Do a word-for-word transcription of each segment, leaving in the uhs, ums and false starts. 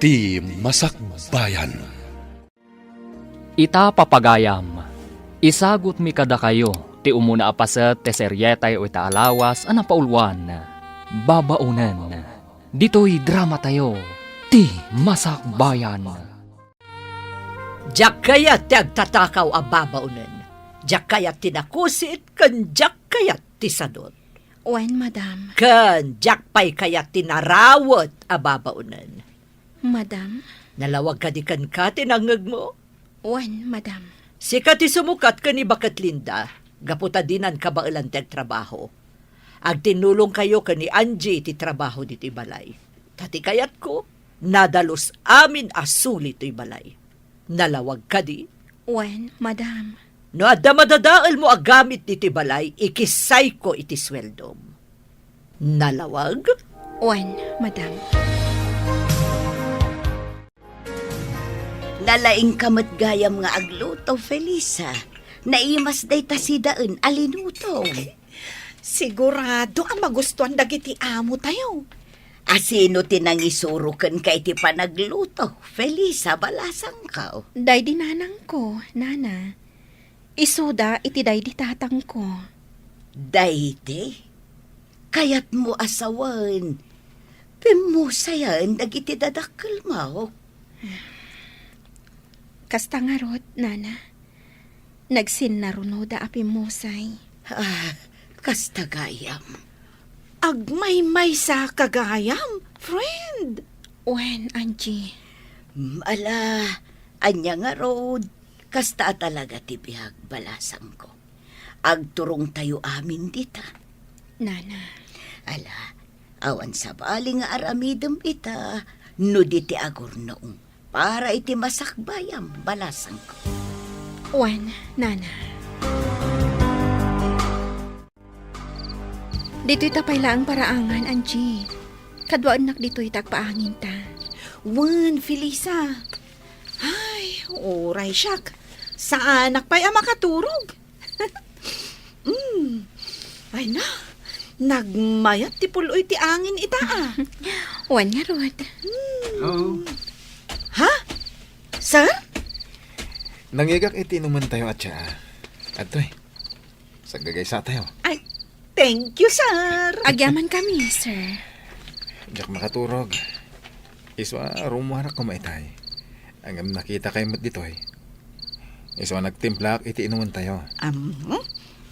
Ti Masakbayan. Ita, papagayam, isagutmi kadakayo ti umuna a paset ti serietayo ita a lawas a napauluan, Babaonen. Ditoy dramatayo, Ti Masakbayan. Diak kayat ti agtatakaw a babaonen. Diak kayat ti nakusit, ken diak kayat ti sadut. Wen, madam. Ken diak pay kayat ti narawet a babaonen. Madam? Nalawag kadi kenka ti nangngegmo? Wen, madam. Sika ti sumukat ken ni Baket Linda, gapu ta dinan kabaelan ti agtrabaho. Agtinnulongkayo ken ni Angie iti trabaho ditoy balay. Ta ti kayatko, nadalus amin a suli toy balay. Nalawag kadi? Wen, madam. No adda madadaelmo a gamit ditoy balay, ikissayko iti sueldom. Nalawag? Wen, madam. Nalaingka met gayam nga agluto, Felisa. Naimas dayta sidaen a linutong. Sigurado a magustuan dagiti amo tayo. A sino ti nangisuro kenka iti panagluto, Felisa, balasangko? Daydi nanangko, nana. Isuda iti daydi tatangko. Daydi? Kayatmo a sawen, pimmusayen dagiti dadakkelmo? Kasta ngarud, nana. Nagsinnarunoda a pimmusay. Ah, kasta gayam. Agmaymaysa ka gayam, friend. Wen, Angie. Mm, ala, ania ngarud, kasta a talaga ti biag, balasangko. Agturongtayo amin dita. Nana. Ala, awan sabali nga aramidem ita, no di ti agurnong para iti masakbayam, balasangko. Wen, nana. Ditoy ta pay laeng paraangan, Angie. Kaduaennak ditoy ta agpaanginta. Wen, Felisa. Ay, uray siak. Saanak pay a makaturog. Mm. Ay na, nagmayat ti pul-oy ti angin ita, a. Wen ngarud. Mm. Hello? Ha? Sir? Nangigak iti inumantayo a tsaa. Adtoy. Saggagaysatayo. Ay, thank you, sir. Agyamankami, sir. Diak makaturog. Isu a rummuarak koma itay. Ngem nakitakay met ditoy. Isu a nagtimplaak iti inumentayo. Am, hmm?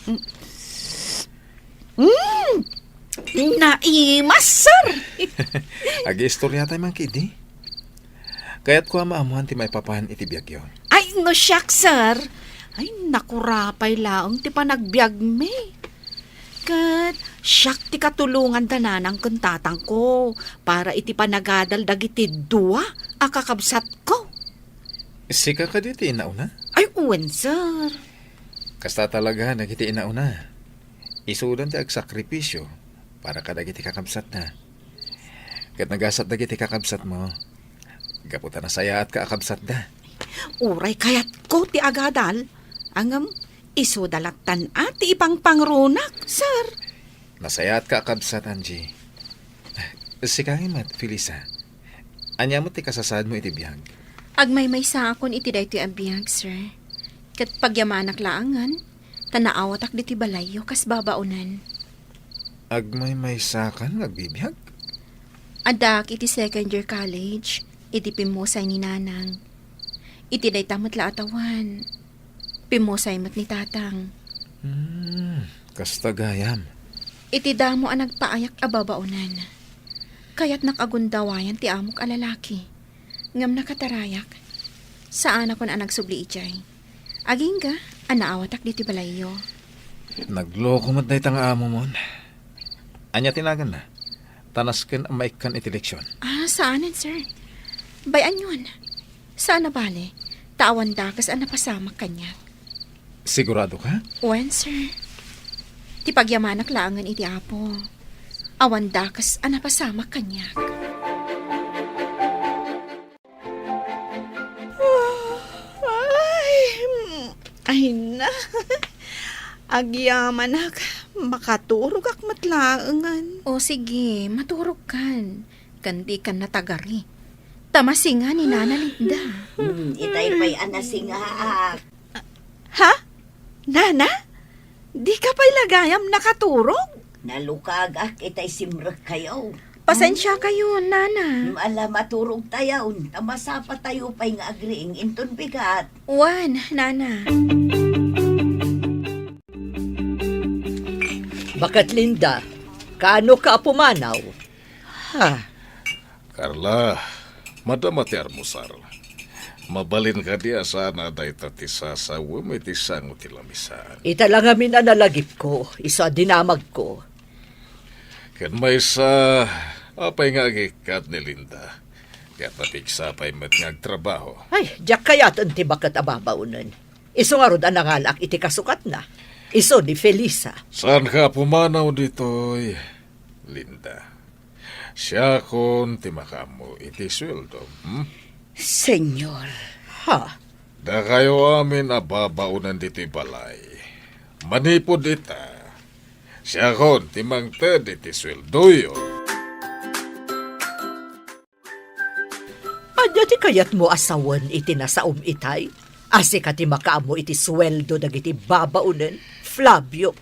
Mm. Mm. Naimas, sir. Agiistoriatay man ketdi. Kayatko a maammoan ti maipapan iti biagyo. Ay, no siak, sir. Ay, nakurapay laeng ti panagbiagmi. Ket siak ti katulongan da nanang ken tatangko para iti panagadal dagiti dua a kakabsatko. Sika kadi ti innauna? Ay, wen, sir. Kasta talaga dagiti innauna. Isudan ti agsakripisio para kadagiti kakabsatda. Ket nagasat dagiti kakabsatmo, gapu ta nasayaatka a kabsatda. Uray kayatko ti agadal, ngem isuda lattan a ti ipangpangrunak, sir. Nasayaatka a kabsat, Angie. Sika met, Felisa. Ania met ti kasasaadmo iti biag? Agmaymaysaakon iti daytoy a biag, sir. Ket pagyamanak laengen, ta naawatak ditoy balayyo kas babaonen. Agmaymaysakan nga agbibiag? Addaak iti second year college, iti pimmusay ni Nanang. Iti dayta met la a tawen, pimmusay met ni Tatang. Hmm, kasta gayam. Iti damo a nagpaayak a babaonen, kayatnak a gundawayan ti amok a lalaki. Ngem nakatarayak. Saanakon a nagsubli idiay. Agingga a naawatak ditoy balayyo. Nagloko met dayta nga amomon. Ania ti naganna? Ta nasken a maikkan iti leksion. Ah, saanen, sir. Bay-anyon. Saan a bale, ta awan dakes a napasamak kaniak. Sigurado ka? Wen, sir. Ti pagyamanak laengen iti Apo. Awan dakes a napasamak kaniak. Ay, mm, ay na. Agyamanak, makaturogak met laengen. O sige, maturogkan. Ken dikan natagari. Ta masinga ni Nana Linda. Hmm, itay pay a nasingaak. Ha? Nana? Dika pay la gayam nakaturog? Nalukagak itay simrekkayo. Pasensiakayo, Nana. Hmm, ala, maturogtayon, ta masapatayo pay nga agriing inton bigat. Wen, Nana. Baket Linda, kaano ka a pumanaw? Ha? Carla, madama ti armusar. Mabalin kadi a saan a dayta ti sasawem iti sango ti lamisaan? Ita la ngamin a nalagipko, isu a dinamagko. Ken maysa, apay nga agikkat ni Linda? Ket napigsa pay met nga agtrabaho. Ay, diak kayaten ti baket a babaonen. Isu ngarud a nangalaak iti kasukatna. Isu ni Felisa. Saanka a pumanaw ditoy, Linda? Siakon ti makaammo iti sueldo, hmm? Senyor, ha? Dakayo amin a babaonen ditoy balay. Manipud ita, siakon ti mangted iti sueldoyo. Ania ti kayatmo a sawen iti nasaom itay? A sika ti makaammo iti sueldo dagiti babaonen, Flavio?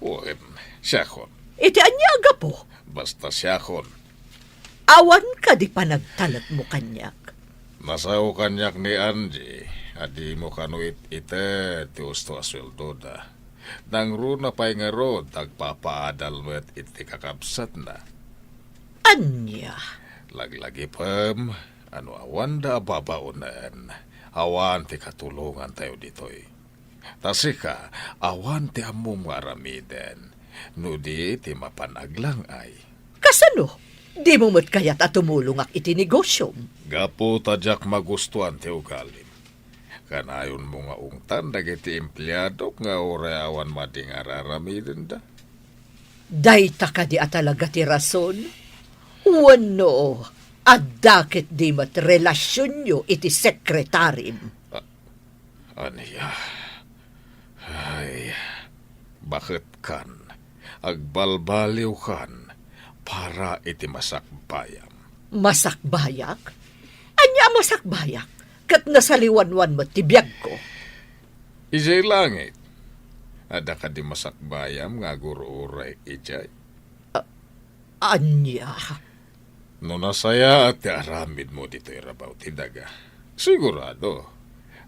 Wen, siakon. Iti ania a gapu? Basta siakon. Awan kadi panagtalekmo kaniak? Nasao kaniak ni Angie a dimo kano it-ited ti usto a sueldoda. Nangruna pay ngarud, agpapaadal met iti kakabsatna. Ania? Laglagipem a no awanda a babaonen, awan ti katulongantayo ditoy. Ta sika, awan ti ammom nga aramiden, no di ti mapan aglang-ay. Kasano? Dimo met kayat a tumulongak iti negosiom? Gapu ta diak magustuan ti ugalim. Kanayonmo nga ungtan dagiti empleadok nga uray awan madi nga ar-aramidenda? Dayta kadi a talaga ti rason? Wenno, adda ketdi met relasionyo iti sekretarim? A-, ania? Ay, baketkan, agbalbaliwkan para iti masakbayam. Masakbayak? Ania a masakbayak? Ket nasaliwanwan met ti biagko. Idiay langit, adda kadi masakbayam nga agur-uray idiay? A-, ania? No nasayaat ti aramidmo ditoy rabaw ti daga, sigurado,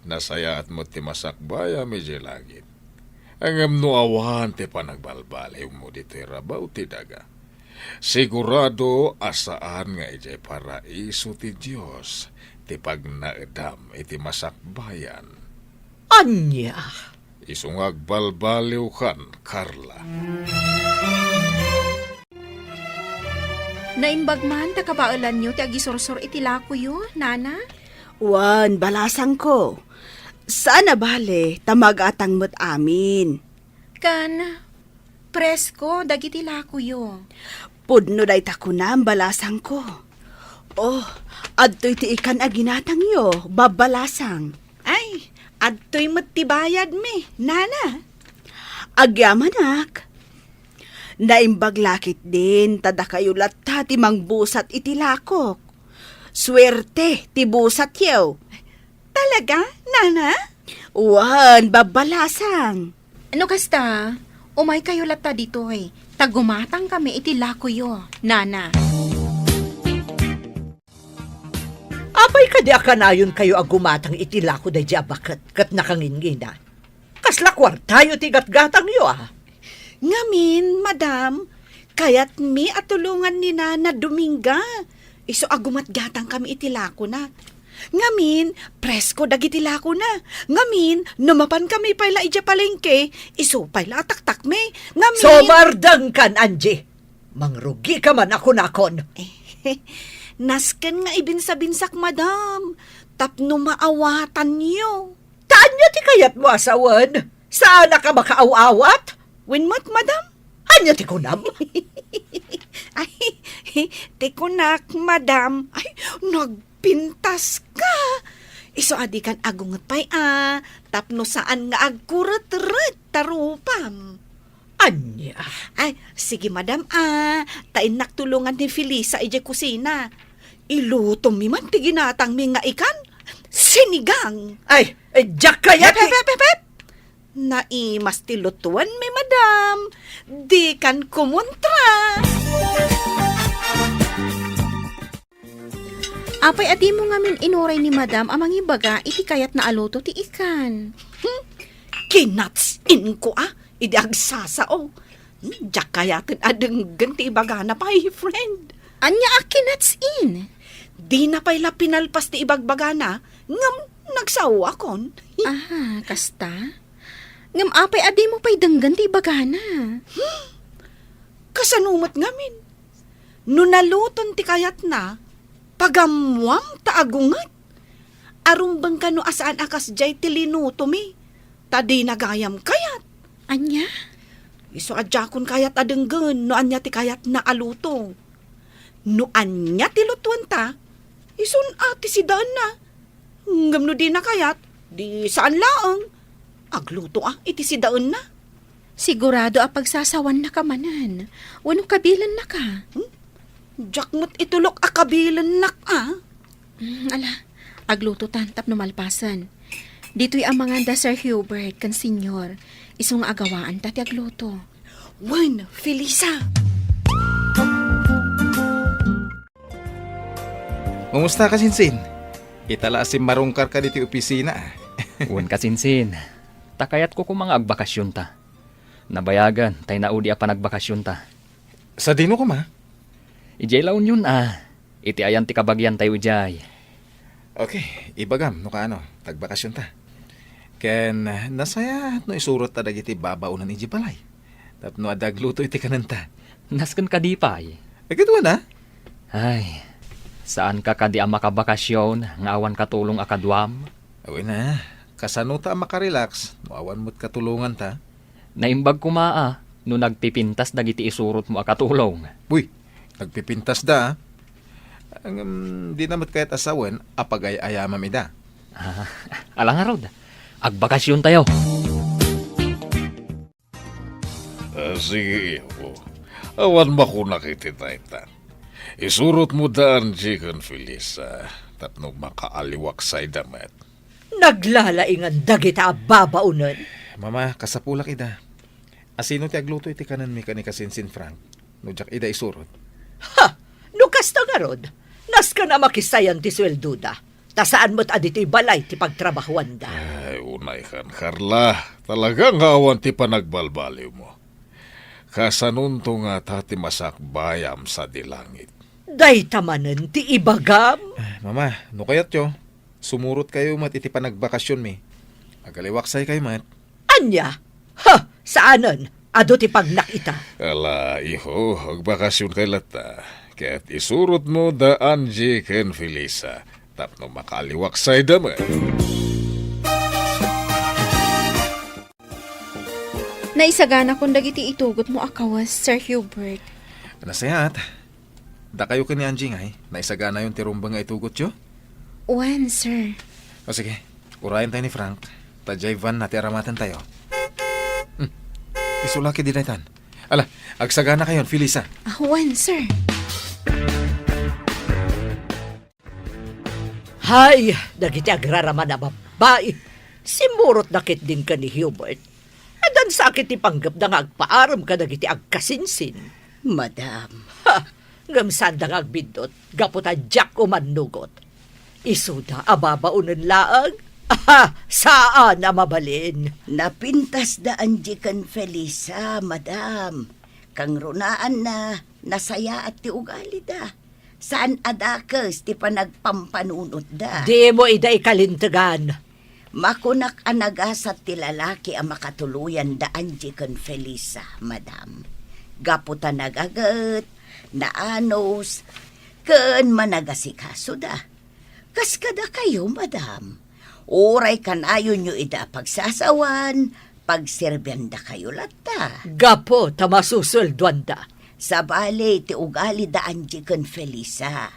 nasayaat met ti masakbayam idiay langit. Ngem no awan ti panagbalbaliwmo ditoy rabaw ti daga, sigurado a saan nga idiay paraiso ti Dios ti pagnaedam iti masakbayan. Ania? Isu nga agbalbaliwkan, Carla. Naimbag man ta kabaelanyo ti agisursor iti lakoyo, Nana? Wen, balasangko. Saan a bale, ta magatang met amin. Kan, presko dagiti lakoyo. Pudno dayta kunam, balasangko. Oh, adtoy ti ikan a ginatangyo, babbalasang. Ay, adtoy met ti bayadmi, Nana. Agyamanak. Naimbag la ketdin ta dakayo latta ti mangbusat iti lakok. Suerte ti busatyo. Talaga, Nana? Wen, babbalasang. No kasta, umaykayo latta ditoy, ta gumatangkami iti lakoyo, Nana. Apay kadi a kanayonkayo a gumatang iti lako daydi a baket ket nakangingina? Kasla kuartayo ti gatgatangyo, a? Ngamin, madam, kayatmi a tulongan ni Nana Dominga. Isu a gumatgatangkami iti lakona. Ngamin, presko dagiti lakona. Ngamin, no mapankami pay la idiay palengke, isu pay la a taktakmi. Ngamin— Sumardengkan, Angie! Mangrugika man a kunakon. Nasken nga ibinsabinsak, madam, tapno maawatanyo. Ta ania ti kayatmo a sawen? Saanak a makaaw-awat? Wen met, madam. Ania ti kunam? Ay, ti kunak, madam. Ay, nagpintaska. Isu a dikan agunget pay a, tapno saan nga agkuretret ta rupam. Ania? Ay, sige, madam, a, ta innak tulongan ni Felisa idiay kusina. Ilutomi man ti ginatangmi nga ikan, sinigang. Ay, eh, diak kayat Hep, ti hep, hep, hep, hep! Naimas ti lutuenmi, madam. Dikan kumontra. Apay a dimo ngamin inuray ni madam a mangibaga iti kayatna a luto ti ikan? Hmm, kinatsin ko a, idi agsasao. Hmm, diak kayaten a denggen ti ibagana pay, friend. Ania a kinatsin? Dina pay la pinalpas ti ibagbagana, ngem nagsaoakon. Ah, kasta? Ngem apay a dimo pay denggen ti ibagana? Hmm, kasano met ngamin? No naluton ti kayatna, pagammuam ta agunget. Arumbeng kano a saan a kasdiay ti linutomi, ta dina gayam kayat. Ania? Isu a diakon kayat a denggen no ania ti kayatna a luto. No ania ti lutuenta, isun a ti sidaenna. Ngem no dina kayat, di saan laeng. Agluto a iti sidaenna. Sigurado a pagsasawannaka manen, wenno kabilennaka? Hmm? Diak met itulok a kabilennak a. Mm, ala, aglutotan tapno malpasen. Ditoy amangan da Sir Hubert ken Senyor. Isu nga agawaanta ti agluto. Wen, Felisa. Kumusta, Kasinsin? Ita la a simmarungkarka ditoy opisina, a. Wen, Kasinsin. Ta kayatko koma nga agbakasionta. Nabayagen tay naudi a panagbakasionta. Sadino koma? Idiay La Union, a. Iti ayan ti kabagiantayo idiay. Okay, ibagam no kaano, ta agbakasionta. Ken, nasayaat no isurotta dagiti babaonen idiay balay. Tapno adda agluto iti kanenta. Nasken kadi pay? Ay, ket wen a. Ay, saanka kadi a makabakasion nga awan katulong a kaduam? Wen a, kasano ta a makarelax no awan met katulonganta? Naimbag koma a no nagpipintas dagiti isurotmo a katulong. Uy, nagpipintasda, a. Ngem, dina met kayat a sawen a pagay-ayamam ida. Ah, ala ngarud, agbakasiontayo. Ah, sige, iho. Awan makunak iti dayta. Isurotmo da Angie ken Felisa tapno makaaliwaksayda met. Naglalaingan dagita a babaonen. Mama, kasapulak ida. Asino ti agluto iti kanenmi ken ni Kasinsin Frank no diak ida isurot? Ha! No kasta ngarud, nasken a makisayan ti sueldoda, ta saan met a ditoy balay ti pagtrabahuanda. Ay, unaykan, Carla. Talaga nga awan ti panagbalbaliwmo. Kasanonto ngata ti masakbayam sadi langit? Dayta manen ti ibagam. Ah, Mama, no kayatyo, sumurotkayo met iti panagbakasionmi. Agaliwaksaykayo met. Ania? Ha! Saanen. Adu ti pagnak ita. Ala, iho, agbakasionkay latta. Ket isurotmo da Angie ken Felisa tapno makaaliwaksayda met. Naisaganakon dagiti itugotmo a kawes, Sir Hubert. Nasayaat. Dakayo ken ni Angie ngay, naisaganayon ti rumbeng nga itugotyo? Wen, sir. O sige, urayen tayo ni Frank, ta diay van na ti aramatentayo. Hmm. Isu la ketdi daytan. Ala, agsaganakayon, Felisa. Ah, wen, sir. Hay, dagiti agraraman a babbai. Simmurotda ketdin ken ni Hubert. Addan sa ket ti panggepda nga agpaarem kadagiti agkasinsin. Madam. Ha! Ngem saanda nga agbiddut gapu ta diak umannugot. Isuda a babaonen laeng? Aha! Saan a mabalin. Napintasda Angie ken Felisa, madam. Kangrunaanna, nasayaat ti ugalida. Saan a dakes ti panagpampanunotda. Dimo ida ikalintegan. Makunak a nagasat ti lalaki a makatuloyan da Angie ken Felisa, madam. Gapu ta nagaget, naanus, ken managasikasoda. Kas kadakayo, madam. Uray kanayonyo ida a pagsasawan, pagserbiandakayo latta. Gapu ta masusueldoanda. Sabali ti ugali da Angie ken Felisa.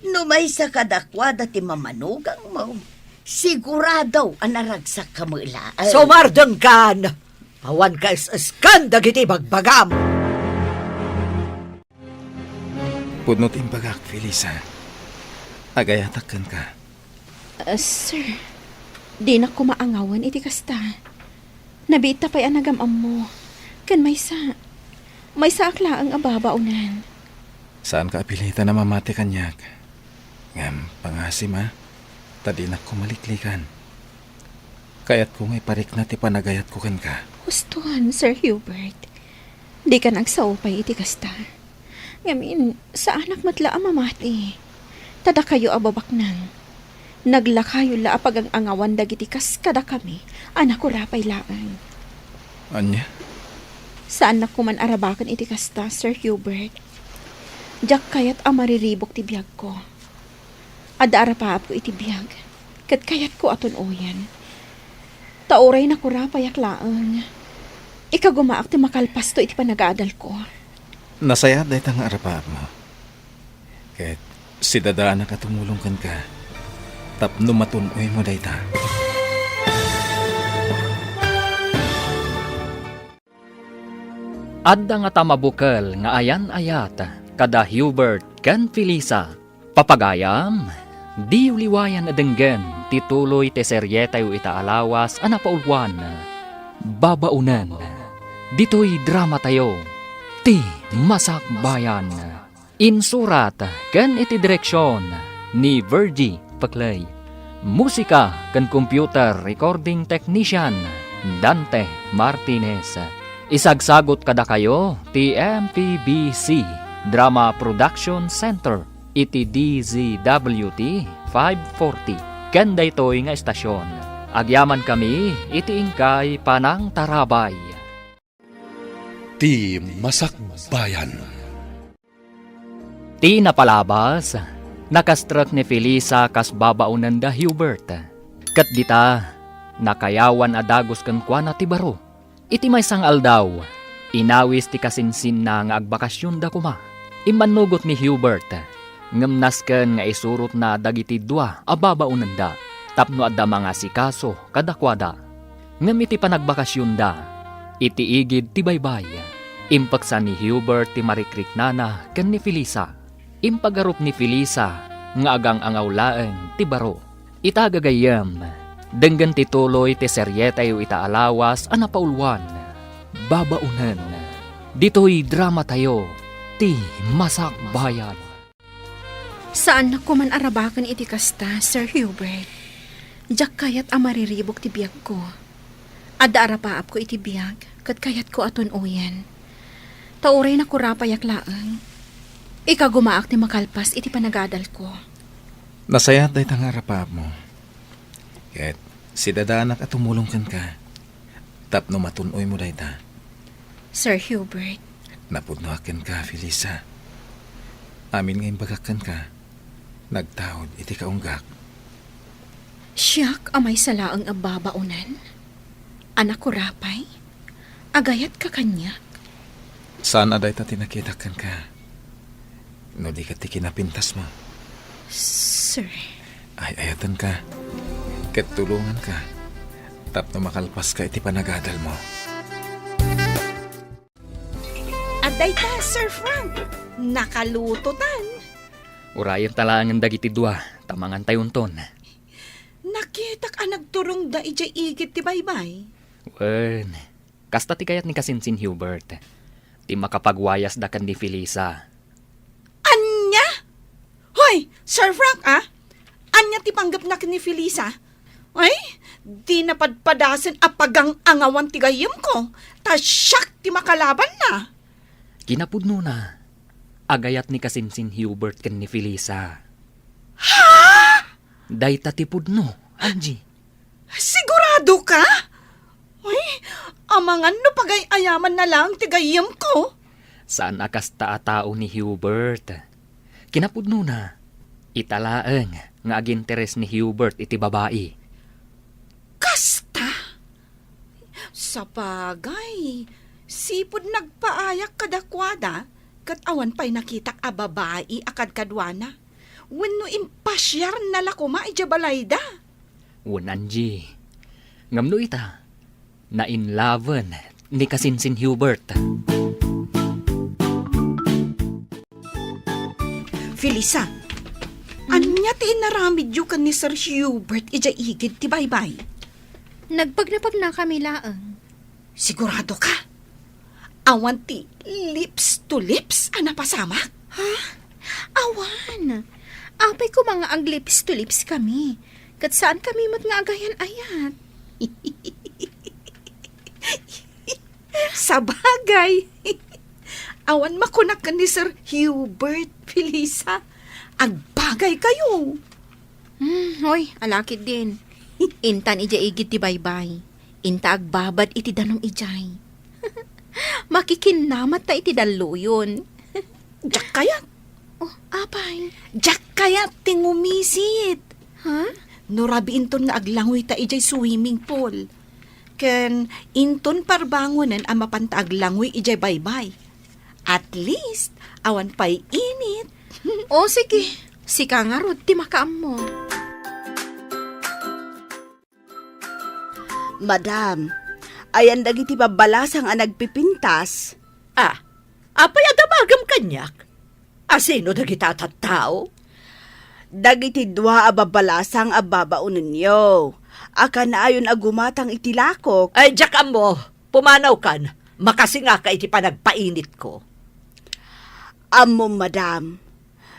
No maysa kadakuada ti mamanugangmo, sigurado a naragsakka met laeng. Sumardengkan! Awan kaes-eskan dagiti ibagbagam! Pudno ti imbagak, Felisa. Agayatak kenka. Ah, sir, dinak koma angawen iti kasta. Nabiitta pay a nagam-ammo. Ken maysa, maysaak laeng a babaonen. Saanka a pilitan a mamati kaniak. Ngem pangasim a, ta dinak koma liklikan. Kayatko nga iparikna ti panagayatko kenka. Huston, Sir Hubert. Dikan agsao pay iti kasta. Ngamin, saanak met la a mamati. Ta dakayo a babaknang, naglakayo la a pagang-angawan dagiti kas kadakami a nakurapay laeng. Ania? Saannak koman arabaken iti kasta, Sir Hubert. Diak kayat a mariribuk ti biagko. Adda arapaapko iti biag, ket kayatko a tun-oyen. Ta uray nakurapayak laeng, ikagumaak ti makalpasto iti panagaadalko. Nasayaat dayta nga arapaapmo. Ket sidadaanak a tumulong kenka tapno matun-oymo dayta. Adda ngata mabukel nga ayan-ayat kada Hubert ken Felisa. Papagayam, diyo liwayan a denggen ti tuloy ti serietayo ita a lawas a napauluan, Babaonen. Ditoy dramatayo, ti Masakbayan. Insurat ken iti direksion ni Virgie Peclay. Musika ken computer recording technician, Dante Martinez. Isagsagut kadakayo ti M P B C Drama Production Center iti D Z W T five forty. Ken daytoy nga estasion, agyamankami iti inkay panangtarabay. Ti Masakbayan. Ti napalabas, nakastrek ni Felisa kas babaonen da Hubert. Ket dita, nakayawan a dagus kenkuana ti baro. Iti maysa nga aldaw, inawis ti kasinsinna nga agbakasionda koma. Immannugot ni Hubert, ngem nasken nga isurotna dagiti dua a babaonenda tapno adda mangasikaso kadakuada. Ngem iti panagbakasionda, iti igid ti baybay, impeksa ni Hubert ti marikriknana ken ni Felisa. Impagarup ni Felisa nga agang-angaw laeng ti baro. Ita gagayyem, denggen ti tuloy ti serietayo ita a lawas a napauluan, Babaonen. Ditoy dramatayo, ti Masakbayan. Saannak koman arabaken iti kasta, Sir Hubert. Diak kayat a mariribuk ti biagko. Adda arapaapko iti biag, ket kayatko a tun-oyen. Ta uray nakurapayak laeng, ikagumaak ti makalpas iti panagadalko. Nasayaat dayta nga arapaapmo. Ket sidadaanak a tumulong kenka tapno matun-oymo dayta. Sir Hubert. Napudnoak kenka, Felisa. Amin nga imbagak kenka, nagtaud iti kaunggak. Siak a maysa laeng a babaonen? A nakurapay? Agayatka kaniak? Saan a dayta ti nakitak kenka. No di ket ti kinapintasmo. Sir. Ay-ayatenka. Ket tulonganka. Tapno makalpaska iti panagadalmo. Adda ita, Sir Frank. Nakalutotan. Urayenta laengen dagiti dua, ta mangantayonton. Nakitak a nagturongda idiay igid ti baybay. Wen, kasta ti kayat ni kasinsin Hubert. Ti makapagwayasda ken ni Felisa. Ania? Hoy, Sir Frank, a? Ania ti panggepna ken ni Felisa? Ay, dina padpadasen a pagang-angawan ti gayyemko, ta siak ti makalabanna. Kinapudnona, agayat ni kasinsin Hubert ken ni Felisa. Ha? Dayta ti pudno, Angie. Sigurado ka? Uy, amangan no pagay-ayamanna laeng ti gayyemko. Saan a kasta a tao ni Hubert. Kinapudnona, ita laeng nga aginteres ni Hubert iti babai. Kasta? Sapagay, sipud nagpaayak kadakuada, ket awan pay nakitak a babai a kadkaduana. Wenno impasiarna la koma idiay balayda. Wen, Angie. Ngem no ita, nainlaven ni kasinsin Hubert. Felisa, ania Ania ti inaramidyo ken ni Sir Hubert idiay igid ti baybay? Nagpagnapagnakami laeng. Sigurado ka? Awan ti lips to lips a napasamak? Ha? Awan. Apay koma nga ag-lips to lips kami. Ket saan kami met nga agayan-ayat. Sabagay. Awan makunak ken ni Sir Hubert, Felisa. Agbagay kayo. Hmm, hoy, alakid din. Intan idiay igid ti baybay. Inta agbabad iti danum idiay. Makikinnamat ta iti dalluyon. Diak kayat. Oh, apay? Diak kayat ti ngumisit. Ha? No rabii inton nga aglangoy ta idiay swimming pool. Ken inton parbangonen a mapanta aglangoy idiay baybay. At least, awan pay init. O, sige. Sika ngarud ti makaammo. Madam, ayan dagiti babbalasang a nagpipintas? Ah, apay a damagem kaniak? Asino dagita a tattao? Dagiti dua a babbalasang a babaonenyo a kanayon a gumatang iti lakok. Ay, diak ammo. Pumanawkan. Makasingaka iti panagpainitko. Ammom, madam.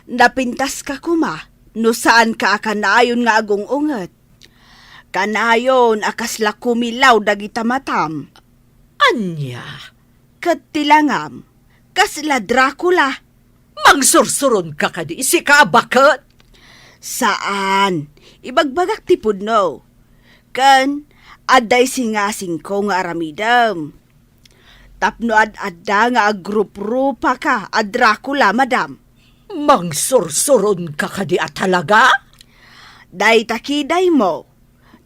Napintaska koma no saanka a kanayon nga agung-unget. Kanayon a kasla kumilaw dagita matam. Ania? Ket ti langam, kasla Dracula. Mangsursuronka kadi, sika a baket? Saan. Ibagbagak ti pudno. Ken, adda isingasingko nga aramidem. Tapno ad-adda nga agruprupaka a Dracula, madam. Mangsursuronka kadi a talaga? Dayta kidaymo,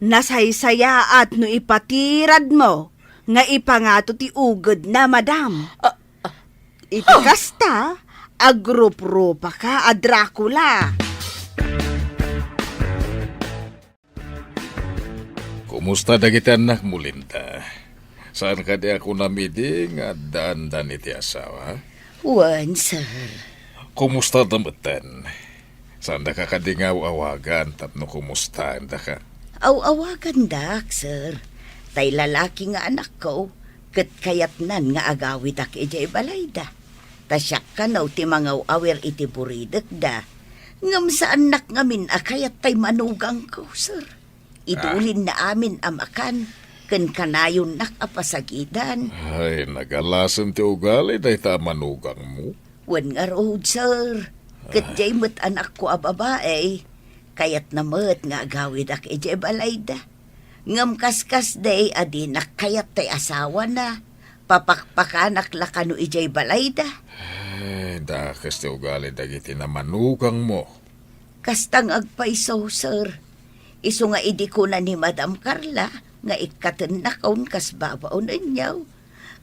nasaysayaat no ipatiradmo nga ipangato ti ugedna, madam. Ah, ah. Iti kasta, agruprupaka a Dracula. Kumusta dagiti annakmo, Linda? Saan kadi a kunam idi nga addaandan iti asawa? Wen, sir. Kumusta da metten? Saandaka kadi nga aw-awagan tapno kumustaendaka? Aw-awagandak, sir. Tay lalaki nga anakko, ket kayatnan nga agawidak idiay balayda. Ta siak kano ti mangaw-awir iti buridekda. Ngem saannak ngamin a kayat tay manugangko, sir. Idulinna amin a makan, ken kanayonnak a pasagidan. Ay, nagalasem ti ugali dayta a manugangmo. Wen ngarud, sir. Ket diay met anakko a babai, kayatna met nga agawidak idiay balayda. Ngem kaskasdi a dinak kayat tay asawana, papakpakanak la kano idiay balayda. Ay, dakes ti ugali dagiti namanugangmo. Kasta nga agpayso, sir. Isu nga idi kuna ni Madam Carla nga ikkatennakon kas babaonenyo,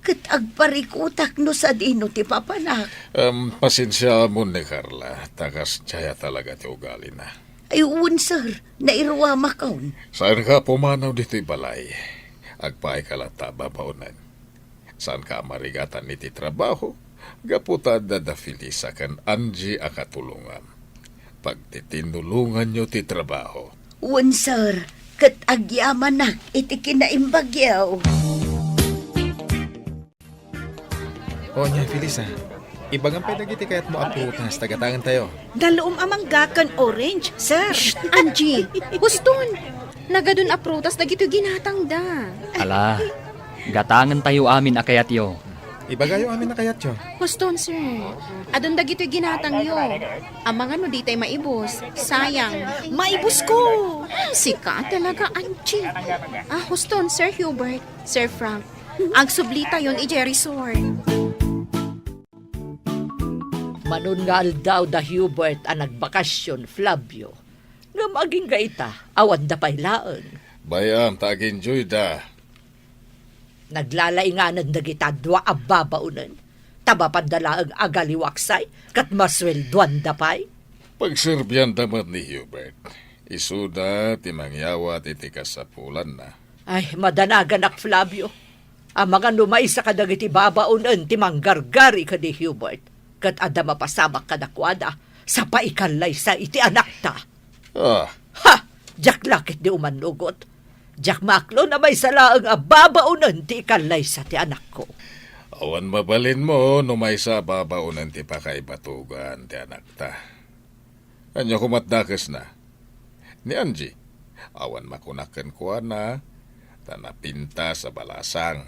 ket agparikutak no sadino ti papanak. Em, pasensiaamon ni Carla, ta kasdiay a talaga ti ugalina. Ay, wen, sir. Nairuamakon. Saanka a pumanaw ditoy balay. Agpaayka latta a babaonen. Saanka a marigatan iti trabaho, gapu ta adda da Felisa ken Angie a katulongam. Pagtitinnulonganyo ti trabaho. Wen, sir, ket agyamanak iti kinaimbagyo. O, nia, Felisa, ibagam pay dagiti kayatmo a prutas ta gatangentayo. Dalluom a mangga ken orange, sir. Shh! Angie, huston! Nagadun a prutas dagitoy ginatangda. Ala, gatangentayo amin a kayatyo. Ibagayo amin a kayatyo. Huston, sir. Adun dagitoy ginatangyo. Amangan no ditay maibus. Sayang. Maibusko! Hmm, sika talaga, Angie. Ah, huston, Sir Hubert, Sir Frank. Agsublitayon idiay resort. Manon nga aldaw da Hubert a nagbakasyon, Flavio. Ngem agingga ita, awanda pay laeng. Bay-am ta agenjoyda. Naglalainganan dagita dua a babaonen. Ta mapanda laeng agaliwaksay, ket masueldoanda pay. Pagserbianda met ni Hubert. Isuda ti mangyawat iti kasapulanna. Ay, madanaganak, Flavio. Amangan no maysa kadagiti babaonen ti manggargari ken ni Hubert, ket adda mapasamak kadakuada, sa paikan laysa iti anakta. Ah. Ha! Diak la ketdi umannugot. Diak maaklon a maysa laeng a babaonen ti ikallaysa ti anakko. Awan mabalinmo no maysa a babaonen ti pakaibatogan ti anakta. Ania koma ti dakesna? Ni Angie, awan makunak kenkuana, ta napintas a balasang.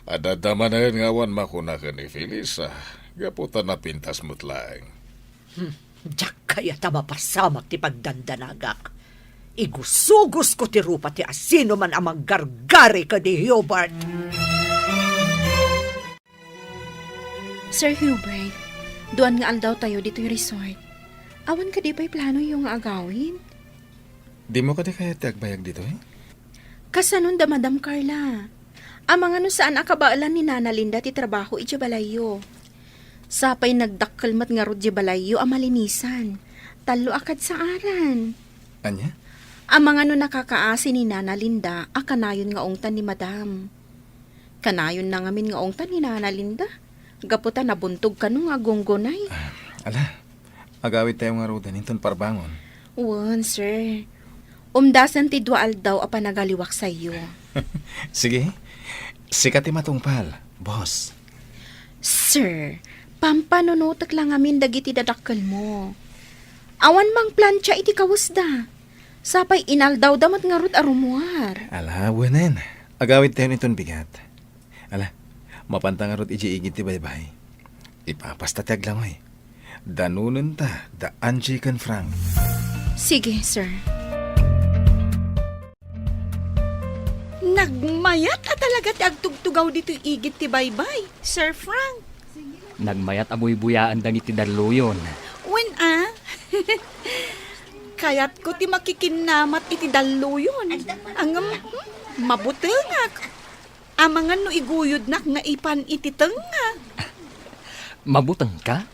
Adda manen nga awan makunak ken ni Felisa, gapu ta napintas met laeng. Hmm, diak kayat a mapasamak ti pagdandanagak. Igusugosko ti rupa ti asinoman a manggargari ken ni Hubert. Sir Hubert, duan nga aldawtayo ditoy resort. Awan kadi pay planoyo nga agawid? Dimo kadi kayat ti agbayag ditoy? Kasanon da Madam Carla? Amangan no saan a kabaelan ni Nana Linda ti trabaho idiay balayyo. Sapay nagdakkel met ngarud diay balayyo a malinisan. Tallo a kadsaaran. Ania? Amangan no nakakaasi ni Nana Linda a kanayon nga ungtan ni Madam. Kanayonna ngamin nga ungtan ni Nana Linda, gapu ta nabuntog kano nga agunggunay. Ah, ala, agawidtayo ngaruden inton parbangon. Wen, sir. Umdasen ti dua aldaw a panagaliwak sayo. Sige, sika ti matungpal, boss. Sir, pampanunotek la ngamin dagiti dadakkelmo. Awan mangplancha iti kawesda. Sapay inaldawda met ngarud a rummuar. Ala, wenen. Agawidtayon inton bigat. Ala, mapanta ngarud idiay igid ti baybay. Ipapasta ti aglangoy. Danonenta da Angie ken Frank. Sige, sir. Nagmayat a talaga ti agtugtugaw ditoy igid ti baybay, Sir Frank. Nagmayat a buybuyaen dagiti dalluyon. Wen a? Kayatko ti makikinnamat iti dalluyon. Ngem, hmm, mabutengak. Amangan no iguyodnak nga ipan iti tengnga. Mabutengka?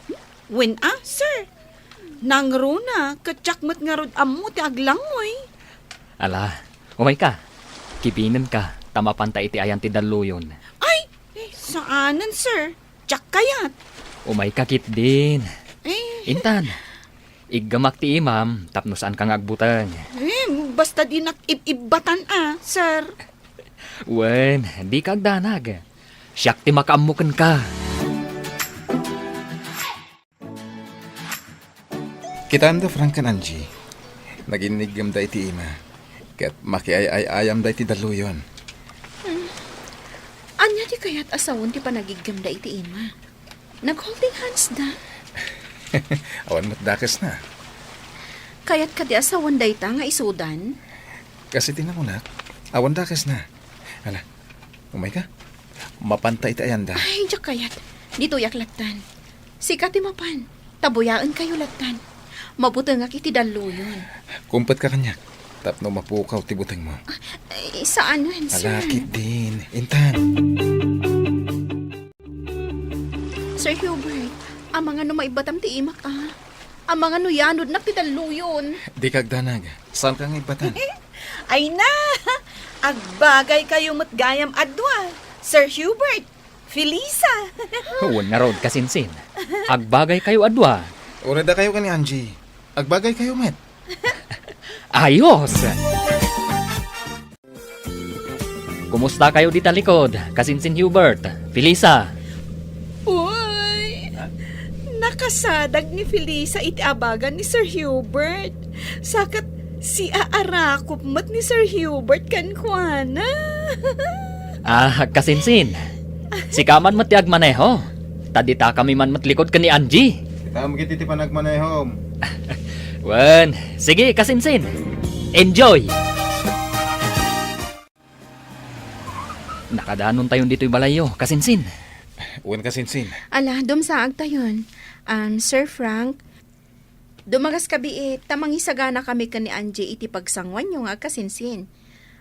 Wen a, sir. Nangruna, ket diak met ngarud ammo ti aglangoy. Ala, umayka. Kibinenka, ta mapanta iti ayan ti dalluyon. Ay, saanen, sir. Diak kayat. Umayka ketdin. Eh. Intan, iggemak ti imam tapno saanka nga agbuteng. Eh, basta dinak ib-ibbatan a, sir. Wen, dika agdanag. Siak ti makaammo kenka. Kitaem da Frank ken Angie. Naginniggemda iti ima. Ket makiay-ay-ayamda iti dalluyon. Hmm. Ania ti kayat a sawen ti panagiggemda iti ima? Nag-holding hands da. Awan met dakesna. Kayat kadi a sawen dayta nga isudan? Kas iti nakunak, awan dakesna. Ala, umayka. Mapanta iti ayanda. Ay, diak kayat. Ditoyak lattan. Sika ti mapan. Ta buyaenkayo lattan. Mabutengak iti dalluyon. Kumpetka kaniak tapno mapukaw ti butengmo. Ay, saanen, sir. Ala, ketdin. Intan. Sir Hubert, amangan no maibbatam ti imak, a. Amangan no yanodnak ti dalluyon. Dika agdanag. Saanka nga ibbatan? Ay na! Agbagaykayo met gayam a dua, Sir Hubert, Felisa. Wen ngarud, kasinsin. Agbagaykayo a dua. Uray dakayo ken ni Angie. Agbagaykayo met. Ayos! Kumustakayo dita likod, kasinsin Hubert, Felisa? Uy, nakasadag ni Felisa iti abagan ni Sir Hubert. Saket siaarakop met ni Sir Hubert kenkuana. Ah, kasinsin. Sika man met ti agmaneho. Ta ditakami man met likod ken ni Angie. Kita met iti panagmanehom. Wen, sige, kasinsin. Enjoy! Nakadanontayon ditoy balayyo, kasinsin. Wen, kasinsin. Ala, dumsaagtayon. Um, Sir Frank, dumagas kabiit, ta mangisaganakami ken ni Angie iti pagsanguanyo nga agkasinsin.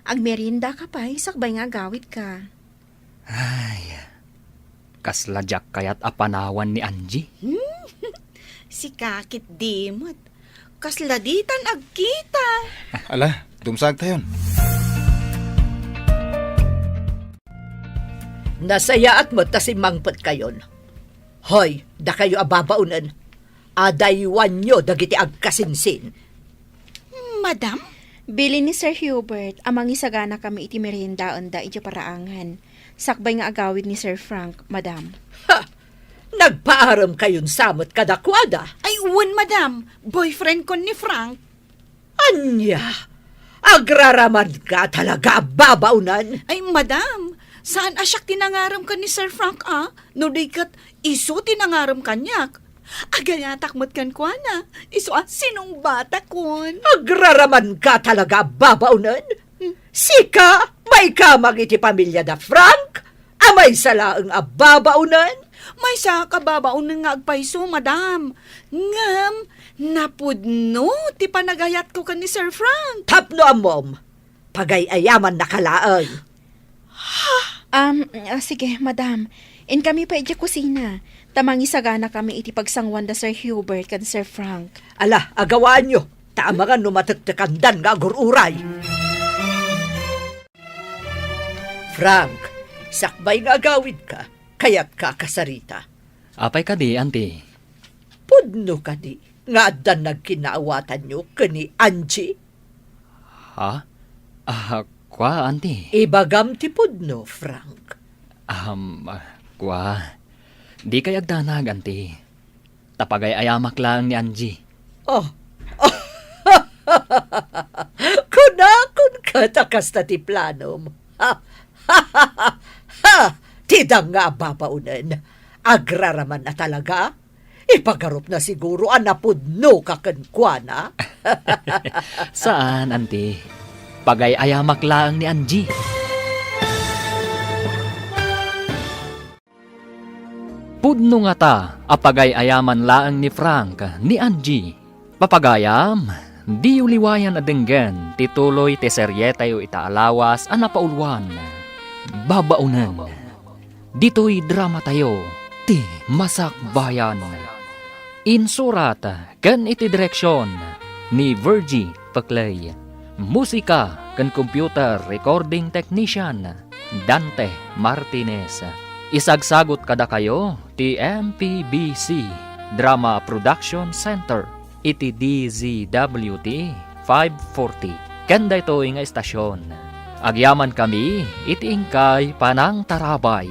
Agmeriendaka pay, sakbay nga agawidka. Ay, kasla diak kayat a panawan ni Angie. Hmm? Sika ketdi met. Kasla ditan agkita. Ala, dumsaagtayon. Nasayaat met ta simmangpetkayon. Hoy, dakayo a babaonen, adaywanyo dagiti agkasinsin. Madam? Bilin ni Sir Hubert a mangisaganakami iti meriendaenda idiay paraangan, sakbay nga agawid ni Sir Frank, madam. Ha! Nagpaarem kayon sa met kadakuada? Ay, wen, madam. Boyfriend kon ni Frank. Ania? Agraraman ka talaga a babaonen? Ay, madam, saan a siak ti nangarem ken ni Sir Frank, a? No di ket isu ti nangarem kaniak. Agayatak met kenkuana, isu a sinungbatakon. Agraraman ka talaga a babaonen? Hmm. Sika, maikamang iti pamiliada Frank? A maysa laeng a babaonen? Maysaak a babaonen nga agpayso, madam. Ngem, napudno ti panagayatko ken ni Sir Frank. Tapno ammom, pagay-ayamannaka laeng. Um, ah, sige, madam. Inkami pay idiay kusina. Ta mangisaganakami iti pagsanguan da Sir Hubert ken Sir Frank. Ala, agawaanyo. Ta amangan no matektekandan nga agur-uray. Frank, sakbay nga agawidka, kayatka a kasarita? Apay kadi, Auntie? Pudno kadi nga addan nagkinnaawatanyo ken ni Angie? Ha? Ah, kua, Auntie? Ibagam ti pudno, Frank. Um, ah, kua. Dikay agdanag, Auntie. Ta pagay-ayamak laeng ni Angie. Oh. Kunakon ket a kasta ti planom. Ha! Ti danga a babaonen. Agraraman a talaga. Ipagarupna siguro a napudnoka kenkuana. Saan, Auntie. Pagay-ayamak laeng ni Angie. Pudno ngata a pagay-ayaman laeng ni Frank ni Angie. Papagayam, diyo liwayan a denggen ti tuloy ti serietayo ita a lawas a napauluan, Babaonen. Ditoy dramatayo, ti Masakbayan. Insurat ken iti direksion ni Virgie Peclay. Musika ken computer recording technician, Dante Martinez. Isagsagut kadakayo ti M P B C Drama Production Center iti D Z W T five forty. Ken daytoy nga estasion, agyamankami iti inkay panangtarabay.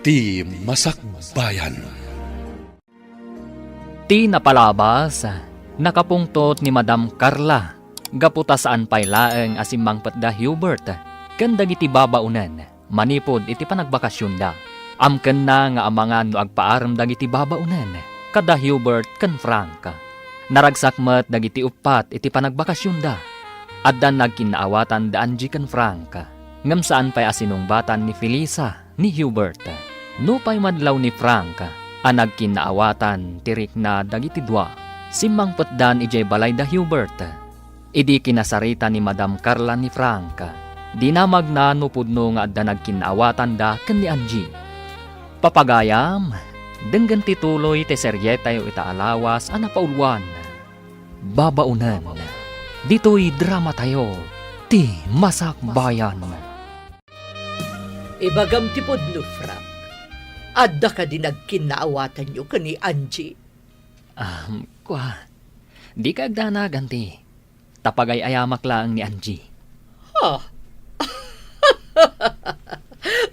Ti Masakbayan. Ti napalabas, nakapungtot ni Madam Carla gapu ta saan pay laeng a simmangpet da Hubert ken dagiti babaonen manipud iti panagbakasionda. Amkenna nga amangan no agpaarem dagiti babaonen kada Hubert ken Frank. Naragsak met dagiti uppat iti panagbakasionda. Addan nagkinnaawatan da Angie ken Frank, ngem saan pay a sinungbatan ni Felisa ni Hubert. Nupay madlaw ni Frank a nagkinnaawatan ti rikna dagiti dua, simmangpetdan idiay balay da Hubert. Idi kinasarita ni Madam Carla ni Frank, dinamagna no pudno nga adda nagkinnaawatanda ken ni Angie. Papagayam, denggen ti tuloy ti serietayo ita a lawas a napauluan. Babaonen, ditoy dramatayo, ti Masakbayan. Ibagam ti pudno, Frank. Adda kadi nagkinnaawatanyo ken ni Angie? Ah, kua, dika agdanag, Auntie. Ta pagay-ayamak laeng ni Angie. Ha?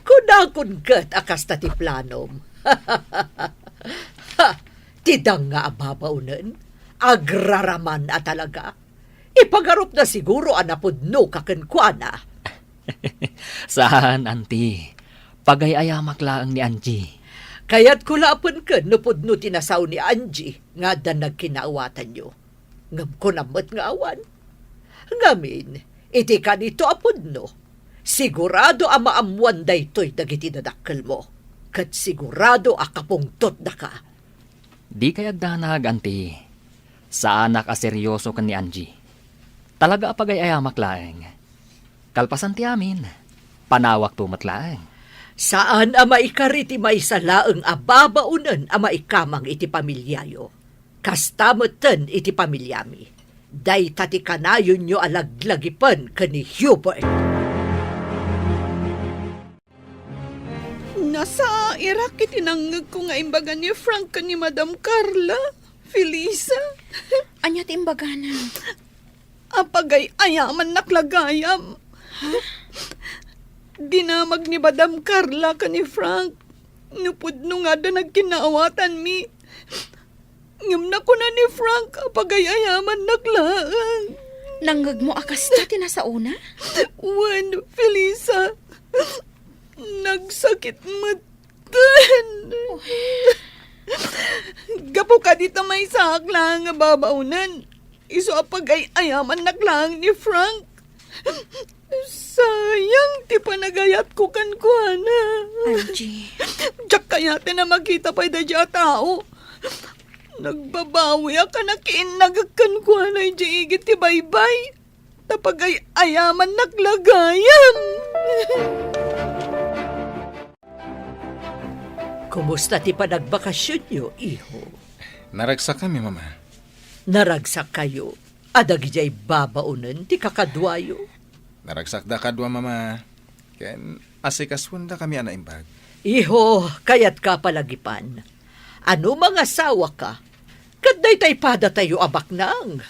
Kunakon ket a kasta ti planom. Ha, ti danga a babaonen, agraraman a talaga. Ipagarupna siguro a napudnoka kenkuana. Saan, Auntie. Pagay-ayamak laeng ni Angie. Kayatko laeng ken no pudno ti nasao ni Angie nga addan nagkinnaawatanyo. Ngem kunam met nga awan. Ngamin, iti kanito a pudno, sigurado a maammoan daytoy dagiti dadakkelmo, ket sigurado a kapungtotdaka. Dikay agdanag, Auntie. Saanak a seryoso ken ni Angie. Talaga a pagay-ayamak laeng. Kalpasan ti amin, panawakto met laeng. Saan a maikari ti maysa laeng a babaonen a maikamang iti pamiliayo. Kasta metten iti pamiliami. Dayta ti kanayonyo a laglagipen ken ni Hubert. Nasairak iti nangngegko nga imbaga ni Frank ken ni Madam Carla. Felisa. Ania ti imbagana? Apagay-ayamannak la gayam. Dinamag ni Madam Carla ken ni Frank no pudno nga adda nagkinnaawatanmi. Ngem nakuna ni Frank a pagay-ayamannak laeng. Nangngegmo a kasta ti nasaona? Wen, Felisa. Nagsakit met. Gapu kadi ta maysaak laeng nga babaonen, isu a pagay-ayamannak laeng ni Frank. Sayang ti panagayatko kenkuana. Angie. Diak kayaten a makita pay daydiay a tao. Nagbabawiak a nakiinnagek kenkuana idiay igid ti baybay. Ta pagay-ayamannak la gayam. Kumusta ti panagbakasionyo, iho? Naragsakami, Mama. Naragsakkayo a dagidiay babaonen ti kakaduayo? Naragsakda kadua, Mama. Ken asikasuendakami a naimbag. Iho, kayatka palagipan a no mangasawaka, ket daytay padatayo a baknang.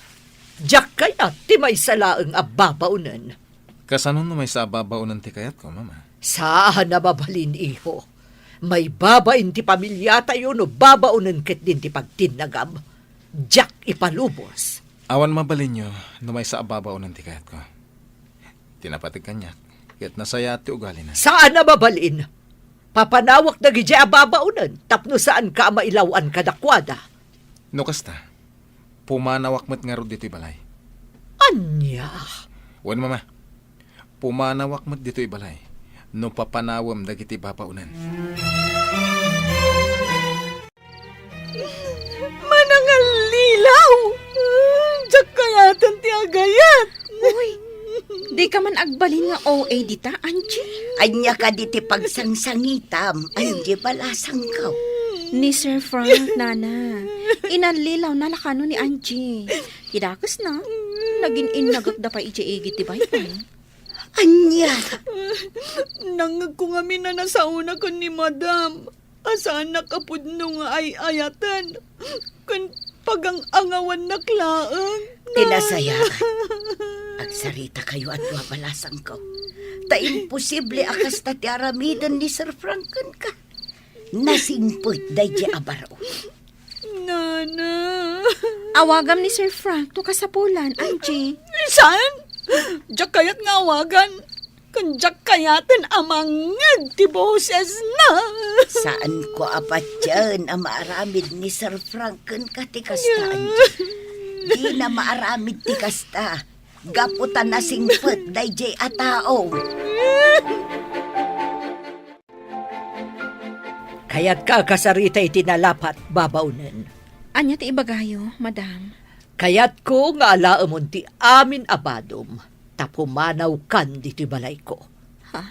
Diak kayat ti maysa laeng a babaonen. Kasano no maysa a babaonen ti kayatko, Mama? Saan a mabalin, iho. Maibabain ti pamiliatayo no babaonen ketdin ti pagtinnagam. Diak ipalubos. Awan mabalinyo no maysa a babaonen ti kayatko. Ti napateg kaniak, ket nasayaat ti ugalina. Saan a mabalin! Papanawak dagidiay a babaonen tapno saanka a mailaw-an kadakuada. No kasta, pumanawak met ngarud ditoy balay. Ania? Wen, Mama. Pumanawak met ditoy balay no papanawem dagiti babaonen. Manangallilaw! Diak kayaten ti agayat! Uy, dika man agbalin nga O A dita, Angie. Ania kadi ti pagsangsangitam, Angie Balasangko? Ni Sir Frank, Nana. Inallilawna la kano ni Angie. Ti dakesna, nagin-innagekda pay idiay igid ti baybay. Ania? Nangngegko ngamin a nasaona ken ni Madam a saannak a pudno nga ay-ayaten ken pagang-angawannak laeng. Ti nasayaat, agsaritakayo a dua, Balasangko. Ta imposible a kasta ti aramiden ni Sir Frank kenka. Nasingpet daydiay a baro. Nana. Awagam ni Sir Frank no kasapulan, Angie. Saan? Diak kayat nga awagan. Ken diak kayaten a mangngeg ti bosesna. Saanko a patien a maaramid ni Sir Frank kenka ti kasta, Angie. Dina maaramid ti kasta. Gapu ta nasingpet daydiay a tao. Kayatka a kasarita iti nalapat, babaonen. Ania ti ibagayo, Madam? Kayatko nga alaemon ti amin a badom, ta pumanawkan ditoy balayko. Ha?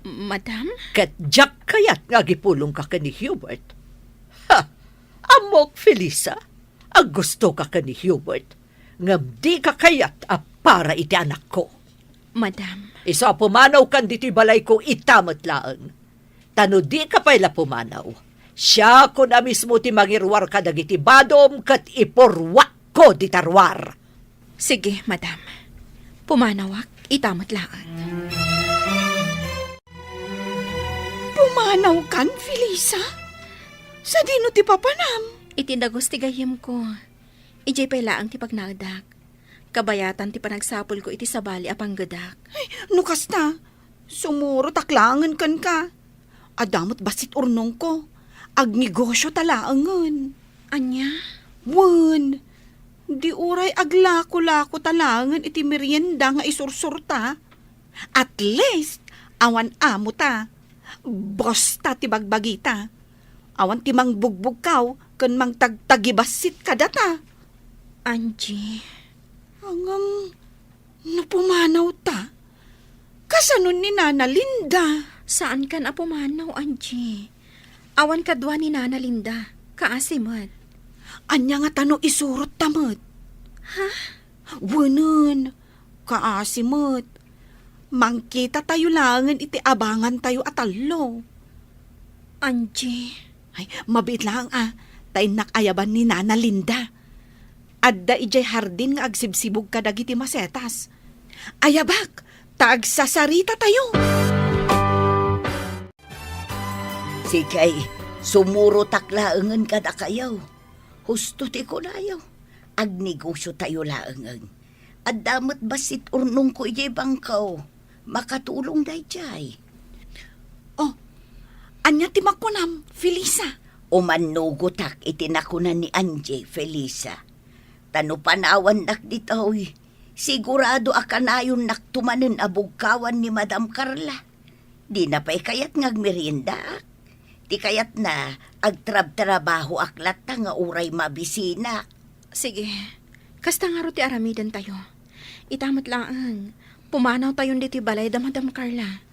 Madam? Ket diak kayat nga agipulongka ken ni Hubert. Ha! Ammok, Felisa, a gustoka ken ni Hubert, ngem dika kayat a para iti anakko. Madam. Isu a pumanawkan ditoy balayko ita met laeng. Ta no dika pay la pumanaw, siakon a mismo ti mangiruar kadagiti badom ket ipurruakko dita ruar. Sige, Madam. Pumanawak ita met laeng. Pumanawkan, Felisa? Sadino ti papanam? Iti dagus ti gayyemko. Idiay pay laeng ti pagnaedak. Kabayatan ti panagsapulko iti sabali a panggedak. Ay, no kasta, sumurotak laengen kenka. Adda met bassit urnongko. Agnegosio ta laengen. Ania? Wen, di uray aglako-lako ta laengen iti merienda nga isursurta. At least, awan amo ta. Boss ta ti bagbagita. Awan ti mangbugbugkaw ken mangtagtagibassit kadata. Angie. Ngem, no pumanaw ta, kasano ni Nana Linda? Saankan a pumanaw, Angie. Awan kadua ni Nana Linda. Kaasi met. Ania ngata no isurot ta met? Ha? Wenen, kaasi met. Mangkita tayo laengen iti abangan tayo a tallo. Angie. Ay, mabiit laeng a. ta innak ayaban ni Nana Linda. Adda idiay hardin nga agsibsibug kadagiti masetas. Ayabak, ta agsasarita tayo. Sige, sumurotak laengen kadakayo. Husto ti kunayo. Agnegosio tayo laengen. Adda met bassit urnongko idiay bangko. Makatulong daydiay. Oh, ania ti makunam, Felisa? Umannugotak iti nakuna ni Angie, Felisa. Ta no panawannak ditoy, sigurado a kanayonnakto manen a bugkawan ni Madam Carla. Dina pay kayat nga agmeriendaak. Ti kayatna, agtrabtrabahoak latta nga uray mabisinak. Sige, kasta ngarud ti aramidentayo. Ita met laeng, pumanawtayon ditoy balay da Madam Carla.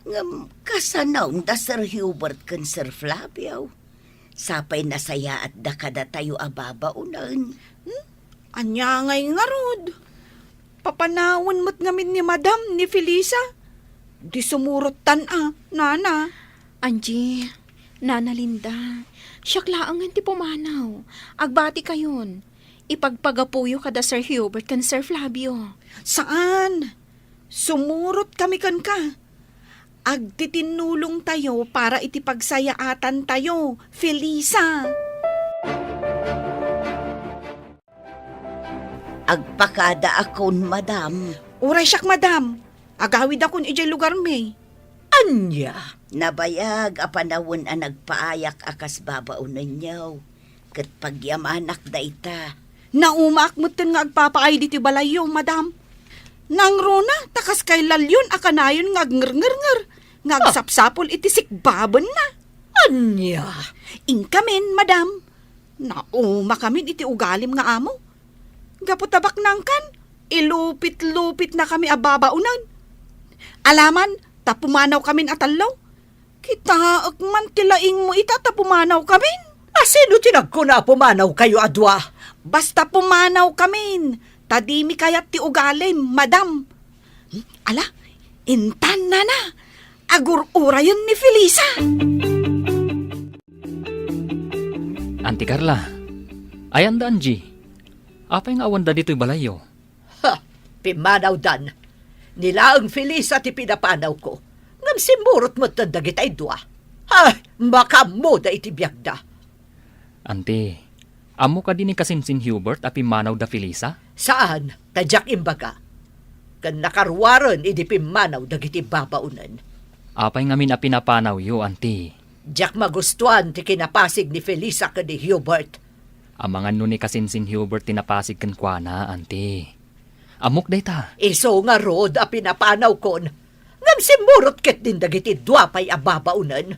Ngem kasano da Sir Hubert ken Sir Flavio? Sapay nasayaatda kadatayo a babaonen. Hmm? Ania ngay ngarud? Papanawen met ngamin ni Madam ni Felisa. Di sumurottan a, Nana. Angie, Nana Linda, siak laengen ti pumanaw. Agbatikayon. Ipagpagapuyo kada Sir Hubert ken Sir Flavio. Saan? Sumurot kami kenka. Agtitinnulong tayo para iti pagsayaatan tayo, Felisa. Agpakadaakon, madam. Uray siak, madam. Agawidakon idiay lugarmi. Ania? Nabayag a panawen a nagpaayak a kas babaonenyo. Ket pagyamanak dayta. Naumaak metten nga agpapaay ditoy balayyo, madam. Nangruna, ta kas kay Lalyon a kanayon nga agngerngernger, nga Ah. agsapsapul iti sikbabenna. Ania? Inkamin, madam. Naumakamin iti ugalim nga amo. Gapu ta baknangkan, ilupit-lupitnakami a babaonen. Alaman, ta pumanawkamin a tallo. Kitaek man ti laingmo ita ta pumanawkamin. A sino ti nagkuna a pumanawkayo a dua? Basta pumanawkamin, ta dimi kayat ti ugalim, madam. Hmm, ala, intan, nana, agur-urayen ni Felisa. Auntie Carla, ayan da Angie? Apay nga awanda ditoy balayyo? Ha! Pimmanawdan. Ni laeng Felisa ti pinapanawko. Ngem simmurot metten dagitay dua. Ay, makaammoda iti biagda. Auntie, ammo kadi ni kasinsin Hubert a pimmanaw da Felisa? Saan, ta diak imbaga. Ken nakaruaren idi pimmanaw dagiti babaonen. Apay ngamin a pinapanawyo, Auntie? Diak magustuan ti kinapasig ni Felisa ken ni Hubert. Amangan no ni kasinsin Hubert ti napasig kenkuana, Auntie. Ammok dayta. Isu ngarud a pinapanawkon, ngem simmurot ketdin dagiti dua pay a babaonen.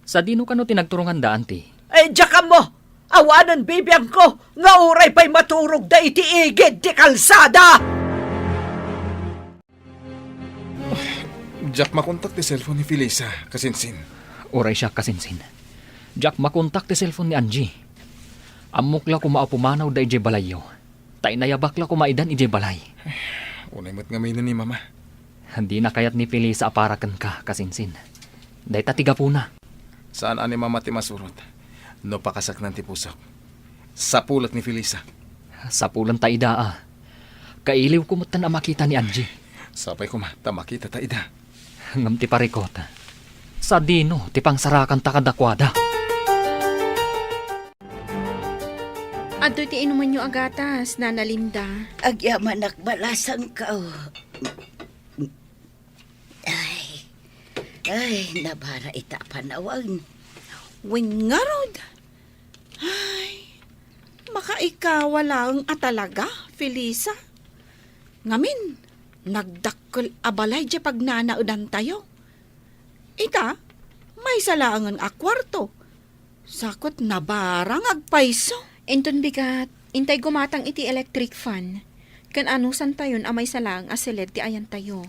Sadino kano ti nagturonganda, Auntie? Eh, diak ammo! Awanen bibiangko nga uray pay maturogda iti igid ti kalsada! Diak makontak ti cellphone ni Felisa, kasinsin. Uray siak, kasinsin. Diak makontak ti cellphone ni Angie. Ammok la koma a pumanawda idiay balayyo. Ta inayabak la koma idan idiay balay. Unay met ngamin ni Mama. Dina kayat ni Felisa a para kenka, kasinsin. Dayta ti gapuna. Saan a ni Mama ti masurot no pakasaknan ti pusok. Sapulet ni Felisa. Sapulenta ida a. Kailiwko metten a makita ni Angie. Sapay koma ta makitata ida. Ngem ti parikot, sadino ti pangsarakanta kadakuada? Adtoy ti inumenyo a gatas, Nana Linda. Agyamanak balasangko. Ay. Ay, nabara ita a panawen. Wen ngarud. Ay, makaikawa laeng a talaga, Felisa. Ngamin, nagdakkel a balay diay pagnanaedantayo. Ita, maysa laengen a kuarto. Sakot nabara nga agpayso. Inton bigat, intay gumatang iti electric fan. Ken anusantayon a maysa laeng a siled ti ayantayo.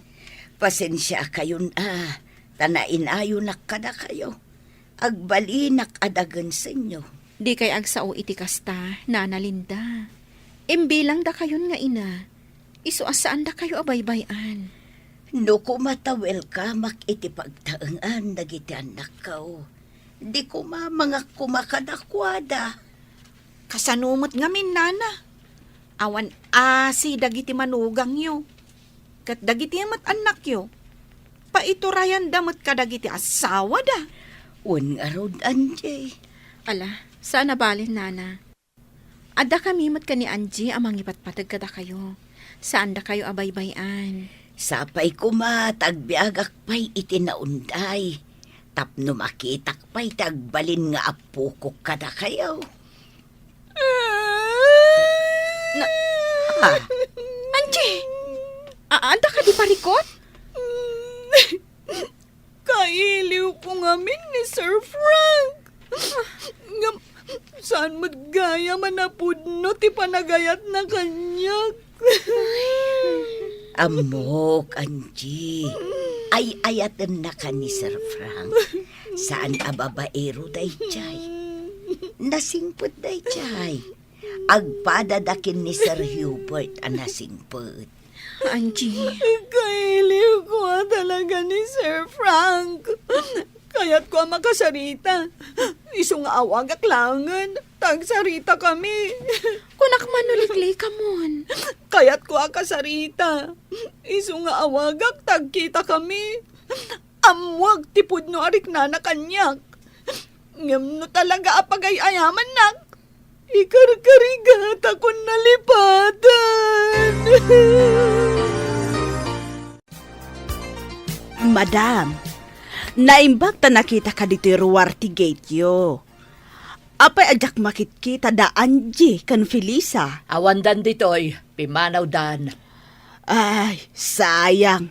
Pasensiakayon a, ta nainayonak kadakayo. Agbalinak a dagensenyo. Dikay agsao iti kasta, Nana Linda. Imbilang dakayon nga ina. Isu a saan dakayo a baybay-an. No koma ta welcome-ak iti pagtaengan dagiti annakko, di koma mangak koma kadakuada. Kasano met ngamin, nana? Awan asi dagiti manugangyo. Ket dagiti met annakyo, paiturayanda met kadagiti asawada. Wen ngarud, Angie. Ala, saan a bale, nana. Adda kami met ken ni Angie a mangipatpateg kadakayo. Saandakayo a baybay-an. Sapay koma ta agbiagak pay iti naunday, tapno makitak pay ti agbalin nga appokok kadakayo. Na, ah. Angie! A-, adda kadi parikut? Kailiwko ngamin ni Sir Frank. Ngem, saan met gayam a napudno ti panagayatna kaniak. Ammok, Angie. Ay-ayatennaka ni Sir Frank. Saan a babaero daydiay. Nasingpet daydiay. Agpadada ken ni Sir Hubert a nasingpet. Angie. Kailiwko a talaga ni Sir Frank. Kayatko a makasarita. Isu nga awagak laengen, ta agsaritakami. Kunak man no liklikamon. Kayatko a kasarita. Isu nga awagak, ta agkitakami. Ammoak ti pudno a riknana kaniak. Ngem no talaga a pagay-ayamannak, ikarkarigatakon nalipatan. Madam, naimbag ta nakitaka ditoy ruar ti gate-yo. Apay a diak makitkita da Angie ken Felisa? Awandan ditoy, pimmanawdan. Ay, sayang.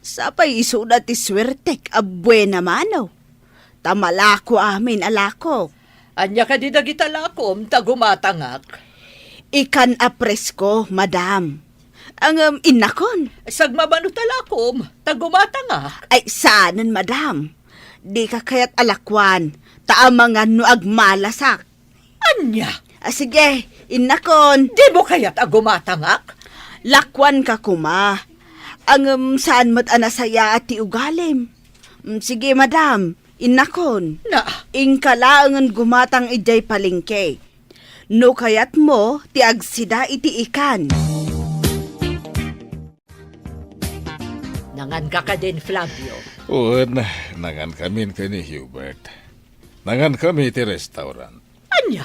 Sapay isuda ti suertek a buena mano. Ta malako amin a lakok. Ania kadi dagita lakom ta gumatangak? Ikan a presko, madam. Ngem innakon. Sagmamano ta lakom ta gumatangak. Ay, saanen, madam. Dika kayat a lakuan, ta amangan no agmalasak. Ania? Ah, sige, innakon. Dimo kayat a gumatangak? Lakuanka koma. Ngem saan met a nasayaat ti ugalim. Mm, sige, madam, innakon. Na? Inka laengen gumatang idiay palengke. No kayatmo ti agsida iti ikan. Nanganka kadin, Flavio? Wen, nangankamin ken ni Hubert. Nangankami iti restaurant. Ania?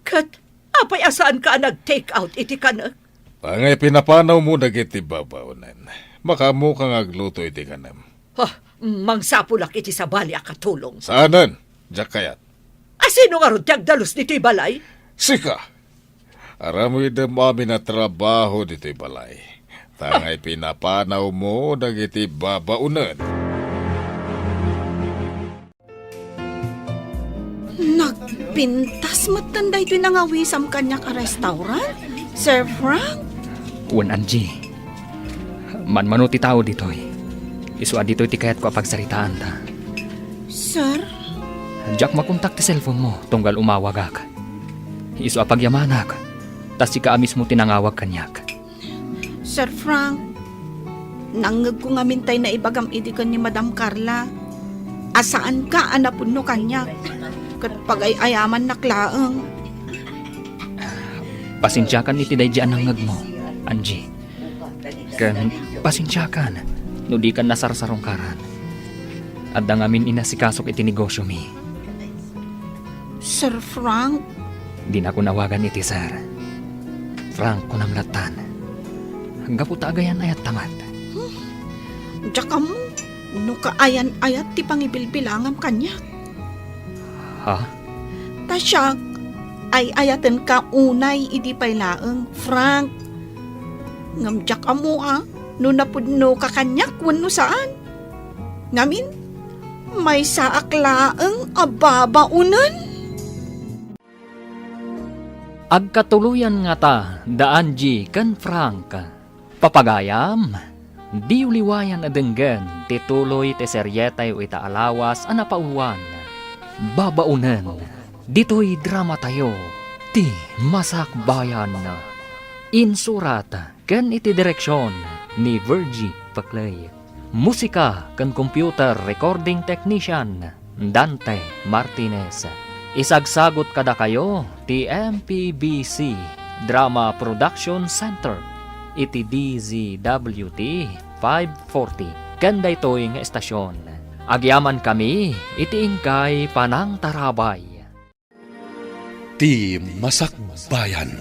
Ket apay a saanka a nag-take out iti kanek? Angay pinapanawmo dagiti babaonen. Makaammoka nga agluto iti kanem. Ha, mangsapulak iti sabali a katulong. Saanen, diak kayat. A sino ngarud ti agdalus ditoy balay? Sika! Aramidem amin a trabaho ditoy balay. Ta angay pinapanawmo dagiti babaonen. Nagpintas metten daytoy nangawisam kaniak a restaurant, Sir Frank? Wen, Angie. Manmano ti tao ditoy. Isu a ditoy ti kayatko a pagsaritaanta. Sir? Diak makontak ti cellphone-mo tunggal umawagak. Isu a pagyamanak, ta sika a mismo ti nangawag kaniak. Sir Frank, nangngegko ngamin tay naibagam idi ken ni Madam Carla a saanka a napudno kaniak ket pagay-ayamannak laeng. Pasensiakan iti daydi a nangngegmo, Angie. Ken pasensiakan no dikan nasarsarungkaran. Adda ngamin inasikasok iti negosyomi. Sir Frank? Dinakon awagan iti sir. Frank, kunam lattan. Gapu ta agayan-ayatta met. Hmm. Diak ammo no kaayan-ayat ti pangibilbilangam kaniak. Ha? Ta siak, ay-ayatenka unay idi pay laeng, Frank. Ngem diak ammo a no napudnoka kaniak wenno saan. Ngamin, maysaak laeng a babaonen. Agkatuloyan ngata da Angie ken Frank. Papagayam, diyo liwayan a denggen ti tuloy ti serietayo ita a lawas a napauluan, Babaonen, ditoy dramatayo, Ti Masakbayan. Insurat ken iti direksion ni Virgie Paclay. Musika ken computer recording technician, Dante Martinez. Isagsagut kadakayo ti M P B C Drama Production Center iti D Z W T five forty ken daytoy nga estasion. Agyamankami iti inkay panangtarabay. Ti Masakbayan.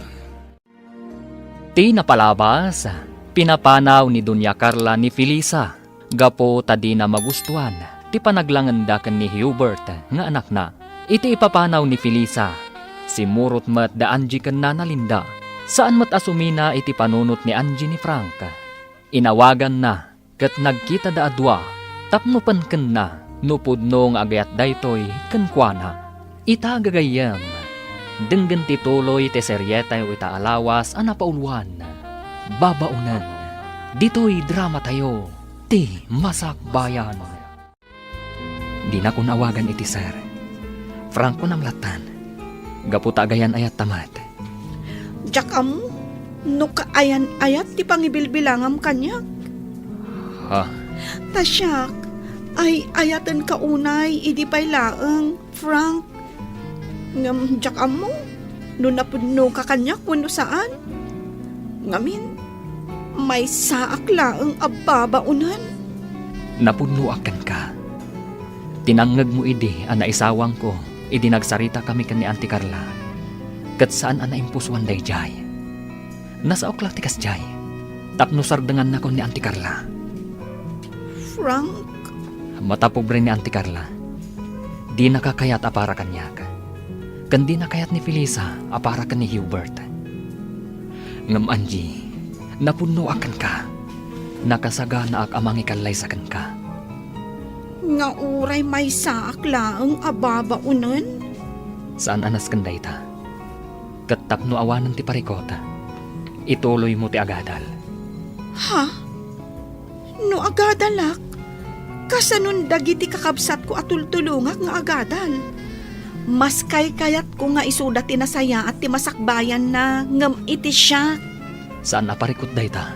Ti napalabas, pinapanaw ni Doña Carla ni Felisa gapu ta dina magustuan ti panaglangenda ken ni Hubert nga anakna. Iti ipapanaw ni Felisa, simmurot met da Angie ken Nana Linda. Saan met a sumina iti panunot ni Angie ni Frank. Inawaganna ket nagkitada a dua tapno penkenna no pudno nga agayat daytoy kenkuana. Ita gagayyem, denggen ti tuloy ti serietayo ita a lawas a napauluan, Babaonen. Ditoy dramatayo, Ti Masakbayan. Dinakon awagan iti sir. Frank, kunam lattan. Gapu ta agayan-ayatta met. Diak ammo no kaayan-ayat ti pangibilbilangam kaniak. Ha? Ta siak, ay-ayatenka unay idi pay laeng, Frank. Ngem diak ammo no napudnoka kaniak wenno saan. Ngamin, maysaak laeng a babaonen. Napudnoak kenka. Tinangngegmo idi a naisawangko idi nagsaritakami ken ni Auntie Carla. Ket saan a naimpusoan daydiay. Nasaok la ti kasdiay, tapno sardengannakon ni Auntie Carla. Frank? Matapobre ni Auntie Carla. Dinaka kayat a para kaniak. Ken dina kayat ni Felisa a para ken ni Hubert. Ngem Angie, napudnoak kenka. Nakasaganaak a mangikallaysa kenka. Nga uray maysaak laeng a babaonen? Saan a nasken dayta. Ket tapno awanen ti parikut, ituloymo ti agadal. Ha? No agadalak, kasanon dagiti kakabsatko a tultulongak nga agadal? Mas kaykayatko nga isuda ti nasayaat ti masakbayanna ngem iti siak. Saan a parikut dayta.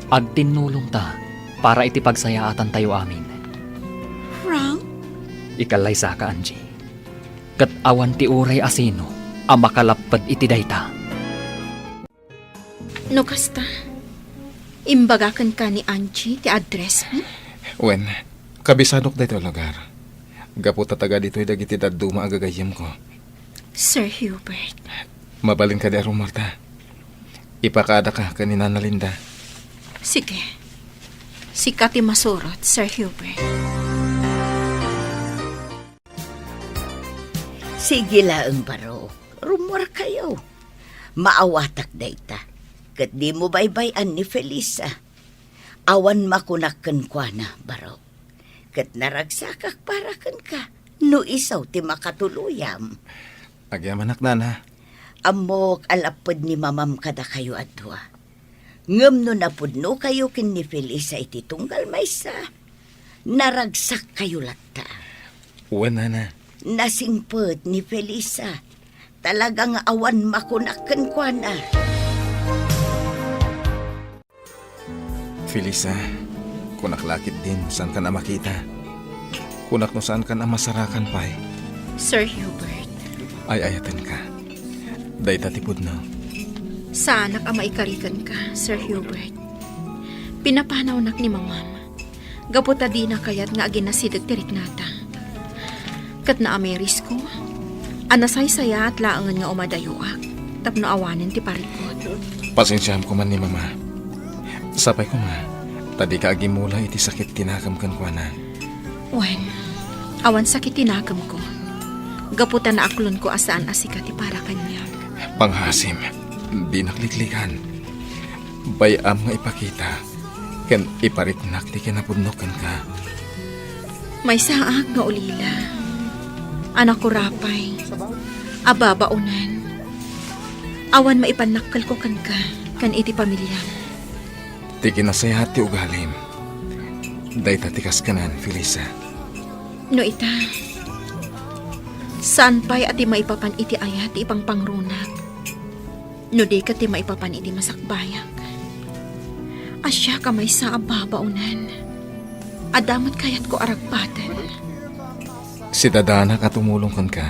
Agtinnulongta para iti pagsayaatantayo amin. Frank? Ikallaysaka, Angie. Ket awan ti uray a sino a makalapped iti dayta. No kasta, imbaga kenka ni Angie ti address, hmm? Wen, kabisanok daytoy a lugar. Gapu ta taga ditoy dagiti dadduma a gagayyemko. Sir Hubert. Mabalin kadi a rummuarta? Ipakaadaka ken ni Nana Linda. Sige. Sika ti masurot, Sir Hubert. Sige laeng, Barok. Rummuarkayo. Maawatak dayta. Ket dimo baybay-an ni Felisa. Awan makunak kenkuana, Barok. Ket naragsakak para kenka no isu ti makatuluyam. Agyamanak, Nana. Ammok a lapped ni Mamam kadakayo a dua. Ngem no napudnokayo ken ni Felisa iti tunggal maysa, naragsakkayo latta. Wen, Nana. Nasingpet ni Felisa. Talaga nga awan makunak kenkuana. Felisa, kunak la ketdin, saankan a makita. Kunak no saankan a masarakan pay. Sir Hubert. Ay-ayatenka. Dayta ti pudno. Saanak a maikari kenka, Sir Hubert. Pinapanawnak ni Mamam. Gapu ta dina kayat nga aginasideg ti riknata. Ket naamirisko a nasaysayaat laengen nga umadayoak tapno awanen ti parikut. Pasensiaam koma ni Mama. Sapay koma ta dika agimmula iti sakit ti nakem kenkuana. Wen, awan sakit ti nakemko. Gapu ta naaklonko a saan a sika ti para kaniak. Pangngaasim, dinak liklikan. Bay-am nga ipakita ken ipariknak ti kinapudno kenka. Maysaak nga ulila. Anak ko rapay, a babaonan. Awan maipannakkelko kenka ken iti pamiliam. Ti kinasayaat ti ugalim, dayta ti kaskanan, Felisa. No ita, saan pay a ti maipapan iti ayat ti ipangpangrunak? No di ket ti maipapan iti masakbayak. A siak a maysa a babaonan. Adda met kayatko a ragpaten. Sidadanak a tumulong kenka.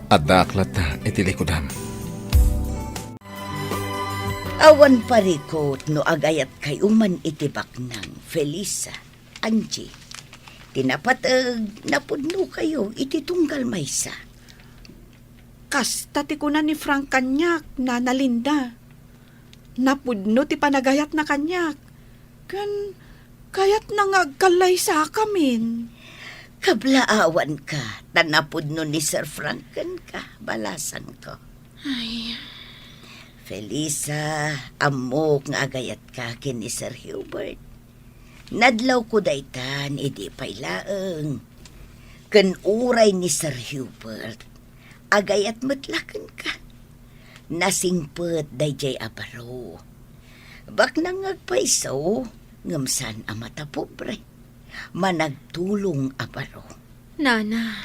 Addaak latta iti likudam. Awan parikut no agayatkayo man iti baknang, Felisa, Angie. Ti napateg, napudnokayo iti tunggal maysa. Kasta ti kuna ni Frank kaniak, Nana Linda. Napudno ti panagayatna kaniak. Ken kayatna nga agkallaysakamin. Kablaawanka, ta napudno ni Sir Frank kenka, balasangko. Ay. Felisa, ammok nga agayatka ken ni Sir Hubert. Nadlawko daytan idi pay laeng. Ken uray ni Sir Hubert, agayat met la kenka. Nasingpet daydiay a baro. Baknang nga agpayso, ngem saan a matapobre. Managtulong a baro. Nana.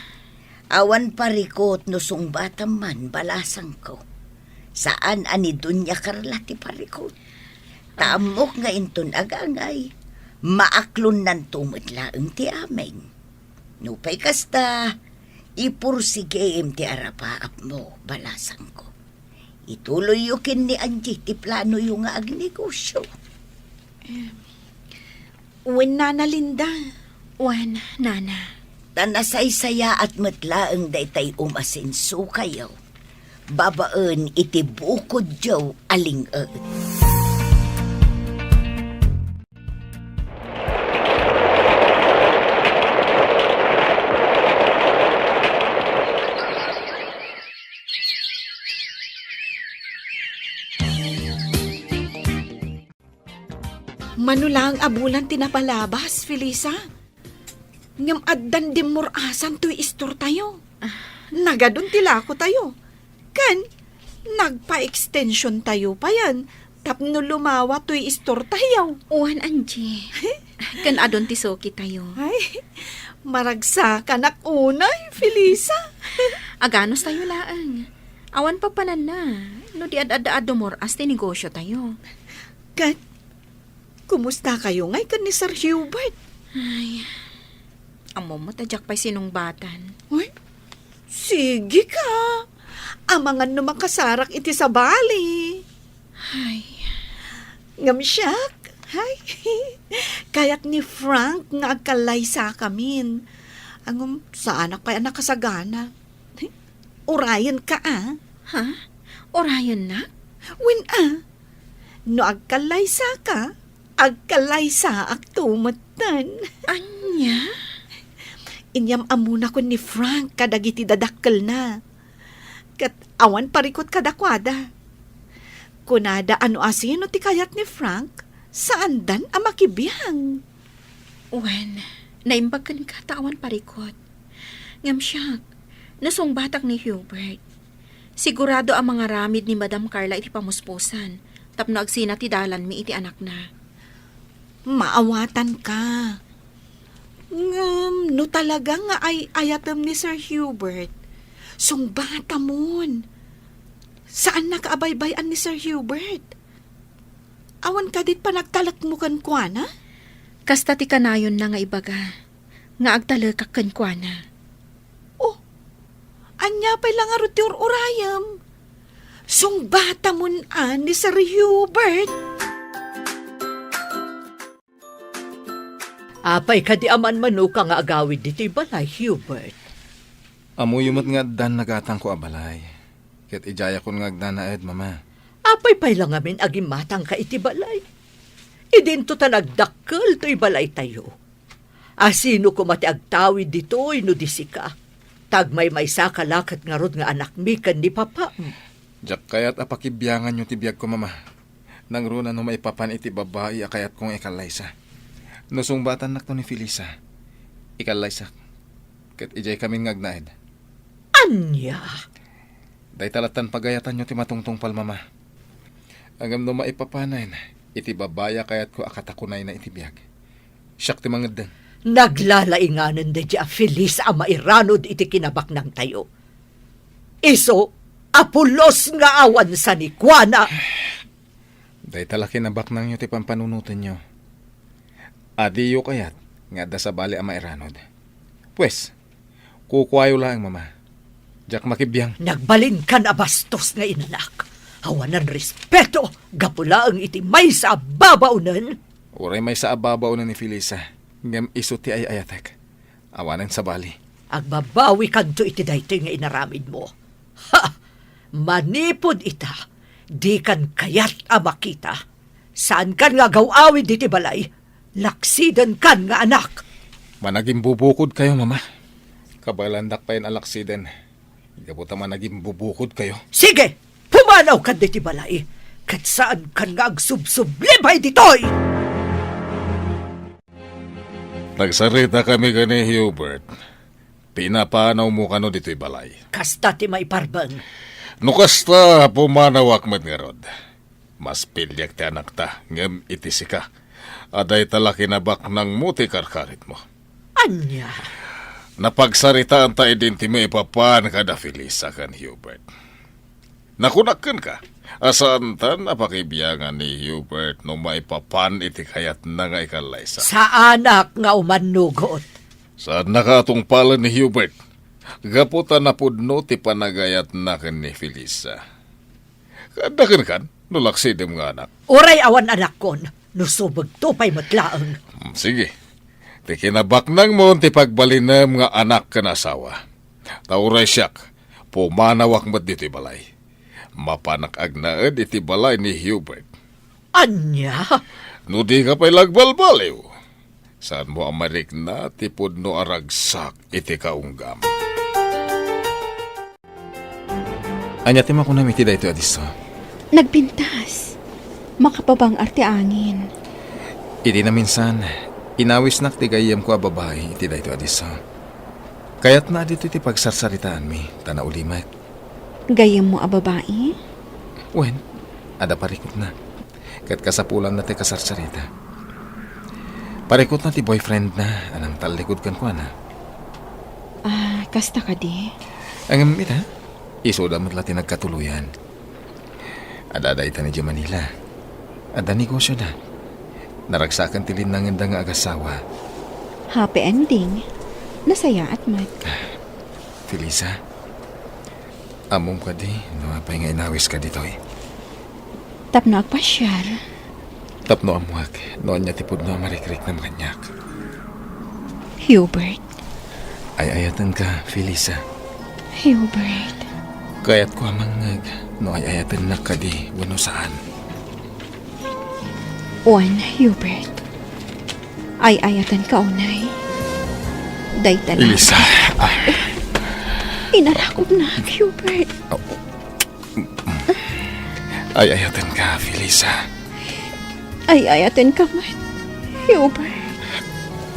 Awan parikut no sungbatam man, balasangko. Saan a ni Doña Carla ti parikut. Ta ammok nga inton agangay, maaklonnanto met laeng ti amin. Nupay kasta, ipursigim ti arapaapmo, balasangko. Ituloyyo ken ni Angie ti planoyo nga agnegosio. Em, wen, Nana Linda. Wen, Nana. Ta nasaysayaat met laeng daytay umasensokayo babaen iti bukodyo a ling-et. Mano laeng a bulan ti napalabas, Felisa. Ngem addan dimmur-asan toy istortayo. Ah. Nagadun ti lakotayo. Ken nagpa-extensiontayo payen tapno lumawa toy istortayo. Wen, Angie. Ken adun ti sukitayo. Ay, maragsakanak unay, Felisa. Aganustayo laeng. Awan papananna no di ad-adda a dumur-as ti negosiotayo. Ket, kumustakayo ngay ken ni Sir Hubert? Ay, ammom met a diak pay sinungbatan. Uy, sige ka. Amangan no makasarak iti sabali. Ay. Ngem siak, ay, kayat ni Frank nga agkallaysakamin. Ngem saanak pay a nakasagana. Urayenka, a. Ha? Urayennak? Wen, a. No agkallaysaka, agkallaysaakto metten. Ania? Inyam-ammona ken ni Frank kadagiti dadakkelna. Ket awan parikut kadakuada. Kunada a no asino ti kayat ni Frank, saandan a makibiang. Wen, naimbag kenka ta awan parikut. Ngem siak, nasungbatak ni Hubert. Sigurado a mangaramid ni Madam Carla iti pamuspusan tapno agsina ti dalanmi iti anakna. Maawatanka. Ngem no talaga nga ay-ayatem ni Sir Hubert, sungbatamon. Saannaka a baybay-an ni Sir Hubert. Awan kadi panagtalekmo kenkuana? Kasta ti kanayonna nga ibaga nga agtalekak kenkuana. Oh, ania pay la ngarud ti ur-urayem? Sungbatamon a ni Sir Hubert. Apay kadi a manmanoka nga agawid ditoy balay, Hubert? Ammoyo met nga addan nagatangko a balay. Ket idiayakon nga agnanaed, Mama. Apay pay la ngamin a gimmatangka iti balay? Idinto ta nagdakkel toy balaytayo. Asino koma ti agtawid ditoy no di sika? Ta agmaymaysaka la ket ngarud nga anakmi ken ni papam. Diak kayat a pakibianganyo ti biagko, Mama. Nangruna no maipapan iti babai a kayatko nga ikallaysa. No sungbatannakto ni Felisa, ikallaysak. Ket idiay kamin nga agnaed. Ania? Dayta lattan pagayatanyo ti matungtungpal, Mama. Ngem no maipapanen iti babai a kayatko a katakunayna iti biag, siak ti mangeddeng. Naglalainganen daydi a Felisa a mairanod iti kinabaknangtayo. Isu a pulos nga awan sanikuana. Dayta la kinabaknangyo ti pampanunotenyo. Adiyo kayat nga adda sabali a mairanod. Pues, kukuayo laeng, Mama. Diak makibiang. Nagbalinkan a bastos nga inanak. Awanan respeto, gapu laeng iti maysa a babaonen. Uray maysa a babaonen ni Felisa, ngem isu ti ay-ayatek. Awanen sabali. Agbabawikanto iti daytoy nga inaramidmo. Ha! Manipud ita, dikan kayat a makita. Saankan nga agaw-awid iti balay. Laksidenkan nga anak. Managimbubukodkayo, Mama. Kabaelandak payen a laksiden. Gapu ta managimbubukodkayo. Sige! Pumanawkan ditoy balay. Ket saankan nga agsubsubli pay ditoy! Nagsaritakami ken ni Hubert. Pinapanawmo kano ditoy balay? Kasta ti maiparbeng. No kasta, pumanawak met ngarud. Maspiliak ti anakta, ngem iti sika, adda ita la kinabaknangmo ti karkaritmo. Ania? Napagsaritaanta idin ti maipapan kada Felisa ken Hubert. Nakunak kenka, a saantan a pakibiangan ni Hubert no maipapan iti kayatna nga ikallaysa. Saanak nga umannugot. Saannaka a tungpalen ni Hubert, gapu ta napudno ti panagayatna ken ni Felisa. Kaadda kenkan, no laksidem nga anak. Uray awan anakkon, no subegto pay met laeng. Hmm, sige. Ti kinabaknangmo ti pagbalinem nga anak ken asawa. Ta uray siak, pumanawak met ditoy balay. Mapanak agnaed iti balay ni Hubert. Ania? No dika pay la agbalbaliw, saanmo a marikna ti pudno a ragsak iti kaunggam. Ania ti makunam iti daytoy a disso? Nagpintas. Makapabang-ar ti angin. Idi naminsan, inawisnak ti gayyemko a babai iti daytoy a disso. Kayatna a ditoy ti pagsarsaritaanmi, ta naulimek. Gayyemmo a babai? Wen, adda parikutna. Ket kasapulanna ti kasarsarita. Parikutna ti boyfriendna a nangtallikud kenkuana. Ah, kasta kadi? Ngem ita, isuda met la ti nagkatuloyan. Adda dayta idiay Manila. Adda negosioda. Naragsaken ti linnangenda nga agasawa. Happy ending. Nasayaat met. Felisa, ammom kadi no apay nga inawiska ditoy? Tapno agpasiar. Tapno ammuak no ania ti pudno a marikriknam kaniak. Hubert. Ay-ayatenka, Felisa. Hubert. Kayatko a mangngeg no ay-ayatennak kadi wenno saan. Wen, Hubert. Ay-ayatenka unay. Dayta la. Felisa. Ah. Inarakupnak, Hubert. Oh. Ay-ayatenka, Felisa. Ay-ayatenka met, Hubert.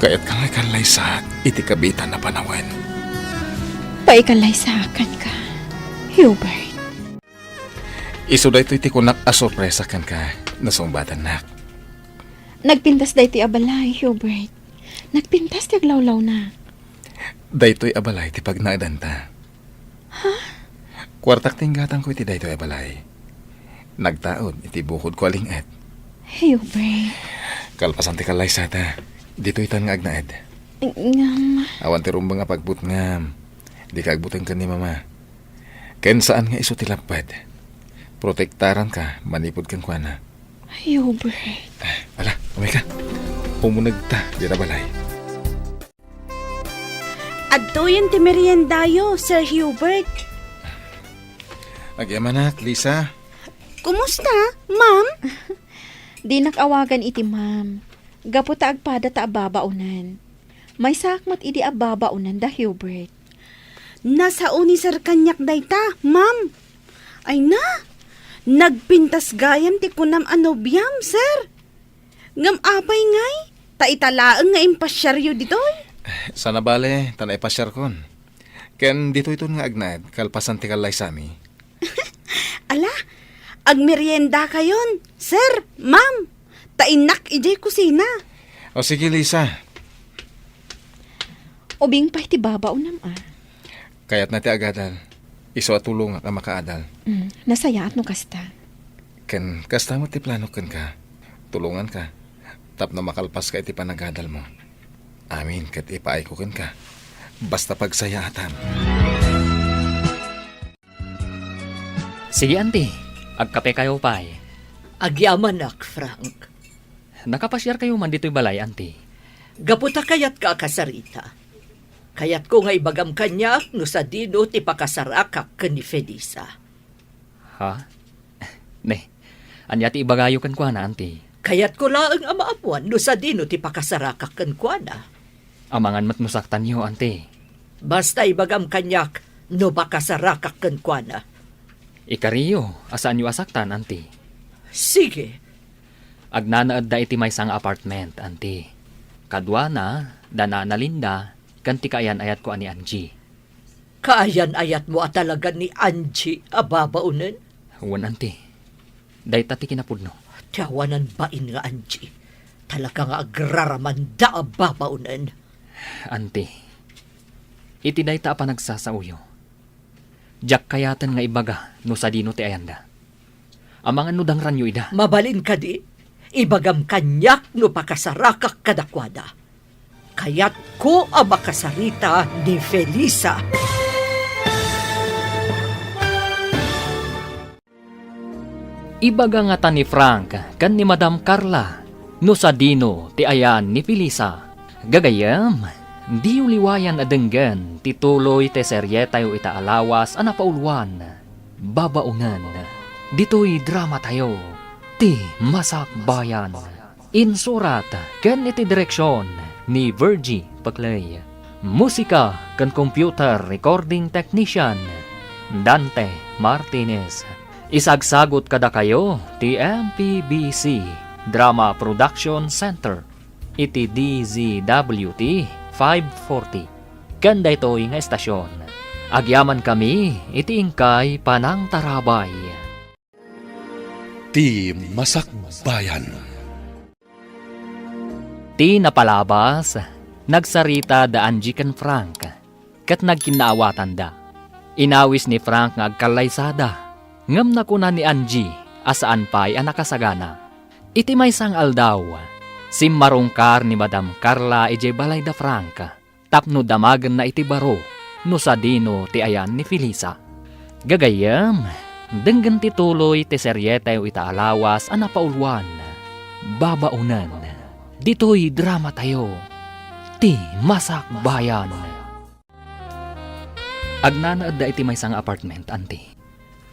Kayatka nga ikallaysaak iti kabiitan a panawen. Paikallaysaak kenka, Hubert. Isu daytoy ti kunak a sorpresa kenka, no sungbatannak. Nagpintas daytoy a balay, Hubert. Nagpintas ti aglawlawna. Daytoy a balay ti pagnaedanta. Ha? Kuartak ti inggatangko iti daytoy a balay. Nagtaud iti bukodko a ling-et. Hubert. Kalpasan ti kallaysata, ditoytan nga agnaed. Ngem. Awan ti rumbeng a pagbutngam. Dika agbuteng ken ni Mama. Ken saan nga isu ti lapped. Protektaranka manipud kenkuana. Hubert. Ala, umay ka. Umunegta dita balay. Adtoyen ti meriendayo, Sir Hubert. Agyamanak, Lisa. Kumusta, ma'am? Dinak awagan iti ma'am. Gapu ta agpada ta ababaonan. Maysaak met idi ababaonan da Hubert. Nasao ni Sir kaniak dayta, ma'am. Ay na, nagpintas gayam ti kunam a nobiam, Sir. Ngem apay ngay, ta ita laeng nga impasiaryo ditoy? Sana bale, ta naipasiarkon. Ken ditoyton nga agnaed, kalpasan ti kallaysami. Ala, agmeriendakayon, sir, ma'am. Ta innak idiay kusina. O sige, Lisa. Ubing pay ti babaonam, a. Kayatna ti agadal. Isu a tulongak a makaadal. Mm, nasayaat no kasta. Ken kasta met ti planok kenka. Tulonganka tapno makalpaska iti panagadalmo. Amin ket ipaayko kenka. Basta pagsayaatam. Sige, Auntie. Agkape kayo pay. Agyamanak, Frank. Nakapasiar kayo man ditoy balay, Auntie? Gapu ta kayatka a kasarita. Kayatko nga ibagam kaniak no sadino ti pakasarakak ken ni Felisa. Ha? Ne, ania ti ibagayo kenkuana, Auntie? Kayatko laeng a maammuan no sadino ti pakasarakak kenkuana. Amangan met no saktanyo, Auntie. Basta ibagam kaniak no pakasarakak kenkuana. Ikariyo a saanyo a saktan, Auntie. Sige. Agnanaedda iti maysa nga apartment, Auntie. Kaduana, da Nana Linda, ken ti kaayan-ayatko a ni Angie. Kaayan-ayatmo a talaga ni Angie a babaonen? Wen, Auntie. Dayta ti kinapudno. Ti awanan bain nga Angie. Talaga nga agraramanda a babaonen. Auntie, iti dayta a panagsasaoyo, diak kayaten nga ibaga no sadino ti ayanda. Amangan no dangranyo ida. Mabalin kadi, ibagam kaniak no pakasarakak kadakuada. Kayatko a makasarita ni Felisa. Ibaga ngata ni Frank ken ni Madam Carla no sadino ti ayan ni Felisa. Gagayyem, diyo liwayan a denggen ti tuloy ti serietayo ita a lawas a napauluan, Babaonen, ditoy dramatayo, Ti Masakbayan. Insurat ken iti direksion ni Virgie Paclay. Musika ken computer recording technician, Dante Martinez. Isagsagut kadakayo ti M P B C Drama Production Center iti D Z W T five forty. Ken daytoy nga estasion, agyamankami iti inkay panangtarabay. Ti Masakbayan. Ti napalabas, nagsarita da Angie ken Frank, ket nagkinnaawatanda. Inawis ni Frank nga agkallaysada, ngem nakuna ni Angie a saan pay a nakasagana. Iti maysa nga aldaw, simmarungkar ni Madam Carla idiay balay da Frank tapno damagenna iti baro no sadino ti ayan ni Felisa. Gagayyem, denggen ti tuloy ti serietayo ita a lawas a napauluan, Babaonen, ditoy dramatayo, Ti Masakbayan. Agnanaedda iti maysa nga apartment, Auntie.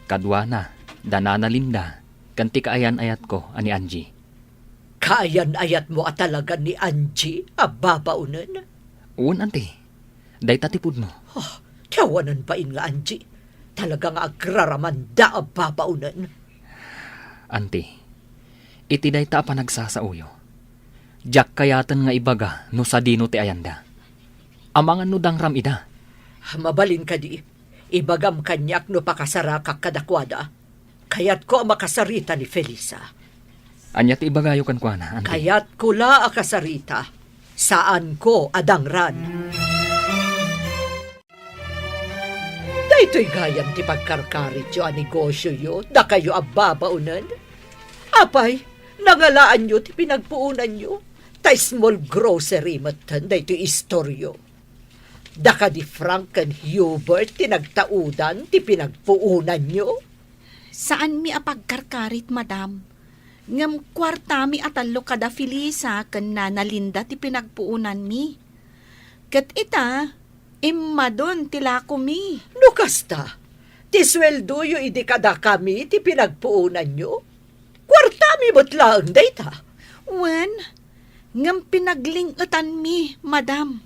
Kaduana, da Nana Linda, ken ti kaayan-ayatko a ni Angie. Kaayan-ayatmo a talaga ni Angie a babaonen? Wen, Auntie. Dayta ti pudno. Ah, ti awanan bain nga Angie. Talaga nga agraramanda a babaonen. Auntie, iti dayta a panagsasaoyo, diak kayaten nga ibaga no sadino ti ayanda. Amangan no dangram ida. Mabalin kadi, ibagam kaniak no pakasarakak kadakuada. Kayatko a makasarita ni Felisa. Ania ti ibagayo kenkuana, Auntie? Kayatko la a kasarita. Saanko a dangran. Daytoy gayam ti pagkarkarityo a negosioyo, dakayo a babaonen. Apay, nangalaanyo ti pinagpuonanyo. Ta small grocery metten daytoy istoryo. Da kadi Frank ken Hubert ti nagtaudan ti pinagpuonanyo? Saanmi a pagkarkarit, madam. Ngem kuartami a tallo kada Felisa ken Nana Linda ti pinagpuonanmi. Ket ita, immadon ti lakomi. No kasta, ti sueldoyo idi kadakami ti pinagpuonanyo? Kuartami met laeng dayta. Wen, ngem pinagling-etanmi, madam.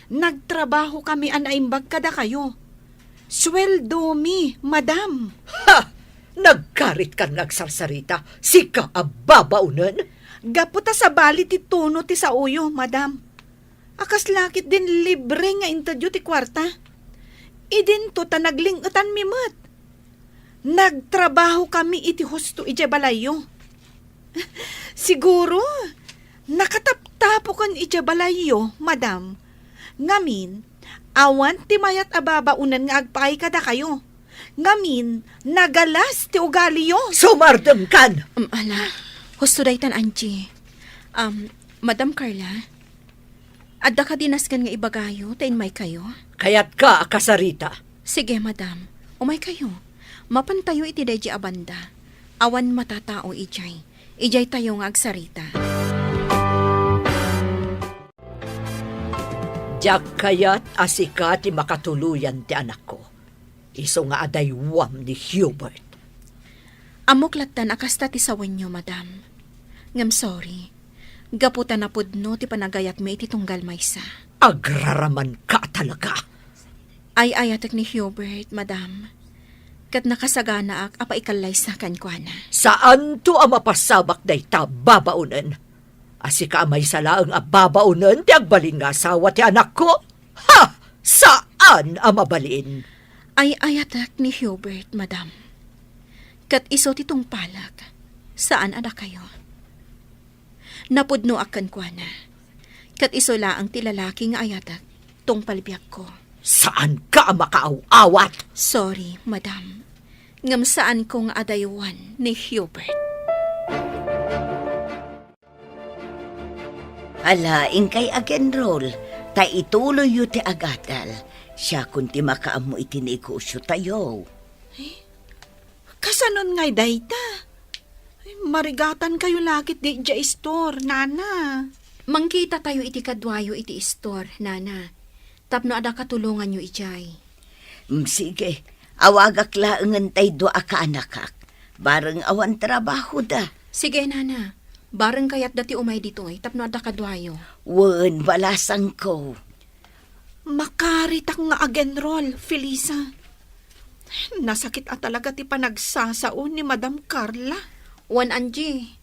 Nagtrabahokami a naimbag kadakayo. Sueldomi, madam. Ha! Nagkaritkan nga agsarsarita, sika a babaonen? Gapu ta sabali ti tono ti saoyo, madam. A kasla ketdin libre nga intedyo ti kuarta. Idinto ta nagling-etanmi met. Nagtrabahokami iti husto idiay balayyo. Siguro, nakataptapokan idiay balayyo, madam. Ngamin, awan ti mayat a babaonen nga agpaay kadakayo. Ngamin, nagalas ti ugaliyo. Sumardengkan! Um, ala, husto daytan, Angie. Um, Madam Carla, adda kadi nasken nga ibagayo ta inmaykayo? Kayatka a kasarita. Sige, madam. Umaykayo. Mapantayo iti daydi a banda. Awan matatao idiay. Idiay tayo nga agsarita. Diak kayat a sika ti makatuloyan ti anakko. Isu nga adaywam ni Hubert. Ammok lattan a kasta ti sawenyo, madam. Ngem sorry. Gapu ta napudno ti panagayatmi iti tunggal maysa. Agraraman ka talaga. Ay-ayatek ni Hubert, madam. Ket nakasaganaak a paikallaysa kenkuana. Saanto a mapasabak dayta babaonen. A sika a maysa laeng a babaonen ti agbalin nga asawa ti anakko? Ha! Saan a mabalin! Ay-ayatek ni Hubert, madam. Ket isu ti tungpalek, saan a dakayo. Napudnoak kenkuana. Ket isu laeng ti lalaki nga ayatek, tungpal biagko. Saanka a makaaw-awat! Sorry, madam. Ngem saanko nga adaywan ni Hubert. Ala, inkay ag-enroll, ta ituloyyo ti agadal. Siakon ti makaammo iti negosyo tayo. Eh, kasanon ngay dayta? Ay, marigatan kayo lakit di idiay istor, nana. Mangkita tayo iti kaduayo iti istor, nana. Tapno adda katulonganyo idiay. Mm, sige. Awagak laengen tay dua a kaanakak. Bareng awan trabahoda. Sige, nana. Bareng kayatda ti umay ditoy tapno adda kaduayo. Wen, balasangko. Makaritak nga ag-enroll, Felisa. Nasakit a talaga ti panagsasao ni Madam Carla. Wen, Angie.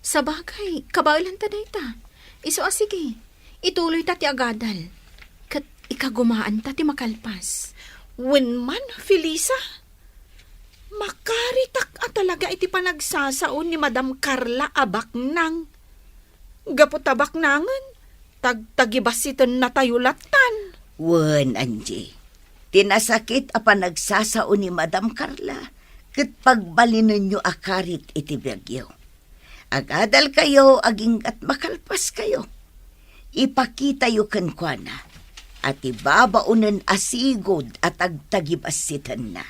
Sabagay, kabaelanta dayta. Isu a sige. Ituloyta ti agadal. Ket ikagumaanta ti makalpas. Wen man, Felisa, makaritak a talaga iti panagsasao ni Madam Carla a baknang. Gapu ta baknangen, tagtagibassitennatayo lattan. Wen, Angie, ti nasakit a panagsasao ni Madam Carla ket pagbalinenyo a karit iti biagyo. Agadalkayo agingga't makalpaskayo. Ipakitayo kenkuana a ti babaonen a sigud a tagtagibassitenna.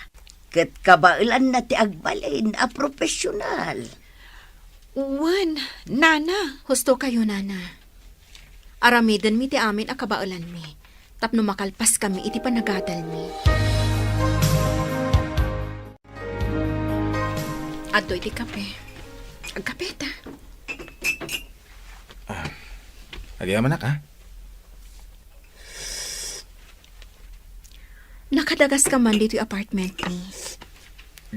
Ket kabaelanna ti agbalin a profesional. Wen, nana. Husto kayo, nana. Aramidenmi ti amin a kabaelanmi tapno makalpaskami iti panagadalmi. Adtoy ti kape. Agkapeta. Ah, agyamanak, ah. Nakadagaska man ditoy apartment mi.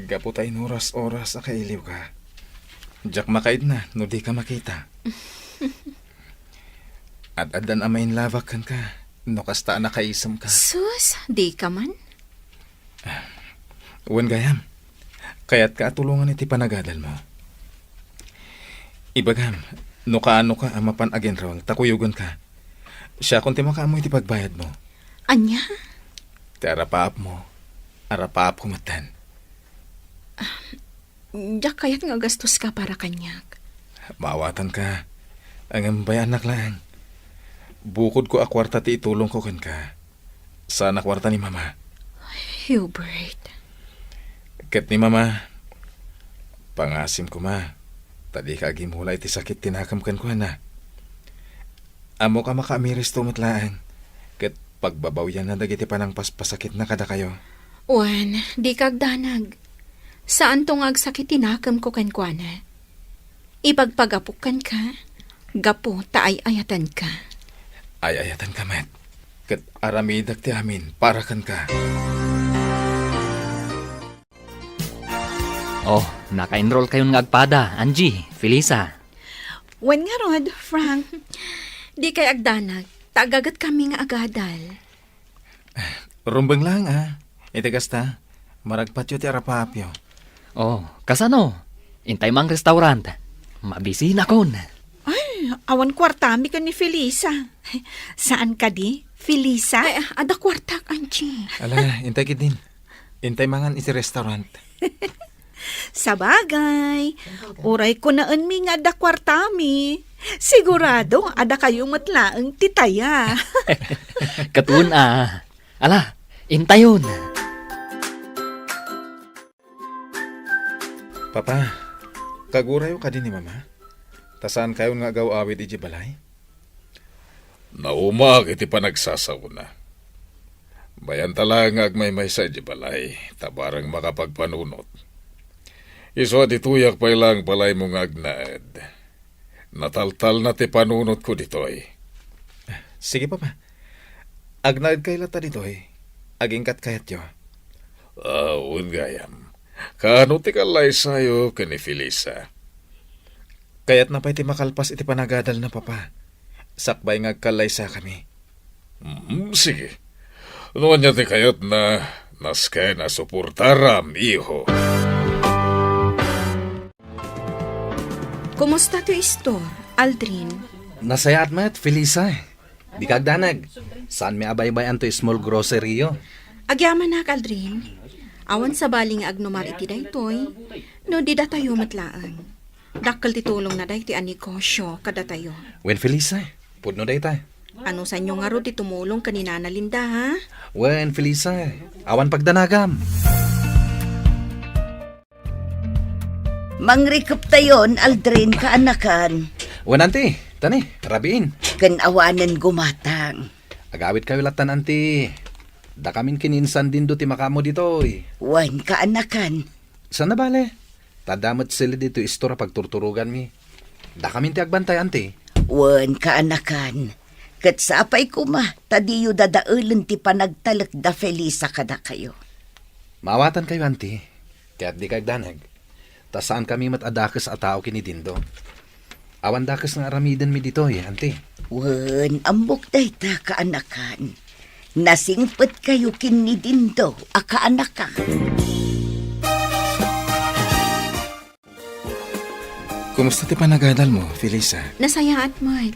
Gapu ta inuras-oras a kailiwka. Diak makaidna no dika makita. Ad-addan a mainlabak kenka no kasta a nakaisemka. Sus, dika man. Wen gayam, kayatka a tulongan iti panagadalmo. Ibagam, no kaanoka a mapan ag-enroll ta kuyogenka. Siakon ti makaammo iti pagbayadmo. Ania? Ti arapaapmo, arapaapko metten. Diak kayat nga agastoska para kaniak. Maawatanka. Ngem bay-annak laeng. Bukodko a kuarta ti itulongko kenka. Saan a kuarta ni Mama. Hubert. Ket ni Mama, pangasim koma, ta dika agimula iti sakit ti nakem kenkuana. Ammok a makaamiristo met laeng, ket pagbabawianna dagiti panangpaspasakitna kadakayo. Wen, dika agdanag. Saanto nga agsakit ti nakemko kenkuana. Ipagpagapok kenka, gapu ta ay-ayatenka. Ay-ayatenka met, ket aramidek ti amin para kenka. Oh, naka-enroll kayon nga agpada, Angie, Felisa. Wen ngarud, Frank. Dikay agdanag, ta agaget kami nga agadal. Rumbeng laeng, a. Iti kasta, maragpatyo ti arapaapyo. Oh, kasano? Intay mang restaurant. Mabisinakon. Ay, awan kuartami ken ni Felisa. Saan kadi, Felisa? Ay, adda kuartak, Angie. Ala, intay ketdin. Intay mangan iti restaurant. Sabagay, uray kunaenmi nga adda kuartami. Sigurado, adda kayo met laeng ti taya. Ket wen a. Ala, intayon. Papa, kagurayo kadi ni Mama? Ta saankayon nga agaw-awid idiay balay? Naumaak iti panagsasaona. Bayanta laeng nga agmaymaysa idiay balay, ta bareng makapagpanunot. Isu a ditoyak pay laeng balaymo nga agnaed. Nataltalna ti panunotko ditoy. Sige, Papa. Agnaedkayo latta ditoy. Aginggat kayatyo. Ah, wen gayam. Kaano ti kallaysayo ken ni Felisa? Kayatna pay ti makalpas iti panagadalna, Papa. Sakbay nga agkallaysakami. Mm, sige. No ania ti kayatna, nasken a suportaram, iho. Kumusta ti istor, Aldrin? Nasayaat met, Felisa. Dika agdanag. Saanmi a baybay-an toy small grocery-yo. Agyamanak, Aldrin. Awan sabali nga agnumar iti daytoy, no di datayo met laeng. Dakkel ti tulongna daytoy a negosio kadatayo. Wen, Felisa, pudno dayta. Anusanyo ngarud ti tumulong ken ni Nana Linda, ha? Wen, Felisa, awan pagdanagam. Mangrikeptayon, Aldrin, kaanakan. Wen, anti, tani, rabiin. Ken awanen gumatang. Agawidkayo lattan, anti. Dakamin ken ni Insan Dindo ti makaammo ditoy. Wen, kaanakan. Saan a bale? Ta adda met sili ditoy istor a pagturturoganmi. Dakamin ti agbantay, anti. Wen, kaanakan. Ket sapay koma, ta diyo dadaelen ti panagtalek da Felisa kadakayo. Maawatankayo, anti. Ket dika agdanag. Ta saankami met a dakes a tao ken ni Dindo. Awan dakes nga aramidenmi ditoy, anti. Wen, ammok dayta, kaanakan. Nasingpetkayo ken ni Dindo a kaanakan. Kumusta ti panagadalmo, Felisa? Nasayaat met.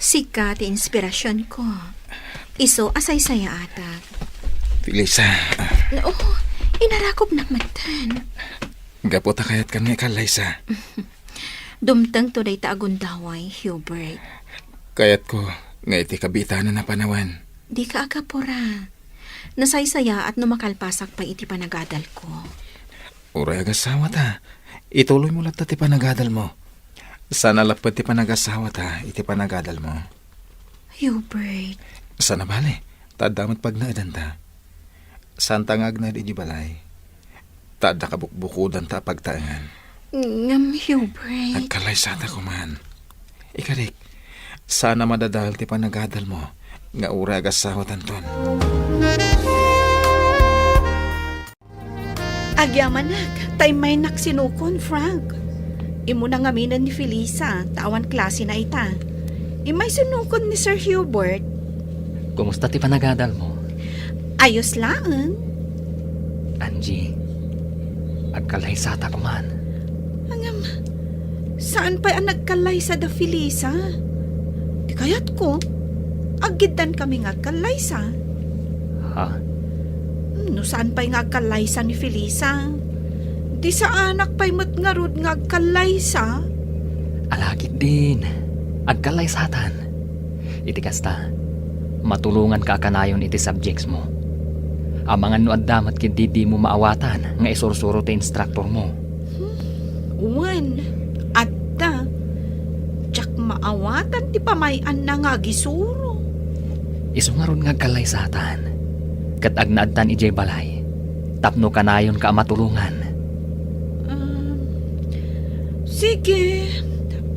Sika ti inspirasionko. Isu a saysayaatak. Felisa. Oo, inarakopnak metten. Gapu ta kayatkan nga ikallaysa. Dumtengto dayta a gundaway, Hubert. Kayatko nga iti kabiitanan a panawen. Dika agapura. Nasaysayaat no makalpasak pay iti panagadalko. Uray agasawata, ituloymo latta ti panagadalmo. Saan a lapped ti panagasawata iti panagadalmo. Hubert. Saan a bale, ta adda met pagnaedanta. Saanta nga agnaed idiay balay. Ta adda kabukbukodanta a pagtaengan. Ngem, Hubert. Agkallaysata koman. Ikarik, saan a madadael ti panagadalmo nga uray agasawatanton. Agyamanak, ta immaynak sinukon, Frank. Immuna ngaminen ni Felisa, ta awan klasena ita. Immay sinukon ni Sir Hubert. Kumusta ti panagadalmo? Ayos laeng. Angie, agkallaysata koman. Ngem, saan pay a nagkallaysa da Felisa? Ti kayatko, aggiddankami nga agkallaysa. Ha? No saan pay nga agkallaysa ni Felisa, di saanak pay met ngarud nga agkallaysa? Ala ketdin, agkallaysatan. Iti kasta, matulonganka a kanayon iti subjectsmo. Amangan no adda met ketdi dimo maawatan nga isursuro ti instructormo. Hmm, wen, adda. Diak maawatan ti pamay-anna nga agisuro. Isu ngarud nga agkallaysatan, ket agnaedtan idiay balay, tapno kanayonka a matulongan. Um, sige,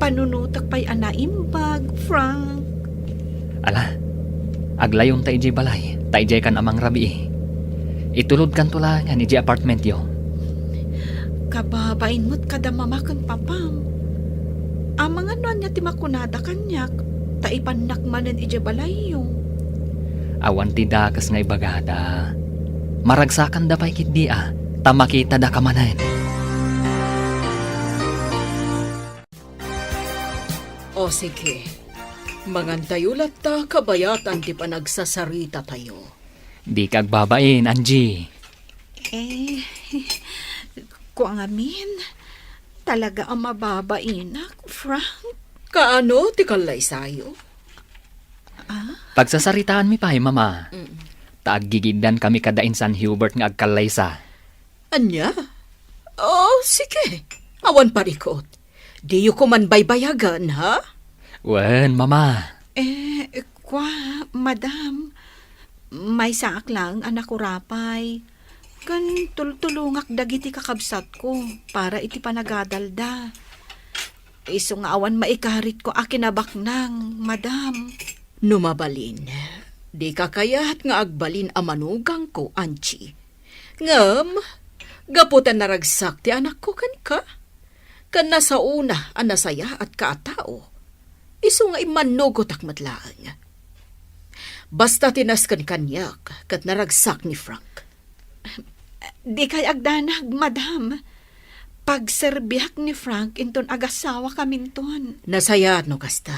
panunotek pay a naimbag, Frank. Ala, aglayonta idiay balay, ta idiaykan a mangrabii. Itulodkanto laengen idiay apartmentyo. Kababain met kada mama ken papam. Amangan no ania ti makunada kaniak, ta ipannak manen idiay balayyo. Awan ti dakes nga ibagada. Maragsakanda pay ketdi a, ta makitadaka manen. O sige, mangantayo latta kabayatan ti panagsasarita tayo. Dika agbabain, Angie. Eh, kua ngamin, talaga a mababainak, Frank. Kaano ti kallaysayo? Ah? Pagsasaritaanmi pay, Mama. Mm. Ta aggigiddankami kada insan Hubert nga agkallaysa. Ania? Oh, O, sige. Awan parikot. Diyo koman baybayagan, ha? Wen, Mama. Eh, kwa, Madam, maysaak laeng a nakurapay. Ken tultulongak dagiti kakabsatko para iti panagadalda. Isu nga awan maikaritko a kinabaknang, Madam. No mabalin, dika kayat nga agbalin a manugangko, Angie. Ngem, gapu ta naragsak ti anakko kenka, ken nasaona a nasayaatka a tao, isu nga immannugotak met laeng. Basta ti nasken kaniak ket naragsak ni Frank. Dikay agdanag, Madam. Pagserbiak ni Frank inton agasawakaminton. Nasayaat no kasta.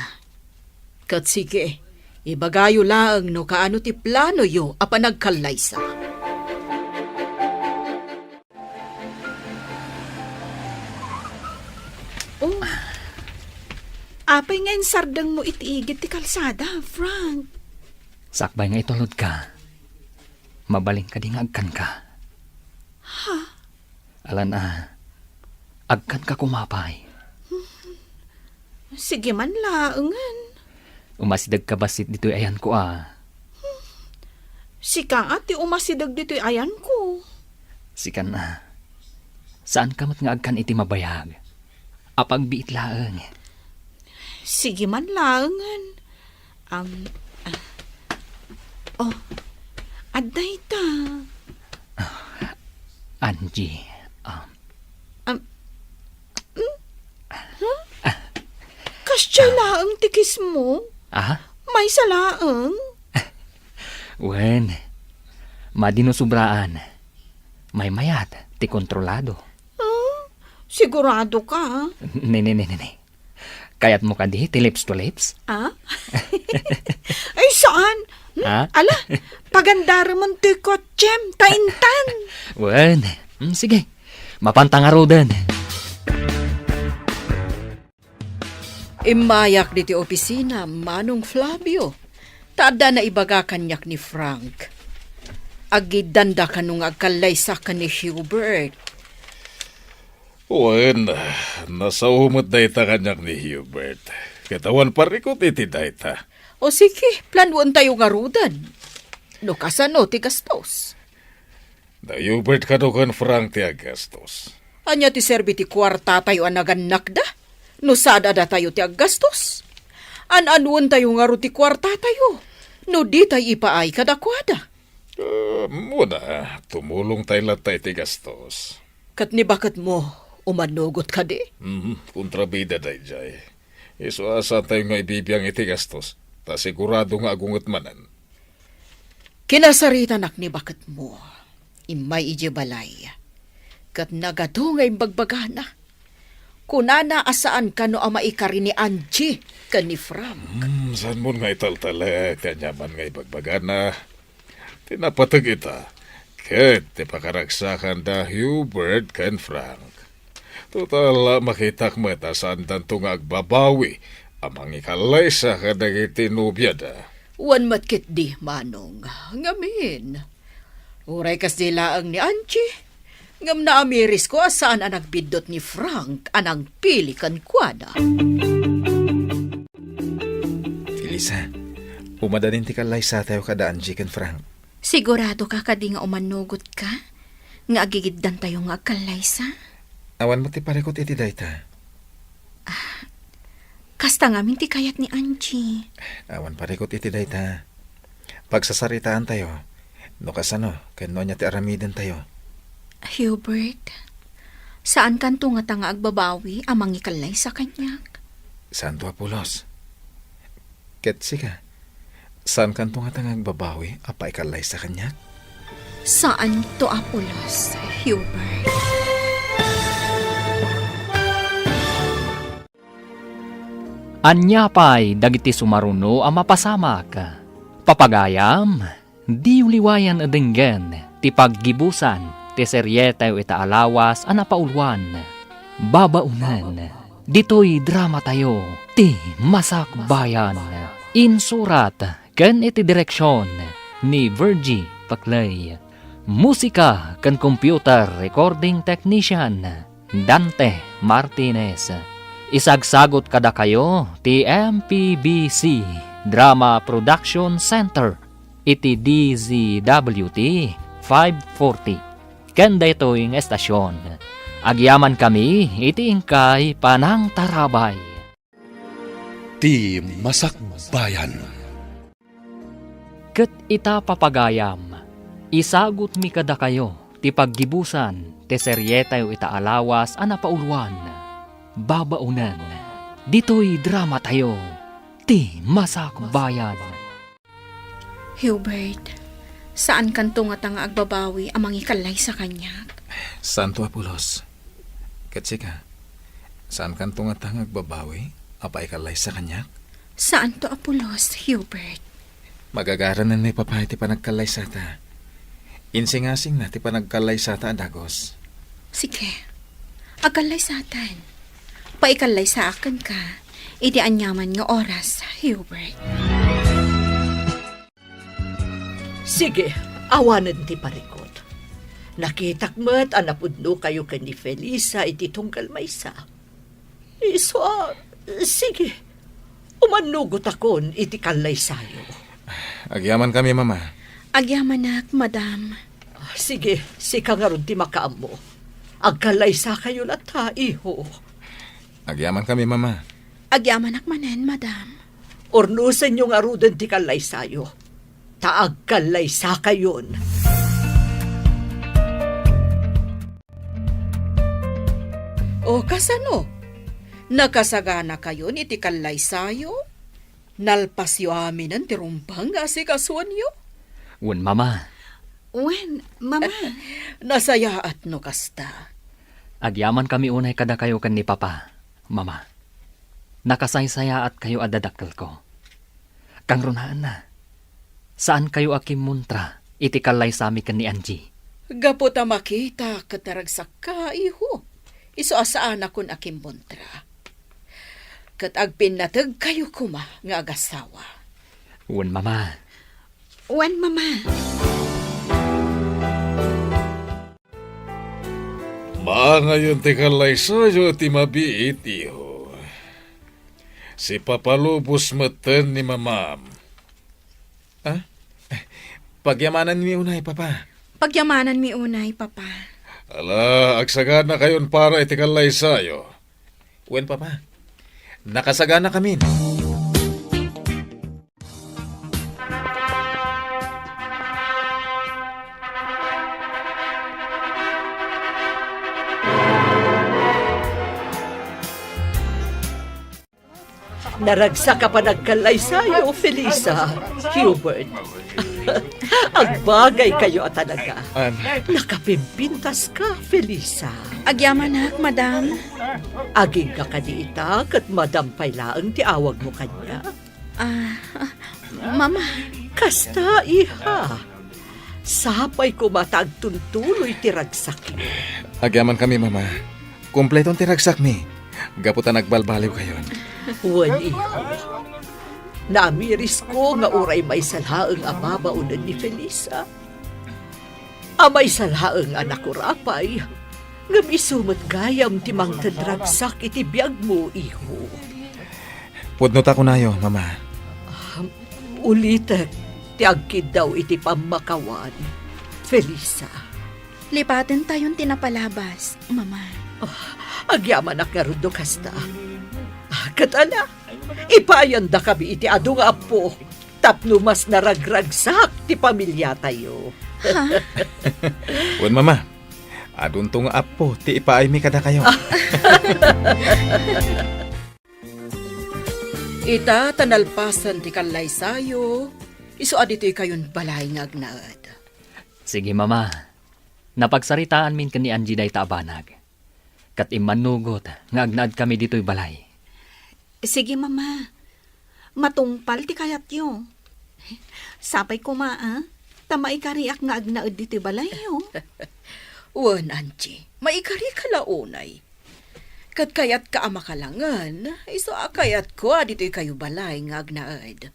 Ket sige, ibagayo laeng no kaano ti planoyo a panagkallaysa. Oh, apay nga insardengmo iti igid ti kalsada, Frank? Sakbay nga itulodka, mabalin kadi nga agkanka? Ha? Alan a, agkanka koma pay. Sige man laengen. Umasidegka bassit ditoy ayanko a. Sika a ti umasideg ditoy ayanko. Sikan a. Saanka met nga agkan iti mabayag. Apagbiit laeng. Sige man laengen. Am, ah. Oh, adda ita. Angie, um, Am, hmm? Huh? Kasdiay laeng ti kiss mo? Ah? Maysa laeng? Wen, madi no sobraan. Maymayat ti kontrolado. Huh? Sigurado ka? Ne, ne, ne, ne, ne. Kayatmo kadi ti lips to lips? Ah? Ay, saan? Hmm? Ah? Ala, pagandaremon toy kotsem, ta intan. Wen, hmm, sige. Mapanta ngaruden. Immayak ditoy opisina, Manong Flavio. Ta adda naibaga kaniak ni Frank. Agiddanda kano nga agkallaysa ken ni Hubert. Wen, nasao met dayta kaniak ni Hubert. Ket awan parikot iti dayta. O sige, planoentayo ngaruden. No kasano ti gastos? Da Hubert kano ken Frank ti aggastos. Ania ti serbi ti kuartatayo a nagannakda? No sad a datayo ti aggastos? An-anuentayo ngarud ti kuartatayo? No ditay ipaay kadakuada? Ah, muna, tumulongtay latta iti gastos. Ket ni baketmo, umanugot kadi? Mhm, kontrabida daydiay. Isu a saantayo nga ibibiang iti gastos, ta sigurado nga agunget manen. Kinasaritanak ni baketmo. Immay idiay balay. Ket nagadu nga imbagbagana. Kunana a saan kano a maikari ni Angie ken ni Frank. Hmm, saanmon nga italtalek ti aniaman nga ibagbagana. Ti napateg ita, ket ti pakaragsakan da Hubert ken Frank. Total, makitak met a saandanto nga agbabawi a mangikallaysa kadagiti nobiada. Wen met ketdi, Manong. Ngamin, uray kasdi laeng ni Angie, ngem naamirisko a saan a nagbiddut ni Frank a nangpili kenkuana. Felisa, umadadin ti kallaysatayo kada Angie ken Frank. Sigurado ka kadi nga umanugot ka nga agigiddantayo nga agkallaysa? Awan met ti parikot iti dayta. Ah, kasta ngamin ti kayat ni Angie. Awan parikot iti dayta. Pagsasaritaantayo no kasano ken no ania ti aramidentayo. Hubert, saankanto ngata nga agbabawi a mangikallaysa kaniak? Saanto a pulos. Ket sika, saankanto ngata nga agbabawi a paikallaysa kaniak? Saanto a pulos, Hubert. Ania pay dagiti sumaruno a mapasamak? Papagayam, diyo liwayan a denggen ti paggibusan ti serietayo ita a lawas a napauluan. Babaonen ditoy dramatayo ti Masakbayan. Insurat ken iti direksion ni Virgie Paclay. Musika ken computer recording technician Dante Martinez. Isagsagut kadakayo ti M P B C Drama Production Center iti D Z W T five forty. Ken daytoy nga estasion, agyamankami iti inkay panangtarabay. Ti Masakbayan. Ket ita, papagayam, isagutmi kadakayo ti paggibusan ti serietayo ita a lawas a napauloan, Babaonen, ditoy dramatayo, Ti Masakbayan. Hubert, saankanto ngata nga agbabawi a mangikallaysa kaniak? Saanto a pulos. Ket sika, saankanto ngata nga agbabawi a paikallaysa kaniak? Saanto a pulos, Hubert. Magagaranenmi, Papa, iti panagkallaysata. Insingasingna ti panagkallaysata a dagus. Sige, agkallaysatan. Paikallaysaak kenka iti aniaman nga oras, Hubert. Sige, awanen ti parikut. Nakitak met a napudnokayo ken ni Felisa iti tunggal maysa. Isu a, sige, umannugotakon iti kallaysayo. Agyamankami, Mama. Agyamanak, Madam. Ah, sige, sika ngarud ti makaammo. Agkallaysakayo latta, iho. Agyamankami, Mama. Agyamanak manen, Madam. Urnosenyo ngaruden ti kallaysayo, ta agkallaysakayon. O, kasano? Nakasaganakayon iti kallaysayo? Nalpasyo aminen ti rumbeng nga asikasuenyo? Wen, Mama. Wen, Mama. Nasayaat no kasta. Agyamankami unay kadakayo ken ni Papa, Mama. Nakasaysayaatkayo a dadakkelko. Kangrunaanna, saankayo a kimmuntra iti kallaysami ken ni Angie. Gapu ta makitak ket naragsakka, iho, isu a saanakon a kimmuntra. Ket agpinnategkayo koma nga agasawa. Wen, Mama. Wen, Mama. Maangayon ti kallaysayo ti mabiit, iho. Sipapalubos metten ni Mamam. Ah? Pagyamananmi unay, Papa. Pagyamananmi unay, Papa. Ala, agsaganakayon para iti kallaysayo. Wen, Papa. Nakasaganakamin. Naragsak a panagkallaysayo, Felisa, Hubert. Agbagaykayo a talaga. An- Nakapimpintaska, Felisa. Agyamanak, Madam. Agingga kadi ita, ket Madam pay laeng ti awagmo kaniak? Ah, Mama. Kasta, iha. Sapay koma ta agtuntuloy ti ragsakyo. Agyamankami, Mama. Kompleton ti ragsakmi. Gapu ta nagbalbaliwkayon. Wen, iho. Namirisko nga uray maysa laeng a babaonen ni Felisa. A maysa laeng a nakurapay, ngem isu met gayam ti mangted ragsak iti biagmo, iho. Pudno ta kunayo, Mama. Ah, ulitek ti agkiddaw iti pammakawan, Felisa. Lipatentayon ti napalabas, Mama. Ah, agyamanak ngarud no kasta. Ah, ket ala, ipaayandakami iti adu nga appo tapno mas naragragsak ti pamiliatayo. Ha? Wen, Mama, adunto nga appo ti ipaaymi kadakayo. Ita ta nalpasen ti kallaysayo, isu a ditoykayon balay nga agnaed. Sige, Mama. Napagsaritaanmin ken ni Angie dayta a banag, ket immannugot nga agnaedkami ditoy balay. Sige, Mama. Matungpal ti kayatyo. Sapay koma, a, ta maikariak nga agnaed ditoy balayyo. Wen, Angie, maikarika la unay. Ket kayatka a makalangen, isu a kayatko a ditoykayo balay nga agnaed.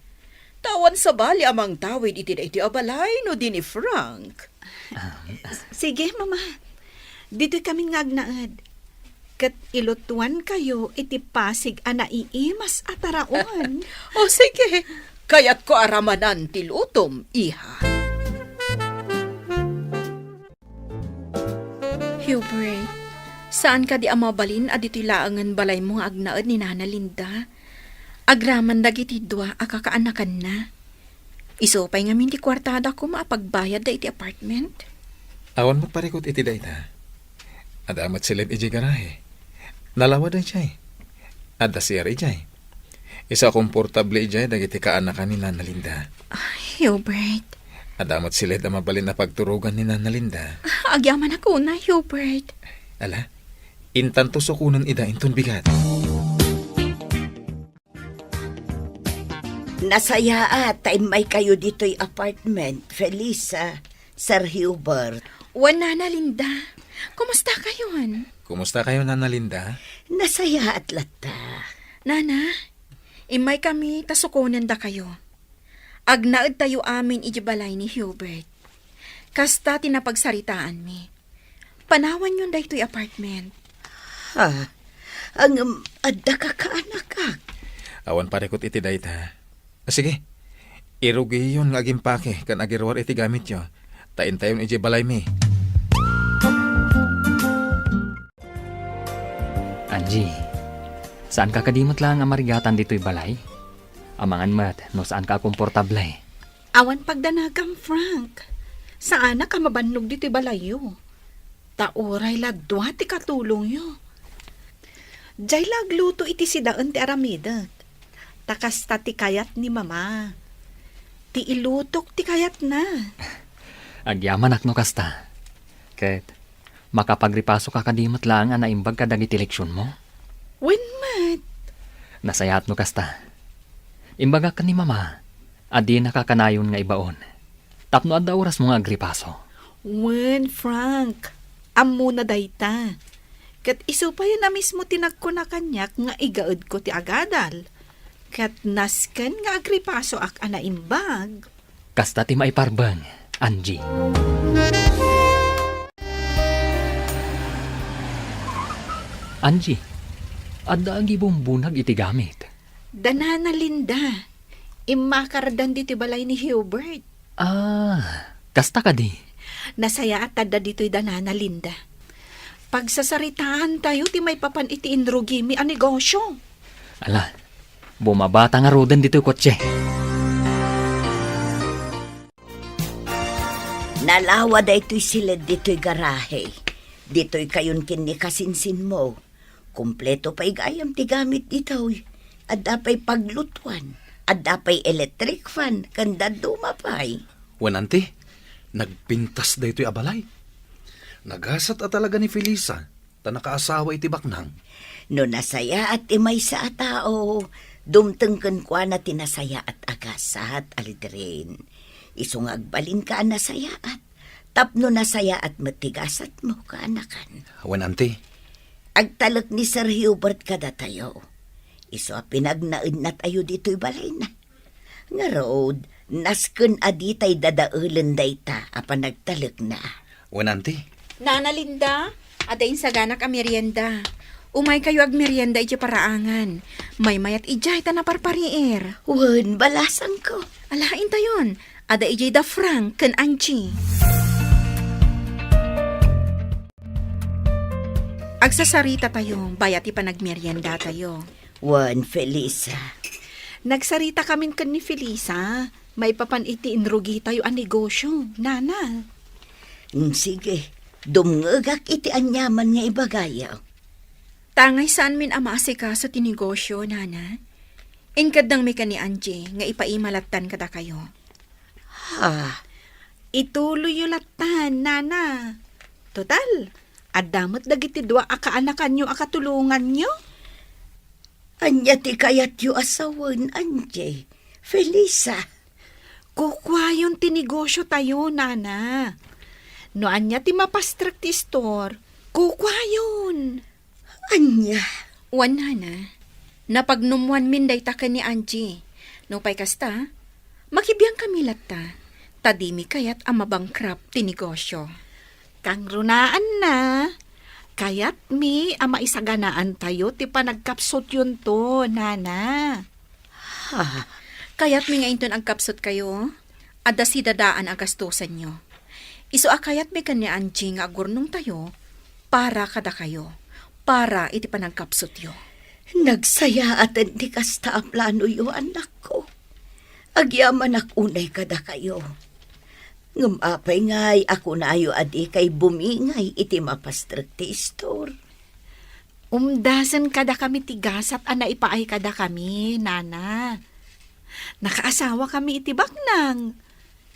Ta awan sabali a mangtawid iti daytoy a balay no di ni Frank. Ah. Sige, Mama. Ditoykamin nga agnaed. Ket ilutuankayo iti pasig a naiimas a taraon. O sige, kayatko a ramanan ti lutom, iha. Hubert, saan kadi a mabalin a ditoy laengen balaymo nga agnaed ni Nana Linda? Agraman dagiti dua a kakaanakanna. Isu pay ngamin ti kuartada koma a pagbayadda iti apartment. Awan met parikut iti dayta. Adda met siled idiay garahe. Nalawa daydiay. Adda C R idiay. Isu a komportable idiay dagiti kaanakan ni Nana Linda. Ay, Hubert. Adda met siled a mabalin a pagturogan ni Nana Linda. Agyamanak unay, Hubert. Ala, intanto sukonen ida inton bigat. Nasayaat ta immaykayo ditoy apartment, Felisa, Sir Hubert. Wen, Nana Linda. Kumusta kayon? Kumusta kayo, Nana Linda? Nasayaat latta. Nana, immay kami ta sukonen dakayo. Agnaed tayo amin iti balay ni Hubert. Kasta ti napagsaritaanmi. Panawanyon daytoy apartment. Ha? Ngem adda kakaanakak? Awan parikut iti dayta. Sige, irugiyon nga agimpake ken agiruar iti gamityo, ta intayon idiay balaymi. Angie, saanka kadi met laeng a marigatan ditoy balay? Amangan met no saanka a komportable. Awan pagdanagam, Frank. Saanak a mabannog ditoy balayyo. Ta uray la dua ti katulongyo. Diay la agluto iti sidaen ti aramidek. Ta kasta ti kayat ni Mama. Ti ilutok ti kayatna. Agyamanak no kasta. Ket makapagripasoka kadi met laeng a naimbag kadagiti leksionmo? Wen met. Nasayaat no kasta. Imbagak ken ni Mama a dinaka kanayon nga ibaon tapno adda orasmo nga agripaso. Wen, Frank, ammona dayta. Ket isu pay a mismo ti nagkuna kaniak nga igaedko ti agadal. Ket nasken nga agripasoak a naimbag. Kasta ti maiparbeng, Angie. Angie, adda agibumbunag iti gamit. Da Nana Linda, immakardan ditoy balay ni Hubert. Ah, kasta kadi? Nasayaat ta adda ditoy da Nana Linda. Pagsasaritaantayo ti maipapan iti inrugimi a negosyo. Ala, bumabata ngaruden ditoy kotse. Nalawa daytoy siled ditoy garahe. Ditoy kayon ken ni kasinsinmo. Kompleto pay gayam ti gamit ditoy. Adda pay paglutuan, adda pay electric fan, ken dadduma pay. Wen, anti, nagpintas daytoy a balay. Nagasat a talaga ni Felisa ta nakaasawa iti baknang. No nasayaat ti maysa a tao, dumteng kenkuana ti nasayaat a gasat, Aldrin. Isu nga agbalinka a nasayaat, tapno nasayaat met ti gasatmo, kaanakan. Wen, anti. Agtalek ni Sir Hubert kadatayo. Isu a pinagnaednatayo ditoy balayna. Ngarud, nasken a ditay dadaelen dayta a panagtalekna. Wen, anti. Nana Linda, adda insaganak a merienda. Umaykayo agmerienda iti paraangan. Maymayat idiay ta naparpariir. Wen, balasangko. Ala, intayon. Adda idiay da Frank ken Angie. Agsasarita tayo, bayat ti panagmerienda tayo. Wen, Felisa. Nagsarita kamin ken ni Felisa, maipapan iti inrugitayo a negosyo, Nana. Mm, sige, dumngegak iti aniaman nga ibagayo. Tangay saanmin a maasikaso ti negosyo, Nana. Inkeddengmi ken ni Angie nga ipaima lattan kadakayo. Ha? Ituloyyo lattan, Nana. Total, adda met dagiti dua a kaanakanyo a katulonganyo. Ania ti kayatyo a sawen, Angie? Felisa. Kukuayon ti negosyo tayo, Nana. No ania ti mapastrek ti istor, kukuayon. Ania? Wen, Nana, napagnummoanmin dayta ken ni Angie. Nupay kasta, makibiangkami latta, ta dimi kayat a mabankrupt ti negosyo. Kangrunaanna, Kayatmi a maisaganaantayo ti panagkapsutyonto, Nana. Ha? Kayatmi nga inton agkapsutkayo, adda sidadaan a gastusenyo. Isu a kayatmi ken ni Angie nga agurnongtayo para kadakayo, para iti panagkapsutyo. Nagsayaaten ti kasta a planoyo, annakko. Agyamanak unay kadakayo. Ngem apay ngay a kunayo a dikay bumingay iti mapastrek ti istor? Umdasen kadakami ti gasat a naipaay kadakami, Nana. Nakaasawakami iti baknang,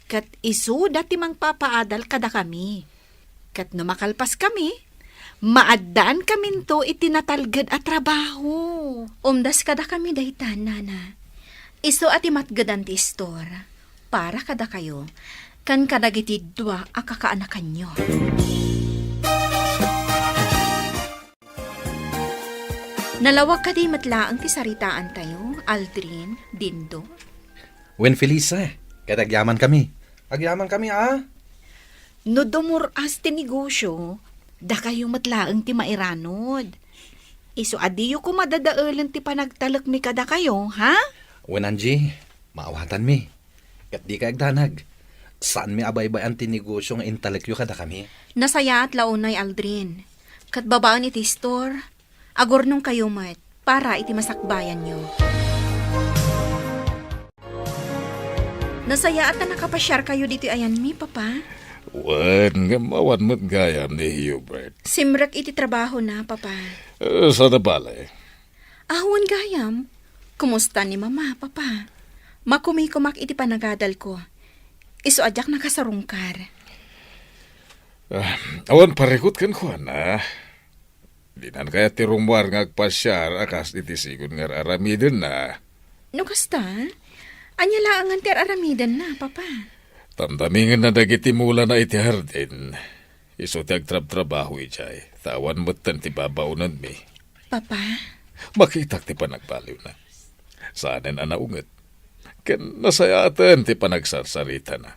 ket isuda ti mangpapaadal kadakami. Ket no makalpaskami, maaddaankaminto iti natalged a trabaho. Umdas kadakami dayta, Nana. Isu a ti matgedan ti istor para kadakayo ken kadagiti dua a kakaanakanyo. Nalawag kadi met laeng ti saritaantayo, Aldrin, Dindo? Wen, Felisa, ket agyamankami. Agyamankami, a? No dumur-as ti negosio, dakayo met laeng ti mairanod. Isu a diyo koma dadaelen ti panagtalekmi kadakayo, ha? Wen, Angie, maawatanmi. Ket dikay agdanag. Saanmi a baybay-an ti negosio nga intalekyo kadakami. Nasayaat la unay, Aldrin. Ket babaen iti istor, agurnongkayo met para iti masakbayanyo. Nasayaat a nakapasiarkayo ditoy ayanmi, Papa. Wen, ngem awan met gayam ni Hubert. Simrek iti trabahona, Papa. Eh, saan a bale? Awan gayam. Kumusta ni Mama, Papa? Makumikomak iti panagadalko. Isu a diak nakasarungkar. Ah, awan parikut kenkuana. Dinan kayat ti rummuar nga agpasiar a kas iti sigun nga ar-aramidenna. No kasta, ania laengen ti ar-aramidenna, Papa? Tamtamingenna dagiti mulana iti hardin. Isu ti agtrabtrabaho idiay, ta awan metten ti babaonenmi. Papa? Makitak ti panagbaliwna. Saanen a naunget. Ken nasayaaten ti panagsarsaritana.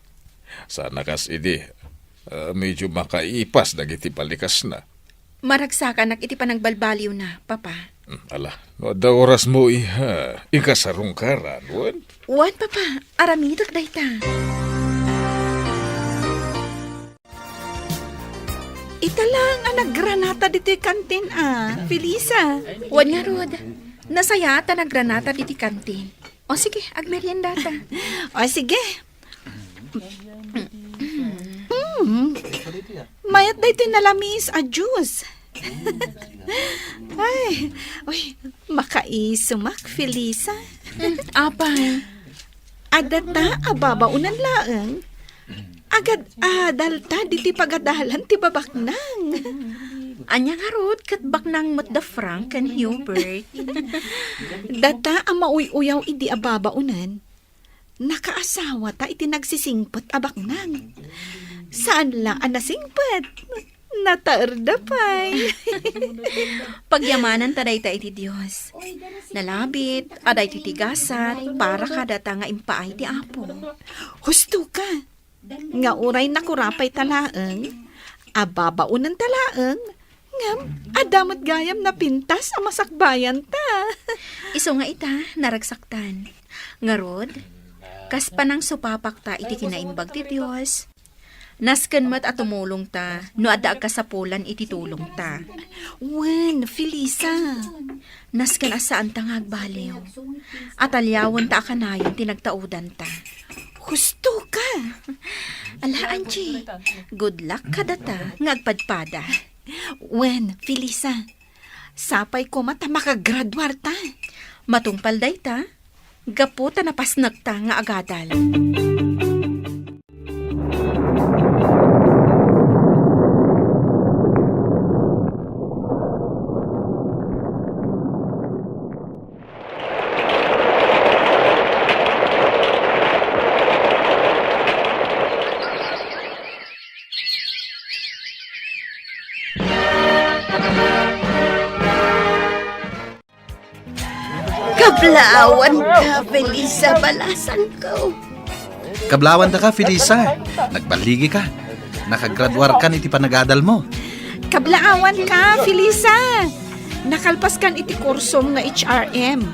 Saan a kas idi, ah, medio makaipas dagiti balikasna. Maragsakanak iti panagbalbaliwna, Papa. Hmm, ala, no adda orasmo, iha, inka sarungkaran, wen? Wen, Papa, aramidek dayta. Ita laeng a naggranata ditoy kantin a, Felisa. Wen ngarud, nasayaat a naggranata ditoy kantin. O sige, agmeriendata. O sige. Mm. Mayat daytoy nalamiis a juice. Ay, uy, makaisumak, Felisa. Mm, apay? Adda ta a babaonan laeng. Agad-adal ta diti pagadalan ti babaknang. Ania ngarud ket baknang met da Frank ken Hubert? Data a mauy-uyaw idi a babaonan, nakaasawata iti nagsisingpet a baknang. Saan la a nasingpet. Nataerda pay. Pagyamananta dayta iti Dios. Nalabit a daytoy ti gasat para kadata nga impaay ti Apo. Husto ka. Nga uray nakurapay ta laeng, a babaonen ta laeng, ngem adda met gayam napintas a masakbayan ta. Isu nga ita, naragsaktan. Ngarud, kas panangsupapakta iti kinaimbag ti Dios, nasken met a tumulongta no adda agkasapulan iti tulongta. Wen, Felisa. Nasken a saanta nga agbaliw. Ataliawenta a kanayon ti nagtaudanta. Husto ka! Ala, Angie, good luck kadata nga agpadpada. Wen, Felisa, sapay koma ta makagraduarta. Matungpal dayta, gapu ta napasnekta nga agadal. Kablaawanta, Felisa, balasangko. Kablaawanta ka, Felisa. Nagballigika. Nakagraduarkan iti panagadalmo. Kablaawan ka, Felisa! Nakalpaskan iti kursom nga H R M,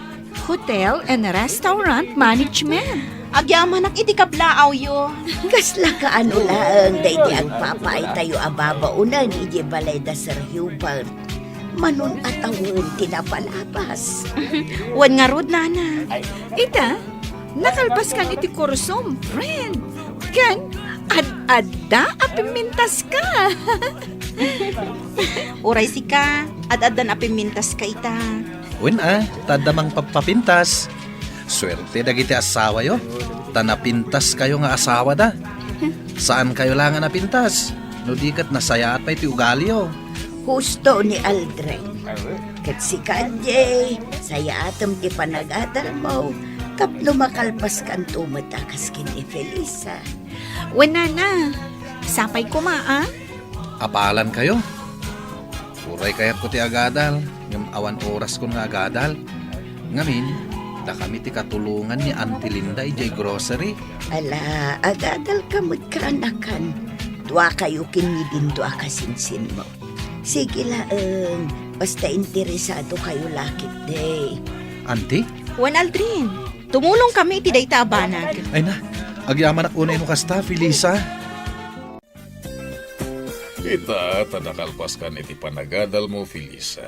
Hotel and Restaurant Management. Agyamanak iti kablaawyo. Kasla kaano laeng daydi agpapaaytayo a babaonen idiay balay da Sir Hubert? Manon a tawen ti napalabas. Wen ngarud, nana. Ita, nakalpaskan iti kursom, friend. Ken, ad-adda a pimmintaska. Uray sika, ad-addan a pimmintaska ita. Wen a, ta adda mangpagpapintas. Suerte dagiti asawayo, ta napintaskayo nga asawada. Saankayo la nga napintas, no di ket nasayaat pay ti ugaliyo. Husto ni Aldrin. Ket sika, Jay, sayaatem ti panagadalmo tapno makalpaskanto met a kas ken ni Felisa. Wen, nana, sapay koma, a? Apalankayo. Uray kayatko ti agadal, ngem awan oraskon nga agadal. Ngamin, dakami ti katulongan ni Auntie Linda idiay grocery. Ala, agadalka met, kaanakan. Duakayo ken ni Dindo a kasinsinmo. Sige laeng, basta interesadokayo la ketdi. Auntie? Wen, Aldrin, tumulongkami iti dayta a banag. Ay na, agyamanak unay no kasta, Felisa. Ita, ta nakalpaskan iti panagadalmo, Felisa.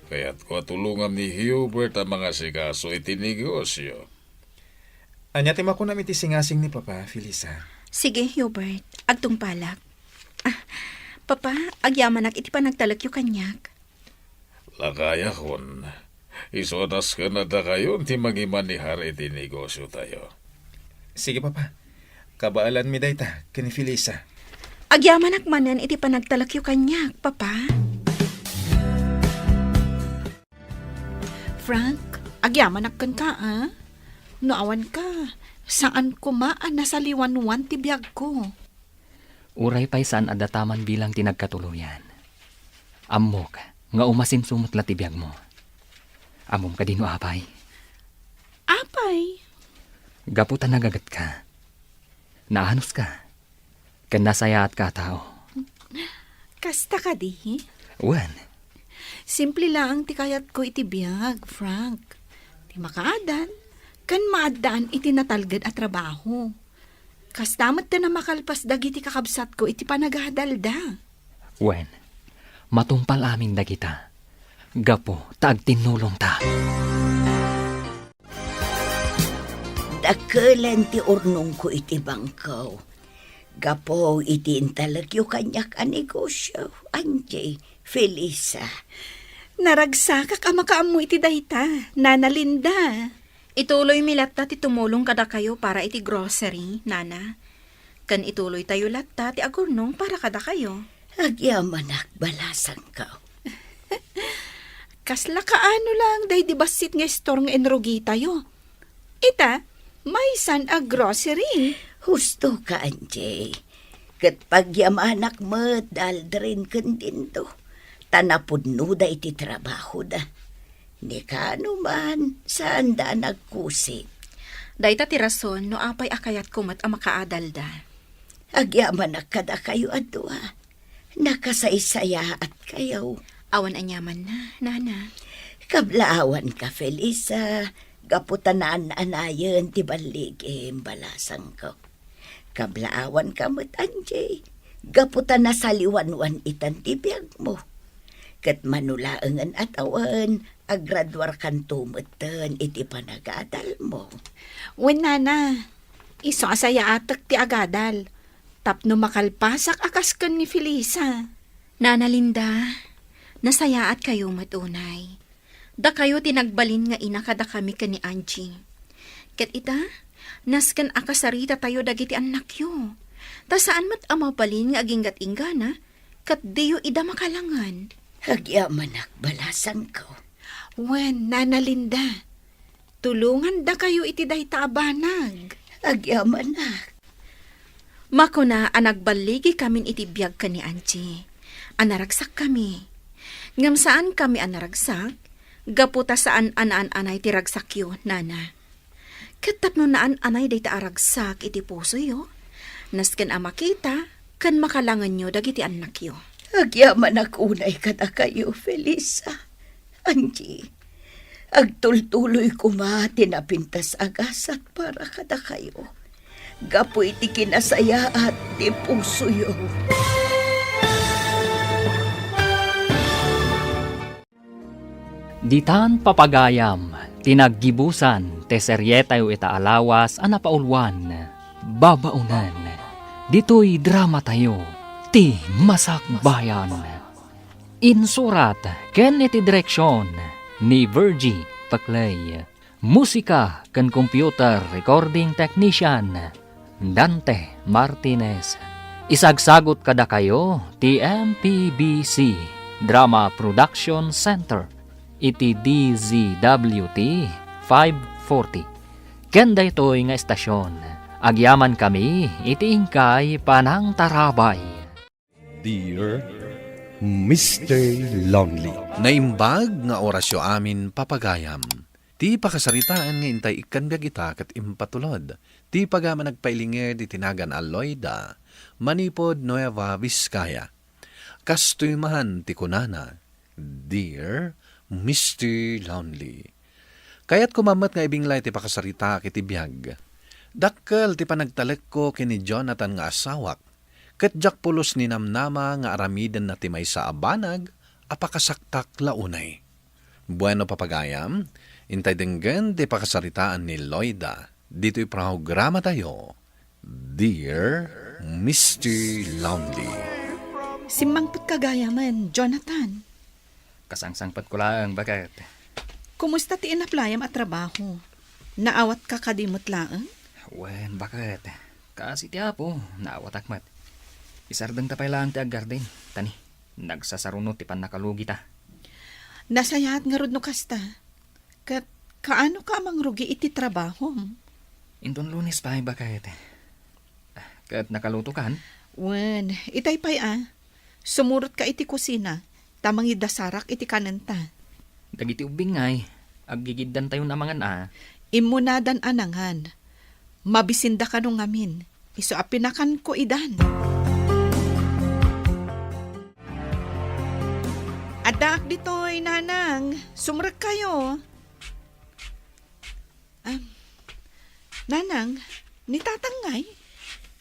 Kayatko a tulongam ni Hubert a mangasikaso iti negosyo. Ania ti makunam iti singasing ni Papa, Felisa? Sige, Hubert. Agtungpalak. Ah, Papa, agyamanak iti panagtalekyo kaniak. Lakayakon, isu a nasken a dakayon ti mangimanehar iti negosyotayo. Sige, Papa. Kabaelanmi dayta ken ni Felisa. Agyamanak manen iti panagtalekyo kaniak, Papa. Frank, agyamanak kenka, a? No awanka, saan koma a nasaliwanwan ti biagko. Uray pay saan a dataman bilang ti nagkatuloyan. Ammok nga umasinso met la ti biagmo. Ammom kadi no apay? Apay? Gapu ta nagagetka. Naanuska. Ken nasayaatka a tao. Kasta kadi? Wen. Simple laeng ti kayatko iti biag, Frank. Ti makaadal, ken maaddaan iti natalged a trabaho. Kasta met ti namakalpas dagiti kakabsatko iti panagadalda. Wen, matungpal amin dagita, gapu ta agtinnulongta. Dakelen ti urnongko iti bangko. Gapu iti intalekyo kaniak a negosyo, Angie, Felisa. Naragsakak a makaammo iti dayta, Nana Linda. Ituloymi latta ti tumulong kadakayo para iti grocery, Nana. Ken ituloytayo latta ti agurnong para kadakayo. Agyamanak, balasangko. Kasla kaano lang daydi bassit nga istor nga inrugitayo. Ita, maysan a grocery. Husto ka, Angie. Ket pagyamanak met da Aldrin ken Dindo, ta napudnoda iti trabahoda. Ni kaano man, saanda a nagkusig. Dayta ti rason no apay a kayatko met a makaadalda. Agyamanak kadakayo a dua. Nakasaysayaatkayo. Awan aniamanna, Nana. Kablaawanka, Felisa, gapu ta naan-anayen ti balligim, balasangko. Kablaawanka met, Angie, gapu ta nasaliwanwan itan ti biagmo. Ket mano laengen a tawen, agraduarkanto metten iti panagadalmo. Wen, Nana, isu a sayaatek ti agadal tapno makalpasak a kas ken ni Felisa. Nana Linda, nasayaatkayo met unay. Dakayo ti nagbalin nga ina kadakami ken ni Angie. Ket ita, nasken a kasaritatayo dagiti annakyo. Ta saan met a mabalin nga aginggat-inggana, ket diyo ida makalangen. Agyamanak, balasangko. Wen, Nana Linda, tulongandakayo iti dayta a banag. Agyamanak. Makuna a nagballigikamin iti biag ken ni Angie, a naragsakkami. Ngem saankami a naragsak, gapu ta saan a naan-anay ti ragsakyo, Nana. Ket tapno naan-anay dayta a ragsak iti pusoyo, nasken a makita ken makalangenyo dagiti annakyo. Agyamanak unay kadakayo, Felisa. Angie, agtultuloy koma ti napintas a gasat para kadakayo. Gapu iti kinasayaat ti pusoyo. Ditan papagayam ti naggibusan ti serietayo ita a lawas a napauluan, Babaonen. Ditoy dramatayo, ti Masakbayan. Insurat ken iti direksion ni Virgie Paclay. Musika ken computer recording technician, Dante Martinez. Isagsagut kadakayo ti M P B C Drama Production Center iti D Z W T five forty. Ken daytoy nga estasion, agyamankami iti inkay panangtarabay. Dear Mister Lonely. Naimbag nga orasyo amin, papagayam. Ti pakasaritaan nga intay ikkan biag ita ket impatulod ti pagayam a nagpailingir iti nagan a Loida, manipud Nueva Vizcaya. Kastoy man ti kunana, Dear Mister Lonely. Kayatko man met nga ibinglay ti pakasaritaak iti biag. Dakkel ti panagtalekko ken ni Jonathan nga asawak, ket diak pulos ninamnama nga aramidenna ti maysa a banag a pakasaktak la unay. Bueno, papagayam, intay denggen ti pakasaritaan ni Loida ditoy programatayo, Dear Mister Lonely. Simmangpetka gayamen, Jonathan. Kasangsangpetko laeng, baket. Kumusta ti inaplayam a trabaho? Naawatka kadi met laeng? Wen, baket. Kaasi ti Apo, naawatak met. Isardengta pay laeng ti aggarden, tani, nagsasaruno ti pannakalugita. Nasayaat ngarud no kasta. Ket kaano ka a mangrugi iti trabahom? Inton Lunes pay, baket. Ket nakalutokan? Wen, itay pay a. Sumurotka iti kusina, ta mangidasarak iti kanenta. Dagiti ubbing ngay, aggigiddantayon a mangan a. Immunadan a nangan. Mabisinda kano ngamin, isu a pinakanko idan. Addaak ditoy, Nanang. Sumrekkayo. Ah, Nanang, ni Tatang ngay?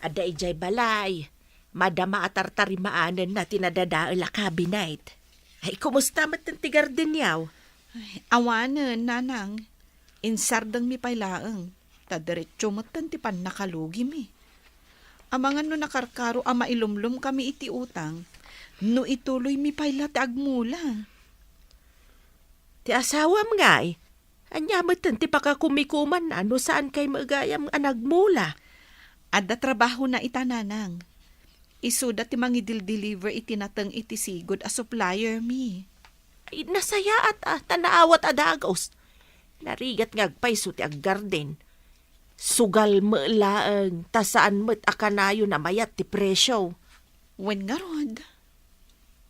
Adda idiay balay. Madama a tartarimaanenna ti nadadael a cabinet. Ay, kumusta met ti gardenyo? Ay, awanen, Nanang. Insardengmi pay laeng, ta diretso metten ti pannakalugimi. Amangan no nakarkaro a mailumlomkami iti utang, no ituloymi pay la ti agmula. Ti asawam ngay, ania metten ti pakakumikumanna no saankay met gayam a nagmula? Adda trabahona ita, Nanang. Isuda ti mangidildeliver iti nateng iti sigud a suppliermi. Ay, nasayaat a, ta naawat a dagus. Narigat nga agpayso ti aggarden. Sugal met laeng, ta saan met a kanayon a mayat ti presio. Wen ngarud.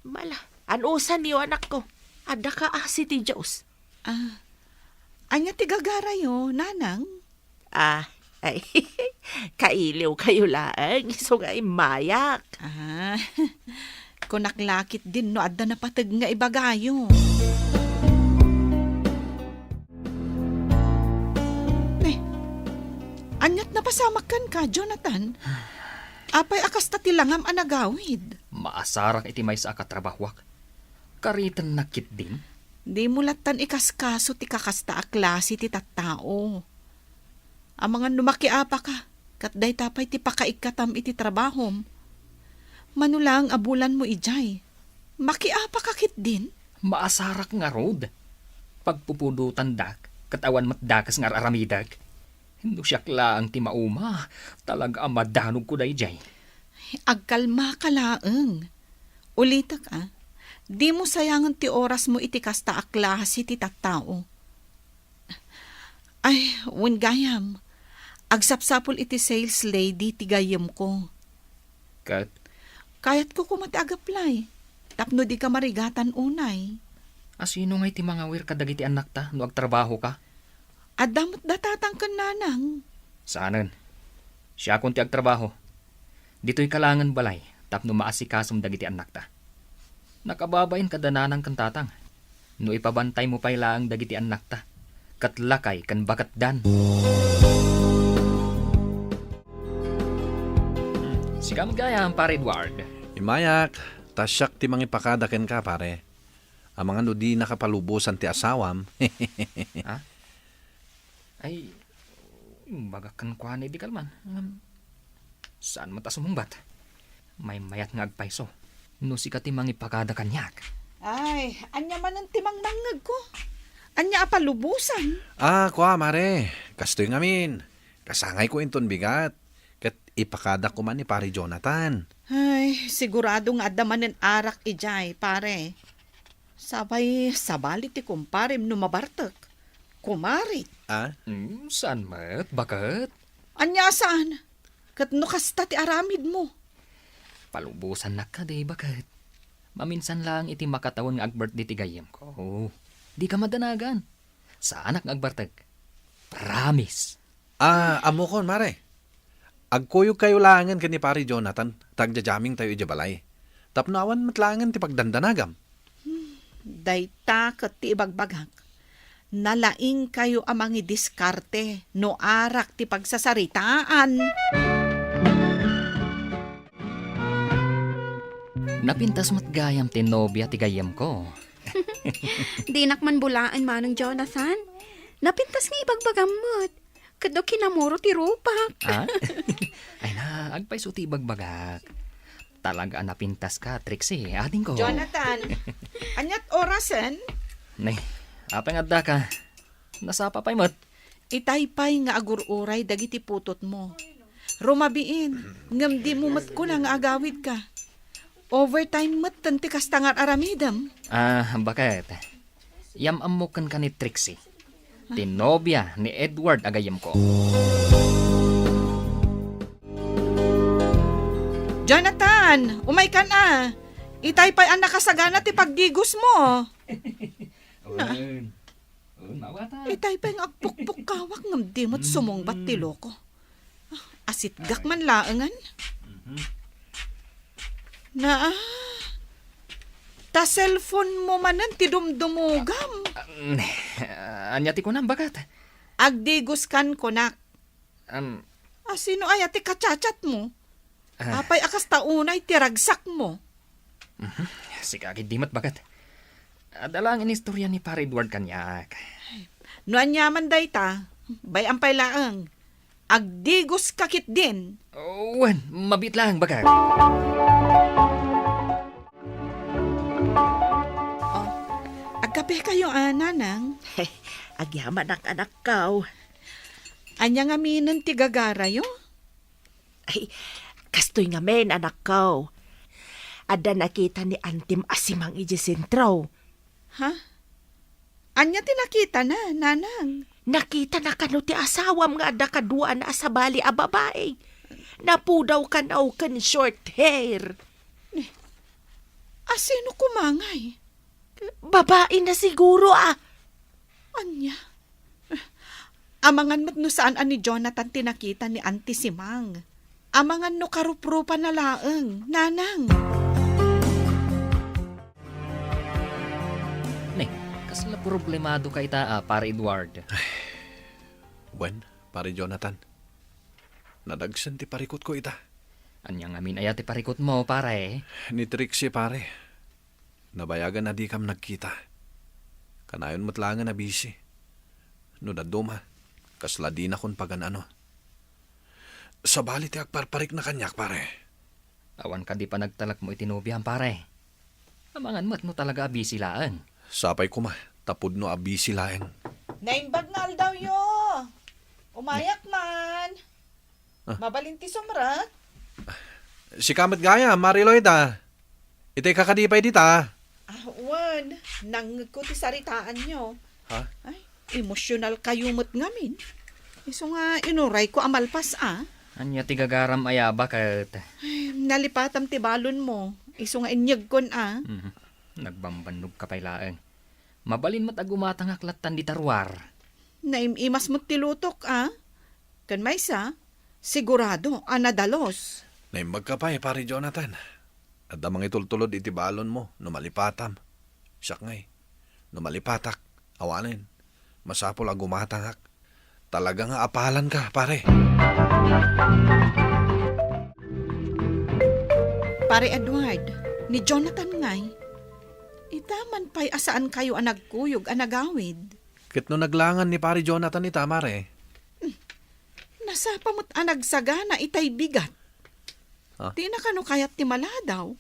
Mala, anusanyo, anakko. Adda kaasi ti Dios. Ah, ania ti gagarayo, Nanang? Ah, ay, kailiwkayo laeng, isu nga immayak. Ah, kunak la ketdin no adda napateg nga ibagayo. Ne, aniat napasamak kenka, Jonathan? Apay a kasta ti langam a nagawid? Maasarak iti maysa a katrabahoak. Karitennak ketdin? Dimo lattan ikaskaso ti kakasta a klase ti tattao. Amangan no makiapaka, ket dayta pay ti pakaikkatam iti trabahom. Mano laeng a bulanmo idiay, makiapaka ketdin? Maasarak ngarud. Pagpupudotandak, ket awan met dakes nga ar-aramidek. No siak laeng ti mauma, talaga a madanogko daydiay. Agkalmaka laeng. Ulitek, a, dimo sayangen ti orasmo iti kasta a klase ti tattao. Ay, wen gayam, agsapsapul iti sales lady ti gayyemko. Ket? Kayatko koma ti ag-apply, tapno dika marigatan unay. A, sino ngay ti mangawir kadagiti annakta no agtrabahoka? Adda met da tatang ken nanang. Saanen. Siakon ti agtrabaho. Ditoy ka laengen balay tapno maasikasom dagiti annakta. Nakababain kada nanang ken tatang. No ipabantaymo pay laeng dagiti annakta, ket lakay ken baketdan. Sika met gayam, Pare Edward. Immayak, ta siak ti mangipakada kenka, pare. Amangan no dinaka palubosan ti asawam. Ha? Ay, imbagak kenkuana idi kalman. Ngem, saan met a sumungbat. Maymayat nga agpayso no sika ti mangipakada kaniak. Ay, ania manen ti mangmangngegko? Ania a palubosan? Ah, kua, mare. Kastoy ngamin. Kasangayko inton bigat. Ket ipakada koma ni Pare Jonathan. Ay, sigurado nga adda manen arak idiay, pare. Sapay, sabali ti kumparem no mabartek. Kumare. Ah? Hmm, saan met, baket? Ania a saan? Ket no kasta ti aramidmo? Palubosannak kadi, baket. Maminsan laeng iti makatawen nga agbirthday ti gayyemko. Dika madanagan. Saanak nga agbartek. Promise. Ah, ammokon, mare. Agkuyogkayo laengen ken ni Pare Jonathan, ta agja-jammingtayo idiay balay. Tapno awan met laengen ti pagdandanagam. Dayta ket ti ibagbagak. Nalaingkayo a mangidiskarte no arak ti pagsasaritaan. Napintas met gayam ti nobia ti gayyemko. Dinak man bulaen, Manong Jonathan. Napintas nga ibagbagam met. Ket no kinamuro ti rupak. Ah? Ay na, agpayso ti ibagbagak. Talaga a napintaska, Trixie, adingko. Jonathan, aniat orasen? Nay, apay nga addaka? Nasapa pay met. Itay pay nga agur-uray dagiti putotmo. Rumabiin, ngem dimo met kuna nga agawidka. Overtime metten ti kasta nga ar-aramidem. Ah, baket. Yam-ammok kenka ni Trixie, ti nobia ni Edward a gayyemko. Jonathan, umaykan a. Itay pay a nakasagana ti pagdigosmo. Wen. Wen, mawatan. Itay pay nga agpukpukkawak ngem di met sumungbat ti loko. Asitgak man laengen. Mhm. Na, ah, ta cellphone mo manen ti dumdumogam. Ah, mm, ania ti kunam, baket? Agdigoskan kunak. Am. A, sino aya ti kachatchat mo? Ah. Apay a kasta unay ti ragsak mo? Mhm. Sika gid di met, baket. Adda laeng inistorya ni Pare Edward kaniak. No aniaman dayta, bay-am pay laeng. Agdigoska ketdin. Wen, mabiit laeng, baket. Oh, agkapekayo a, nanang? Agyamanak, anakko. Ania ngaminen ti gagarayo? Ay, kastoy ngamin, anakko. Adda nakita ni antim a simang idiay sentro. Ha? Ania ti nakitana, nanang? Nakitana kano ti asawam nga adda kaduana a sabali a babai. Napudaw kano ken short hair. Ni, a sino koma ngay? Babaina siguro, a. Ania? Amangan met no saan a ni Jonathan ti nakita ni Auntie Simang. Amangan no karuprupana laeng, nanang. Ne, kasla problemadoka ita a, Pare Edward? Wen, Pare Jonathan. Nadagsen ti parikutko ita. Ania ngamin aya ti parikutmo, pare? Ni Trixie, pare. Nabayagan a dikam nagkita. Kanayon met laengen a busy. No dadduma, kasla dinakon pagan-ano. Sabali ti agparparikna kaniak, pare. Awan kadi panagtalekmo iti nobiam, pare? Amangan met no talaga a busy laeng. Sapay koma, ta pudno a busy laeng. Naimbag nga aldawyo! Umayak man! Ah. Mabalin ti sumrek? Sika met gayam, Mare Loida. Itay ka kadi pay dita? Ah, wen. Nangngegko ti saritaanyo. Ha? Ay, emosyonal kayo met ngamin. Isu nga inurayko a malpas, a. Ania ti gagaram aya, baket? Ay, nalipatam ti balonmo. Isu nga inyegkon, a. Mhm. Nagbambannog ka pay laeng. Mabalin met a gumatangak lattan dita ruar. Naim-imas met ti lutok, a. Ken maysa, sigurado a nadalus. Naimbag ka pay, Pare Jonathan. Adda mangitultulod iti balonmo no malipatam. Siak ngay, no malipatak, awanen. Masapul a gumatangak. Talaga nga apalanka, pare. Pare Edward, ni Jonathan ngay, ita man pay a saankayo a nagkuyog a nagawid. Ket no naglangan ni Pare Jonathan ita, mare? Nasapa met a nagsagana itay bigat. Ah. Di na kano kayat ti maladaw.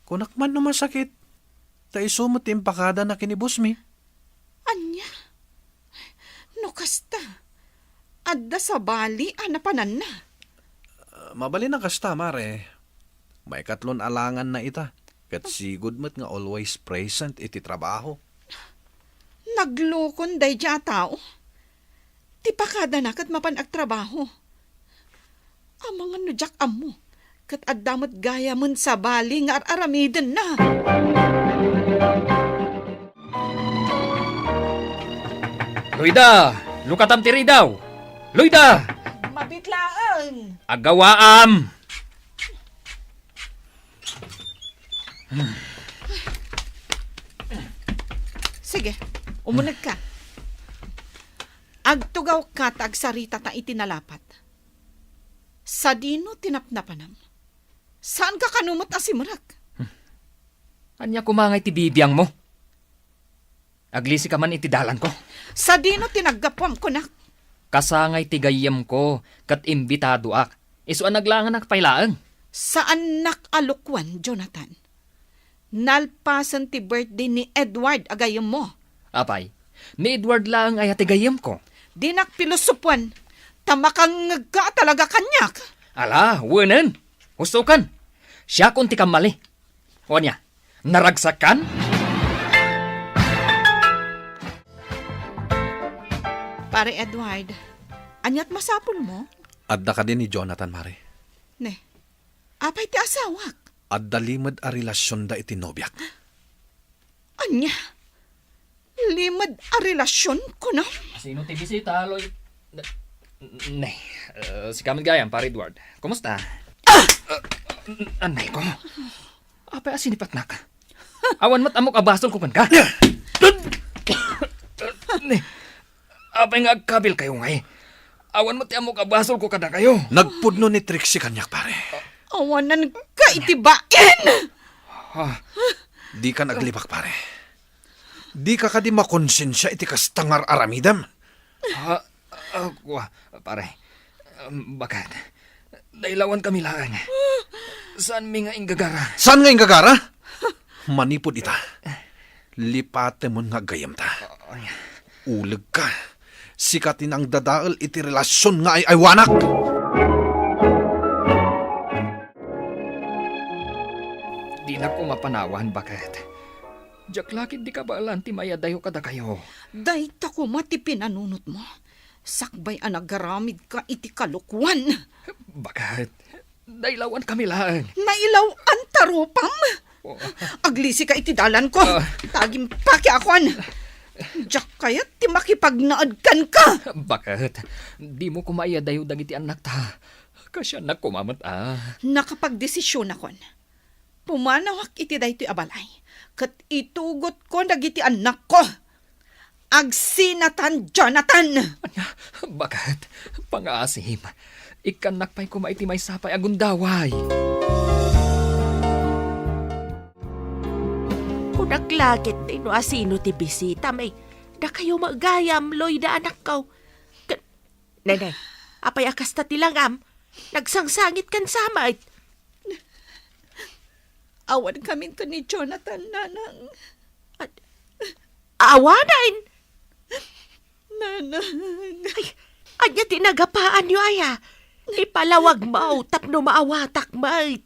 Kunak man no masakit, ta isu met ti impakadana ken ni bossmi. Ania? No kasta, adda sabali a napananna. Ah, mabalin a kasta, mare. Maikatlon a langanna ita, ket sigud met nga always present iti trabaho. Naglukon daydiay a tao. Ti pakadana ket mapan agtrabaho. Amangan no diak ammo, ket adda met gayamen sabali nga ar-aramidenna. Loida! Lukatam ti ridaw! Loida! Mabitlaeng! Agawaam! Sige, umunegka. Agtugawka ta agsaritata iti nalapat. Sadino ti napnapanam? Saanka kano met a simrek? Ania koma ngay ti bibiangmo? Aglisika man iti dalanko. Sadino ti naggapuam, kunak? Kasangay ti gayyemko ket imbitadoak. Isu a naglanganak pay laeng. Saannak a lukuan, Jonathan. Nalpasen ti birthday ni Edward a gayyemmo. Apay, ni Edward laeng aya ti gayyemko? Dinak pilosopuan, ta makangngegka a talaga kaniak. Ala, wenen. Hustokan. Siakon ti kammali. O ania, naragsakkan? Pare Edward, aniat masapulmo? Adda kadi ni Jonathan, mare. Ne, apay ti asawak? Adda limed a relasionda iti nobiak. Ania? Limed a relasion, kunam? Sino ti bisita, Loy? Ne, eh, sika met gayam, Pare Edward. Kumusta? Ah! Eh, anay ko. Apay a sinipatnak? Awan met ammok a basolko kenka. Ne, apay nga agkabilkayo ngay? Awan met ti ammok a basolko kadakayo. Nagpudno ni Trixie kaniak, pare. Awananka iti bain! Ah. Dikan aglibak, pare. Dika kadi makonsensia iti kasta nga ar-aramidem? Ah, ah, kua, pare. Um, baket? Daylawan kami laeng. Saanmi nga inggagara. Saan nga inggagara? Manipud ita, lipatemon nga aggayyemta. Ay. Ulegka. Sika ti nangdadael iti relasion nga ay-aywanak. Dinak koma panawan, baket? Diak la ketdi kabaelan ti maiyadayo kadakayo. Dayta koma ti pinanunotmo, sakbay a nagaramidka iti kalokuan. Baket? Daylawan kami laeng. Nailaw-anta rupam? Oh. Aglisika iti dalanko. Ah. Ta agimpakiakon. Diak kayat ti makipagnaed kenka. Baket? Dimo koma iyadayo dagiti annakta. Kasiannak koma met a. Nakapagdesisionakon. Pumanawak iti daytoy a balay, ket itugotko dagiti annakko. Agsinatan, Jonathan! Ania? Baket? Pangaasim. Ikkannak pay koma iti maysa pay a gundaway. Kunak la ketdi no asino ti bisitam, eh. Dakayo met gayam, Loida, anakko. Ka-, Neneng, apay a kasta ti langam? Nagsangsangitkan sa met. Awan kamin ken ni Jonathan, Nanang. At, awanen? Nanang. Ay, ania ti nagapaanyo aya? Ipalawagmo tapno maawatak met.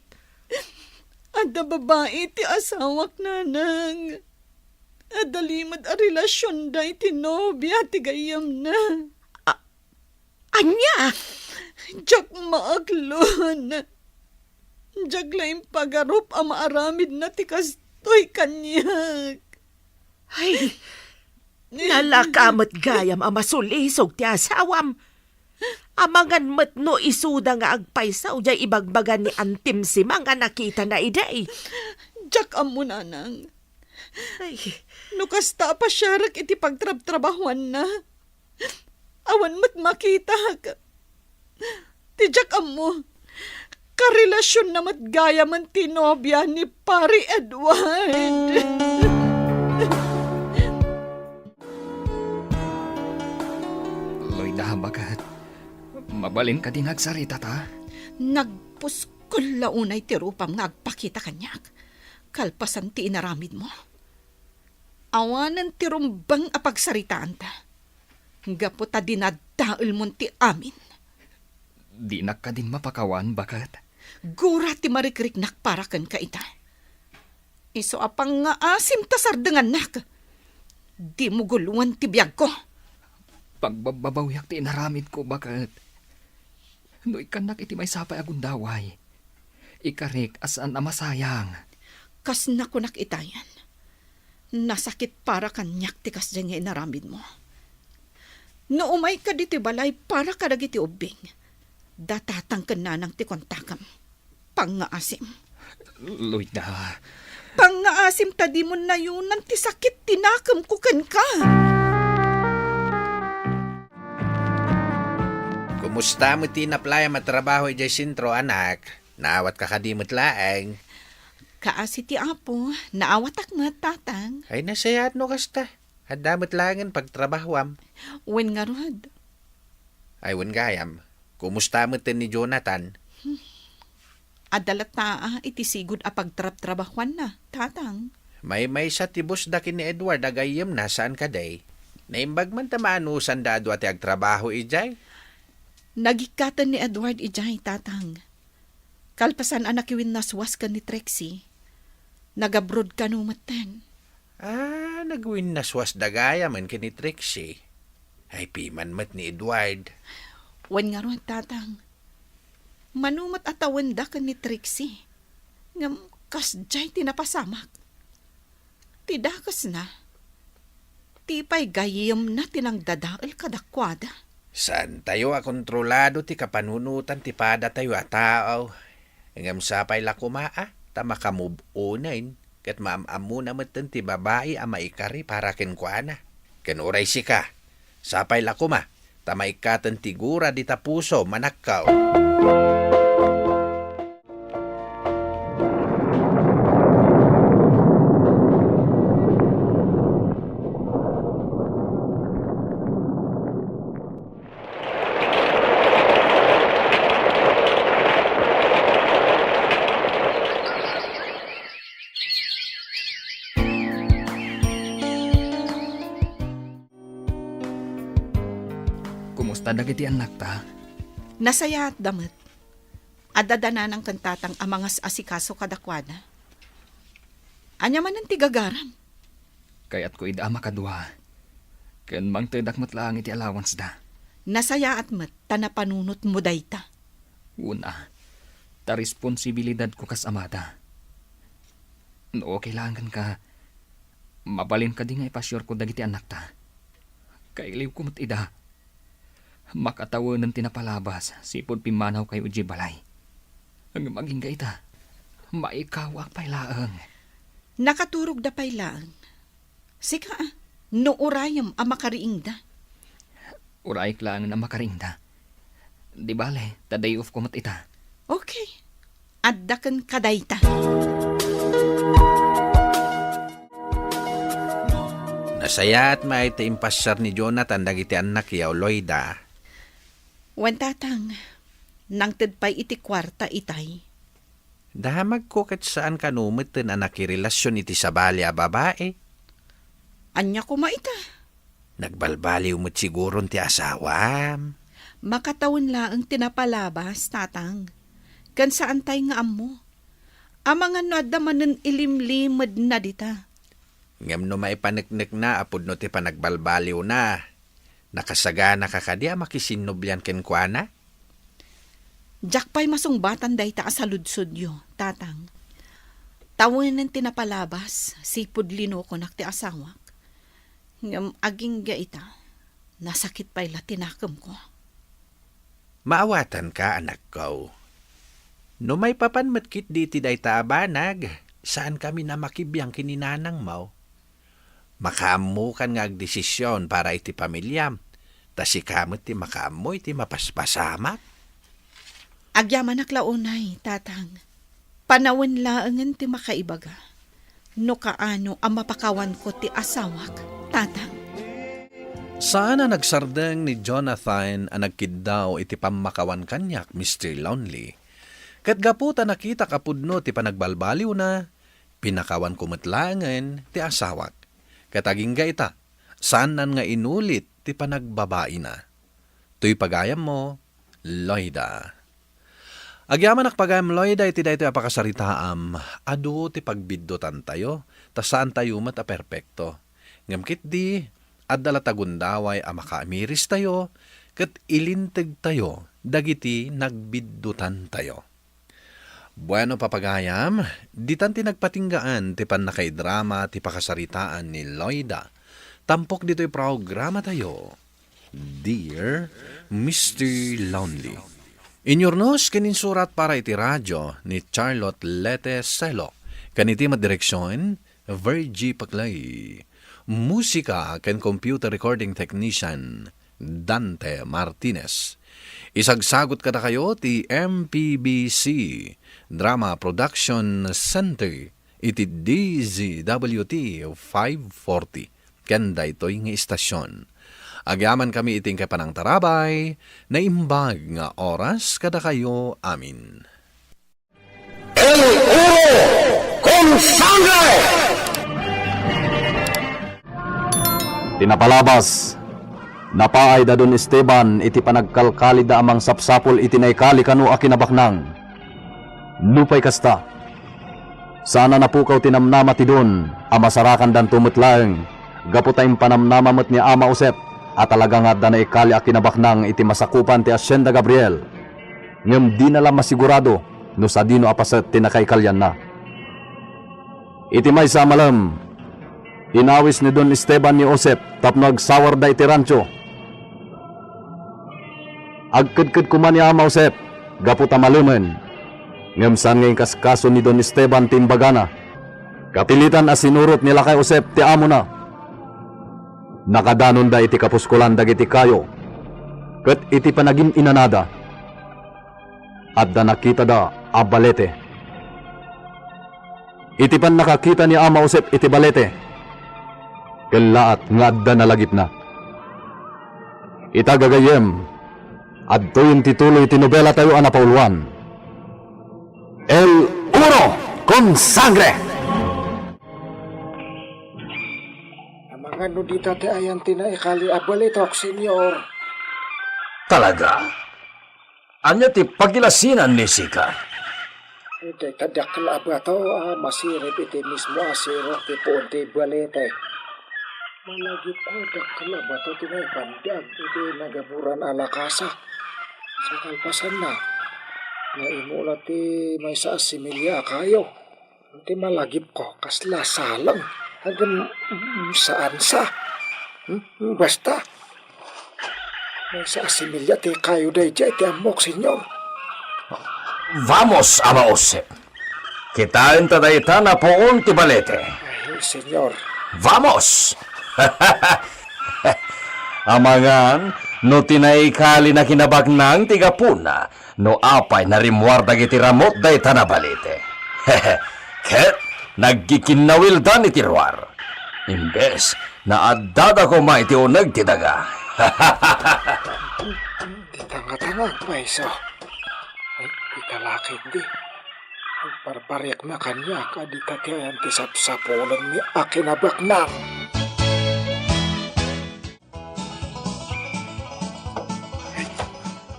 Adda babai ti asawak, Nanang. Adda limed a relasionda iti nobia ti gayyemna. A-, Ania? Diak maaklon. Diak la impagarup a maaramidna ti kastoy kaniak. Ay, nalaka met gayam a masulisog ti asawam. Amangan met no isuda nga agpayso jay ibagbaga ni Antim Simang a nakitana idi. Diak ammo, nanang. Ay. No kasta a pasiarek iti pagtrabtrabahuanna, awan met makitak. Ti diak ammo, karelasionna met gayamen ti nobia ni Pari Edward. Loida, baket. Mabalin kadi nga agsarita ta? Nagpuskol la unay ti rupam nga agpakita kaniak, kalpasan ti inaramidmo. Awanen ti rumbeng a pagsaritaanta, gapu ta dinadaelmon ti amin. Dinak kadin mapakawan, baket? Gura ti marikriknak para kenka ita. Isu a pangngaasim ta sardengannak. Dimo guloen ti biagko. Pagbabbabawiak ti inaramidko, baket. No ikkannak iti maysa pay a gundaway, ikarik a saan a masayang. Kas nakunak itayen, nasakit para kaniak ti kasdiay nga inaramidmo. No umayka ditoy balay para kadagiti ubbing, da tatang ken nanang ti kontakem. Pangngaasim. Loida. Pangngaasim ta dimo nayonan ti sakit ti nakemko kenka. Kumusta met ti inaplayam a trabaho idiay sentro, anak? Naawatka kadi met laeng? Kaasi ti Apo, naawatak met, tatang. Ay, nasayaat no kasta. Adda met laengen pagtrabahoam. Wen ngarud. Ay, wen gayam. Kumusta met ni Jonathan? Adda latta iti sigud a pagtrabtrabahuanna, tatang. Maymaysa ti boss da ken ni Edward a gayyemna, saan kadi? Naimbag man ta maanusan da a dua ti agtrabaho idiay? Nagikkaten ni Edward idiay, tatang. Kalpasan a nakiwinnaswas ken ni Trixie, nagabroad kano metten. Ah, nagwinnaswasda gayamen ken ni Trixie. Ay, piman met ni Edward. Wen ngarud, tatang. Mano met a tawenda ken ni Trixie. Ngem kasdiay ti napasamak. Ti dakesna, ti pay gayyemna ti nangdadael kadakuada. Saantayo a kontrolado ti kapanunotan ti padatayo a tao. Ngem sapay la koma a ta makamove onen ket maam-ammona metten ti babai a maikari para kenkuana. Ken uray sika, sapay la koma ta maikkaten ti gura dita puso, manakkaw. Kumusta dagiti annakta? Nasayaatda met. Adda da nanang ken tatang a mangas-asikaso kadakuada. Ania manen ti gagaram? Kayatko ida a makadua, ken mangtedak met laeng iti allowance da. Nasayaat met ta napanunotmo dayta. Una, ta responsibilidadko kas amada. No okay laeng kenka, mabalin kadi nga ipasiorko dagiti annakta? Kailiwko met ida. Makatawenen ti napalabas, sipud pimmanawkayo idiay balay. Ngem agingga ita, maikawak pay laeng. Nakaturogda pay laeng. Sika, a, no urayem a makariingda. Urayek laengen a makariingda. Di bale, ta day off ko met ita. Okay. Adda kenka dayta. Nasayaat met ti impasiar ni Jonathan dagiti annakyo, Loida. Wen, tatang, nangted pay iti kuarta itay. Damagko ket saan kano metten a nakirelasion iti sabali a babai. Ania koma ita? Nagbalbaliw met siguron ti asawam. Makatawen laeng ti napalabas, tatang. Ken saantay nga ammo. Amangan no adda manen ilimlimedna dita. Ngem no maipaneknekna a pudno ti panagbalbaliwna, nakasaganaka kadi a makisinnublian kenkuana? Diak pay masungbatan dayta a saludsodyo, tatang. Tawenen ti napalabas, sipud linokonak ti asawak. Ngem agingga ita, nasakit pay la ti nakemko. Maawatanka, anakko. No maipapan met ketdi iti dayta a banag, saankami a makibiang ken ni nanangmo. Makaammokan nga agdesisyon para iti pamiliam, ta sika met ti makaammo iti mapaspasamak. Agyamanak la unay, Tatang. Panawen laengen ti makaibaga no kaano a mapakawanko ti asawak, Tatang. Saan a nagsardeng ni Jonathan a nagkiddaw iti pammakawan kaniak, Mister Lonely. Ket gapu ta nakitak a pudno ti panagbalbaliwna, pinakawanko met laengen ti asawak. Ket agingga ita, saannan nga inulit ti panagbabaina. Toy pagayammo, Loida. Agyamanak pagayam, Loida, iti daytoy a pakasaritaam. Adu ti pagbiddutantayo, ta saantayo met a perpekto. Ngem ketdi, adda la ta gundaway a makaamiristayo, ket ilintegtayo dagiti nagbiddutantayo. Bueno, papagayam, ditan ti nagpatinggaan ti pannakaidrama ti pakasaritaan ni Loida. Tampok ditoy programatayo, Dear Mister Lonely. Inyurnos ken insurat para iti radio ni Charlotte Lete Selo, ken iti met direksion, Virgie Paclay. Musika ken computer recording technician, Dante Martinez. Isagsagut kadakayo ti M P B C Drama Production Center iti D Z W T five forty ken daytoy nga istasion. Agyamankami iti inkay panangtarabay, naimbag nga oras kadakayo amin. El Oro con Sangre! Ti napalabas, napaay da Don Esteban iti panagkalkalida a mangsapsapul iti naikali kano a kinabaknang. Nupay kasta, saan a napukaw ti namnama ti Don a masarakandanto met laeng gapu ta impanamnama met ni Ama Josep a talaga nga adda naikali a kinabaknang iti masakupan ti Hacienda Gabriel. Ngem dina la masigurado no sadino a paset ti nakaikalianna. Iti maysa a malem, inawis ni Don Esteban ni Josep tapno agsawarda iti rancho. Agkedked koma ni Ama Josep gapu ta malemen, ngem saan nga inkaskaso ni Don Esteban ti imbagana. Kapilitan a sinurot ni Lakay Josep ti amona. Nakadanonda iti kapuskolan dagiti kayo, ket iti panagin-inanada, adda nakitada a balete. Iti pannakakita ni Ama Josep iti balete, kellaat nga adda nalagipna. Ita, gagayyem, adtoyen ti tuloy ti nobelatayo a napauluan, El Oro con Sangre! Amangan no dita ti ayan ti naikali a baletok, Senyor. Talaga? Ania ti pagilasinan ni sika? Dayta dakkel a bato a masirib iti mismo a sirok ti puon ti balete. Malagipko a dakkel a bato ti naipandiag iti nagaburan a lakasa. Sa kalpasanna, naimula ti maysa a similya a kayo. Ti malagipko, kasla saleng. Ngem, mm, saan sa. Hmm? Basta. Maysa a similya ti kayo daydiay ti ammok, Senyor. Vamos, Ama Josep. Kitaenta dayta a puon ti balete. Ay, Senyor. Vamos! Amangan no ti naikali a kinabaknang ti gapuna no apay narimmuar dagiti ramut dayta a balete. Ket nagkikinnawildan iti ruar. Imbes, naaddada koma iti uneg ti daga. Ti tangatangak, maysa. Ay, ti talakid di. Agparpariak na kaniak a dita ti ayan ti sapsapulenmi a kinabaknang.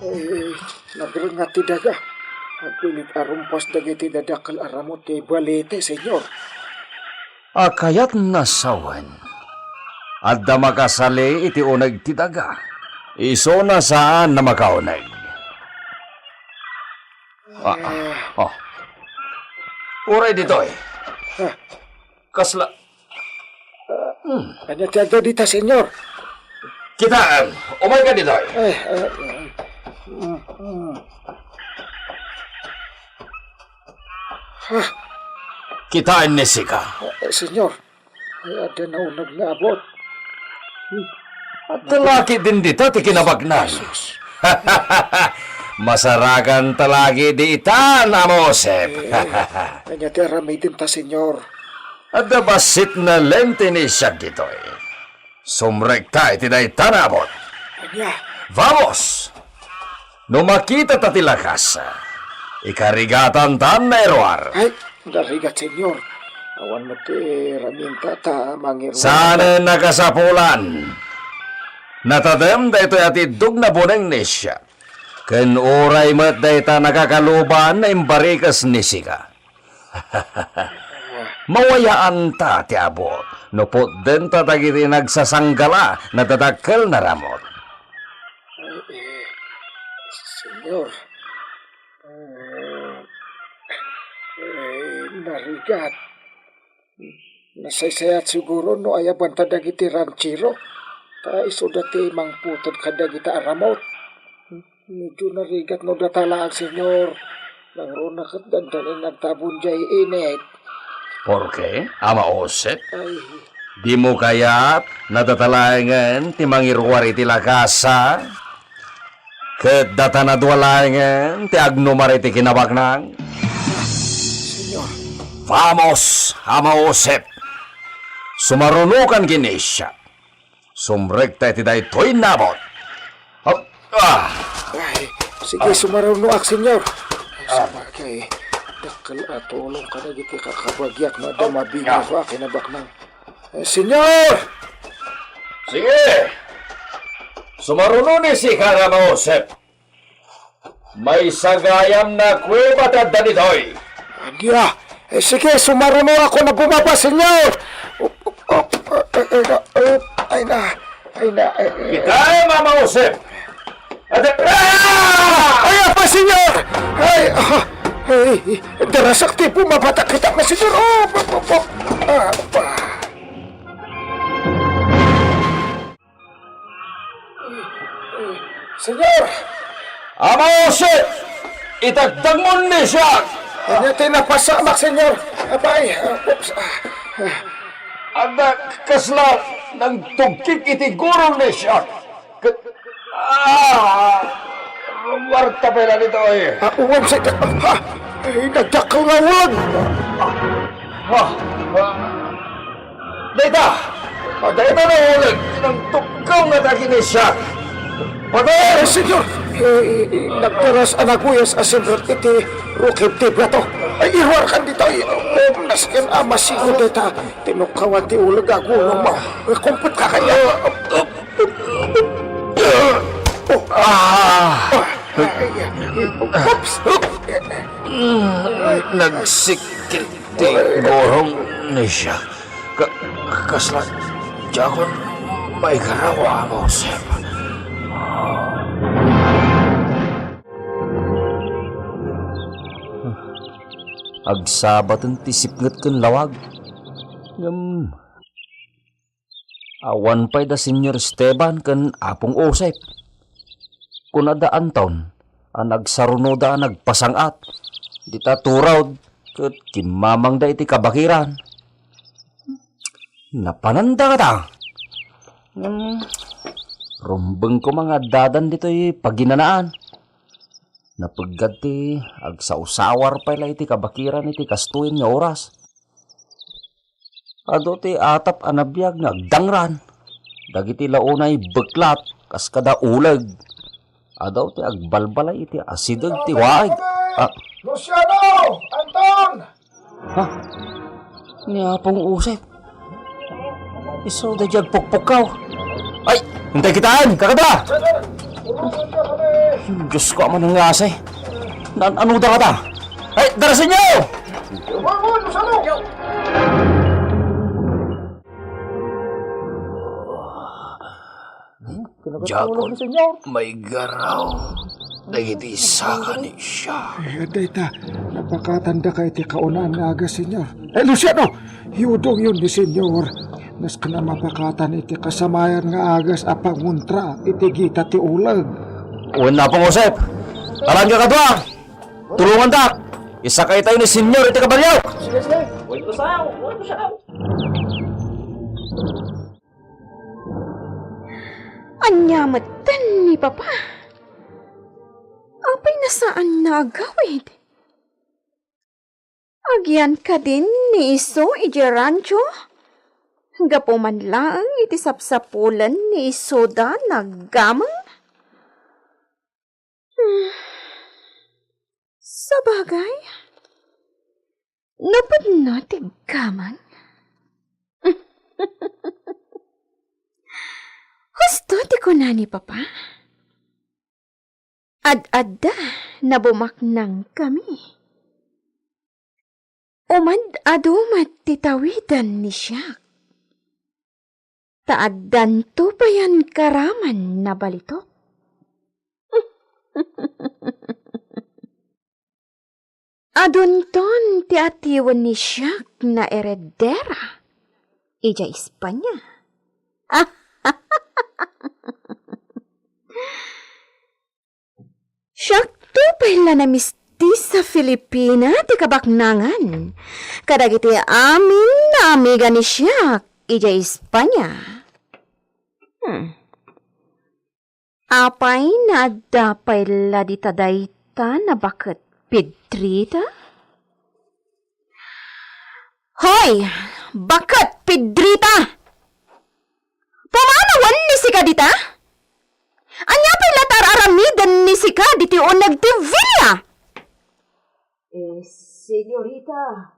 Eh, nagrengngat ti daga. Agpilit a rumpas dagiti dadakkel a ramut ti balete, Senyor. A kayatna sawen, adda makasali iti uneg ti daga. Isuna saan a makauneg. Ah, ah, oh. Uray ditoy. Ah. Kasla. Hmm. Ania ti adda dita, Senyor? Kitaem, umayka ditoy. Eh, eh, eh, Kitaen ni sika. Eh, Senyor, ay, adda nauneg nga abut. Adda laki din dita ti kinabaknang. Masarakan ta laki di itan, Ama Josep. Ania ti aramidenta, Senyor? Adda bassit nga lente ni siak ditoy. Sumrekta iti dayta nga abut. Ania? Vamos! No makitata ti lakas, ikarigatantan nga iruar. Ay, narigat, Senyor. Awan met ti raminta ta mangiruar. Saanen a kasapulan. Natadem daytoy a tiddog nga buneng ni siak. Ken uray met dayta nakakaluban nga imbarikes ni sika. Mawayaanta ti abut no putdenta dagiti nagsasanggala nga dadakkel nga ramut. Eh, eh, Senyor, eh, eh, narigat. Nasaysayat siguro no ayabanta dagiti ranchero, ta isuda ti mangputod kadagita a ramut. Medyo narigat no data laeng, Senyor. Nangruna ket dandani nagtabon diay init. Porke, Ama Josep? Ay. Dimo kayat nga data laengen ti mangiruar iti lakasa? Ket data nga dua laengen ti agnumar iti kinabaknang? Senyor. Vamos, Ama Josep. Sumarunokan ken siak. Sumrekta iti daytoy nga abut. Hop! Ah! Ay, sige, sumarunoak, Senyor. Sabagay, dakkel a tulong kadagiti kakabagiak no adda mabingo a kinabaknang. Eh, Senyor! Sige! Sumaruno ni sika, Ama Josep. Maysa gayam nga kuweba ti adda ditoy. Ania? Eh, sige, sumarunoak no bumaba, Senyor. Up, up, up, eh, eh, eh, up, ay na, ay na, eh, eh. Kitaem, Ama Josep. Ada, ah! Ay, apa, Senyor? Ay, ah, ay, darasak ti bumaba ta kitak na, Senyor. Oh, pa, pa, pa. Ah, pa. Senyor! Ama Josep! Itagtagmon ni siak! Ania ti napasamak, Senyor? Apay, ah, oops, ah, ah. Adda kasla nangtugkik iti gurong ni siak. Ket, ah, ruarta pay la ditoy. Ah, uwan, Senyor. Ah, ay, nagdakkel nga ulag. Ah, ah. Dayta! Dayta nga ulag ti nangtukkaw nga dagiti siak. Patay! Eh, Senyor! Eh, eh, nagdaras a naguyas a simrek iti rukib ti plato. Ay, iruarkan ditoy. Eh, nasken a masigo dayta. Tinukkawan ti ulag a gurongmo. Eh, kumpet ka kanya. Ah! Oops! Nagsikit ti gurong ni siak. Ka-, kasla diakon maigaraw, Ama Josep. Agsabaten ti sipnget ken lawag. Ngem awan pay da Senyor Esteban ken Apong Josep. Kuna da Anton a nagsarunoda a nagpasang-at. Dita turawd ket kimmamangda iti kabakiran. Napananda kata. Ngem rumbeng koma nga addadan ditoy paginanaan. Napeggad ti agsawsawar pay la iti kabakiran iti kastoyen nga oras. Adu ti atap a nabiag nga agdangran. Dagiti la unay beklat kas kada uleg. Adu ti agbalbalay iti asideg ti waig. Ah. Luciano! Anton! Ha? Ni Apong Josep. Isu daydi agpukpukkaw. Ay, intay kitaen, kakabsat! Diyos ko, Ama nga asay. Naan-ano da kata? Ay, darasenyo! Diakon, maigaraw dagiti saka ni siak. Eh, dayta, napakatandaka iti kaunaan nga agas, Senyor. Eh, Luciano, iudongyon ni Senyor. Nasken a mapakatan iti kasamayan nga agas a pangontra iti gita ti uleg. Wen, Apong Josep, alanka kadua. Tulongandak. Isakaytayo ni Senyor iti kabalio. Sige, sige. Wen ko siya. Wen ko siya. Ania metten ni Papa? Apay a saan nga agawid? Agyan kadin ni isu idiay rancho? Gapu man laeng iti sapsapulen ni isuda nga aggameng? Hmm. Sabagay, no pudno ti aggameng. Husto ti kuna ni Papa. Ad-adda nga bumaknangkami. Umad-adu met ti tawiden ni Siak. Ta addanto payen karaman nga balitok. Adunton ti atiwen ni Siak nga eredera idiay Espanya. Siakto pay la nga mistisa Filipina ti kabaknangan kadagiti amin nga amiga ni Siak idiay Espanya. Hmm. Apay nga adda pay la dita dayta nga baket Pedrita? Hoy, baket Pedrita! Pumanawen ni sika dita? Ania pay la ti ar-aramiden ni sika ditoy uneg ti villa? Eh, senyorita,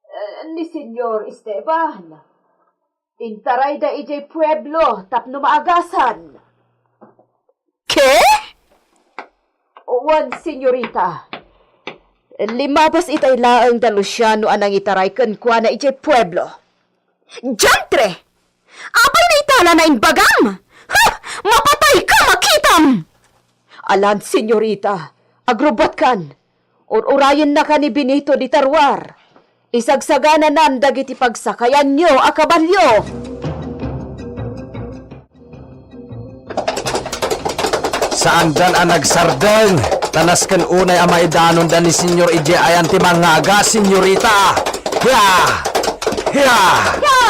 eh, ni Senyor Esteban, intarayda idiay pueblo tapno maagasan. Ke? Wen, senyorita. Limabas itay laeng da Luciano a nangitaray kenkuana idiay pueblo. Diantre! Apay nga ita la nga imbagam? Ha! Mapatayka, makitam! Alan, senyorita, agrubbuatkan. Ur-urayennaka ni Benito dita ruar. Isagsagananam dagiti pagsakayanyo a kabalio. Saandan a nagsardeng, ta nasken unay a maidanonda ni Senyor idiay ayan ti mangngaga, senyorita. Ya! Ya! Ya!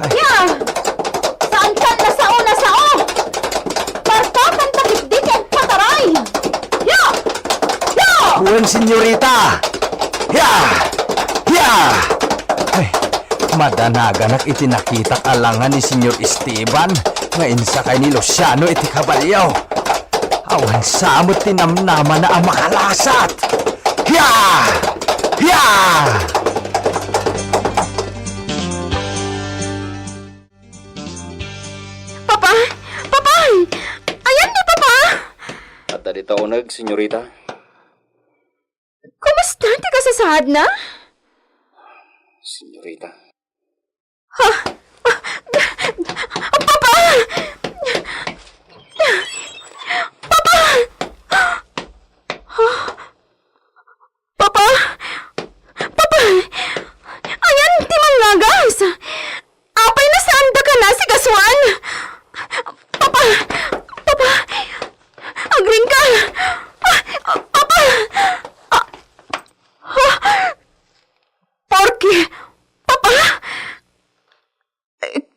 Ya! Saankan a sao nga sao! Partokanta ketdi ti agpataray! Ya! Ya! Wen, senyorita! Ya! Ya! Ay, madanaganak iti nakitak a langa ni Senyor Esteban nga insakay ni Luciano iti kabalio. Awan sa met ti namnamana a makalasat. Ya! Ya! Papa! Papa! Ayan ni Papa! Adda dita uneg, senyorita. Kumusta ti kasasaadna? Senyorita. Ha? Papa! Papa! Papa! Papa! Ayan ti mangngagas! Apay nga saandaka nga asikasuan? Papa! Papa! Agringga! Ah, Papa! Ah, ah, Porke, Papa!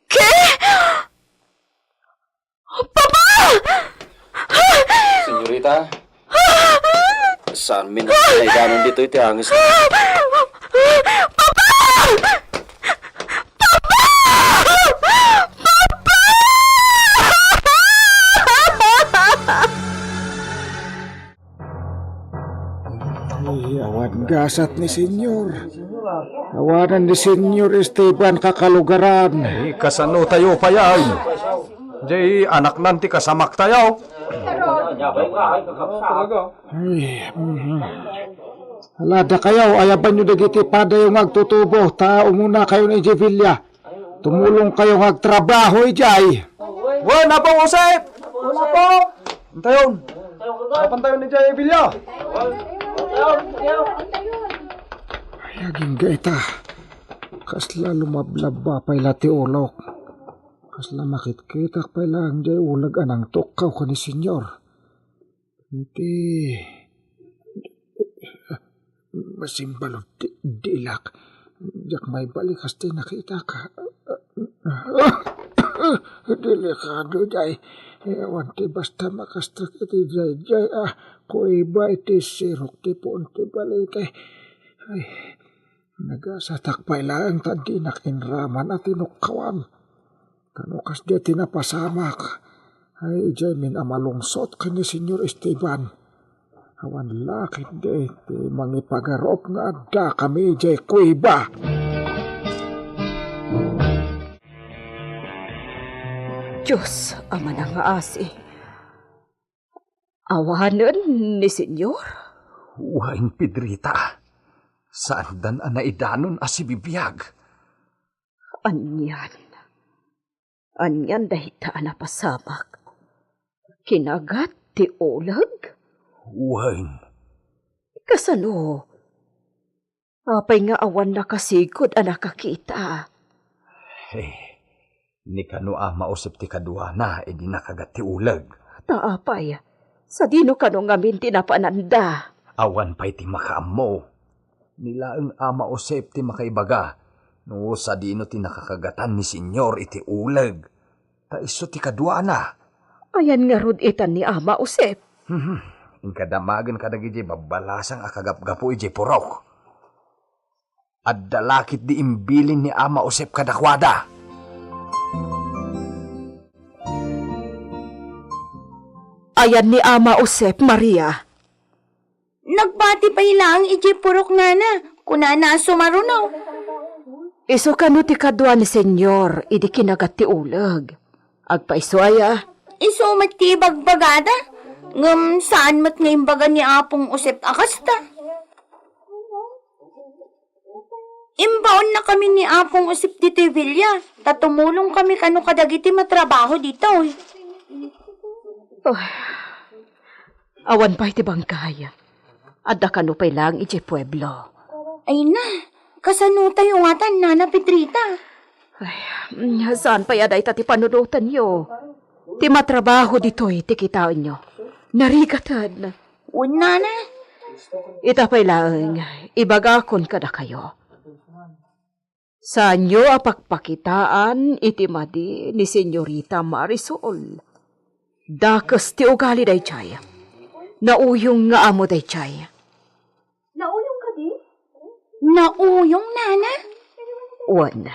Ke? Papa! Senyorita, saanmi nga naidanon ditoy ti angis? Papa! Papa! Papa! Ay, awan gasat ni Senyor. Awanan ni Senyor Esteban kakalugaran. Ay, kasano tayo pay ay? Jay, anaknan ti kasamak tayo. Ay, mhm. Ala, dakayo, ayabanyo dagiti padayo nga agtutubo, ta umuna kayo ni Jevilla. Tumulong kayo nga agtrabaho idiay. Wen, Apo Josep! Wen, Apo! Antayon! Apan tayo ni Jay Villa! Ay, agingga ita. Kasla lumablabba pay la ti ulok. Kasla makitkitak pay laeng jay uleg a nangtukkaw ken ni Senyor. Ti, masimbalud ti dilak. Diak maibalik kas ti nakitak. Delikado jay. Awan ti basta makastrek iti jay, jay, ah, kuiba iti sirok ti puon ti balite. Ay, nagasatak pay laeng ta dinak inraman a tinukkawan. Kano kasdi ti napasamak, ay, idiay min a malungsot ken ni Señor Esteban. Awan la ketdi ti mangipagarup nga adda kami idiay kuiba. Dios a manangaasi, awanen ni Señor? Wen, Pedrita, saandan a naidanon a sibibiag. Anian? Anian dayta a napasamak? Kinagat ti uleg? Wen. Kasano? Apay nga awan nakasigud a nakakita? Eh, ni kano Ama Josep ti kaduana idi nakagat ti uleg. Ta apay, sadino kano ngamin ti napananda? Awan pay ti makaammo. Ni laeng Ama Josep ti makaibaga no sadino ti nakakagatan ni Señor iti uleg. Ta isu ti kaduana. Ayan ngarud itan ni Ama Josep? Hmm, inka damagen kadagiti babbalasang a kagapgapu idiay purok. Adda la ketdi imbilin ni Ama Josep kadakuada. Ayan ni Ama Josep, Maria? Nagbati pay laeng idiay purok, nana. Kunana a sumaruno. Isu kano ti kadua ni Señor idi kinagat ti uleg? Agpayso aya? Isu met ti ibagbagada. Ngem saan met nga imbaga ni Apong Josep a kasta. Imbaonnakami ni Apong Josep ditoy villa, ta tumulongkami kano kadagiti matrabaho ditoy. Oh, awan pay ti bangkay. Adda kano pay laeng idiay pueblo. Ay na, kasano tayo ngatan, Nana Pedrita? Ay, saan pay a dayta ti panunotenyo? Ti matrabaho ditoy ti kitaenyo. Narigaten. Wen, nana. Ita pay laeng, ibagakon kadakayo. Saanyo a pakpakitaan iti madi ni Señorita Marisol. Dakes ti ugali dayjay. Nauyong nga amo dayjay. Nauyong kadi? Nauyong, nana? Wen.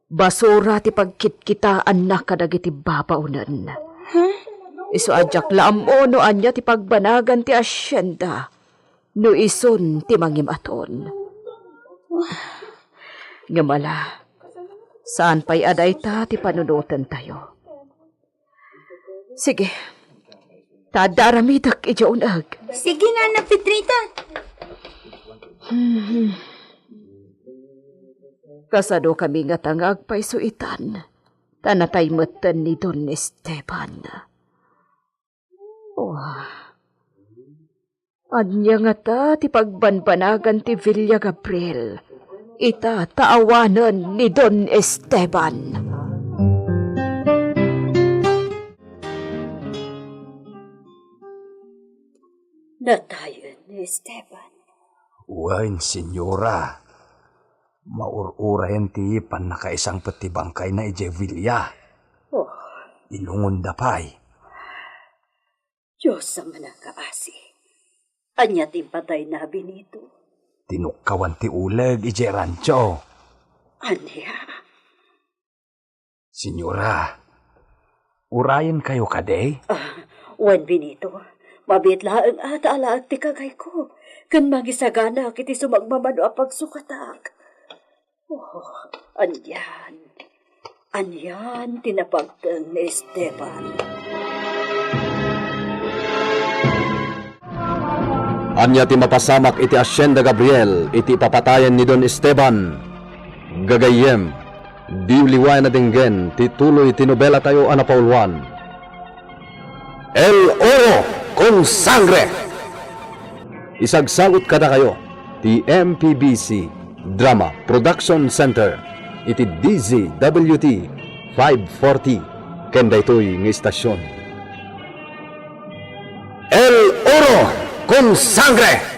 Basura ti pagkitkitaanna kadagiti babaonen. Huh? Isu a diak la ammo no ania ti pagbanagan ti asienda no isun ti mangim-aton. Ngem ala, saan pay a dayta ti panunotentayo. Sige. Ta adda aramidek idiay un-eg. Sige, Nana Petrita. Hmm. Kasadokami ngata nga agpayso itan, ta natay metten ni Don Esteban. Oh. Ania ngata ti pagbanbanagan ti Villa Gabriel ita ta awanen ni Don Esteban? Natayen ni Esteban. Wen, senyora. Maur-urayen ti pannakaisangpet ti bangkayna idiay villa. Oh. Ilungonda pay. Dios a manangaasi. Ania ti impatayna, Benito? Tinukkawan ti uleg idiay rancho. Ania? Senyora, urayenkayo kadi? Ah, wen, Benito. Mabiit laeng a ta alaek ti kagayko, ken mangisaganak iti sumagmamano a pagsukatak. Oh, anian. Anian ti napagteng ni Esteban. Ania ti mapasamak iti Hacienda Gabriel iti ipapatayen ni Don Esteban? Gagayyem, diyo liwayan a denggen ti tuloy ti nobelatayo a napauluan, El Oro con Sangre. Isagsagut kadakayo ti M P B C Drama Production Center iti D Z W T five forty ken daytoy nga istasion. El sangre.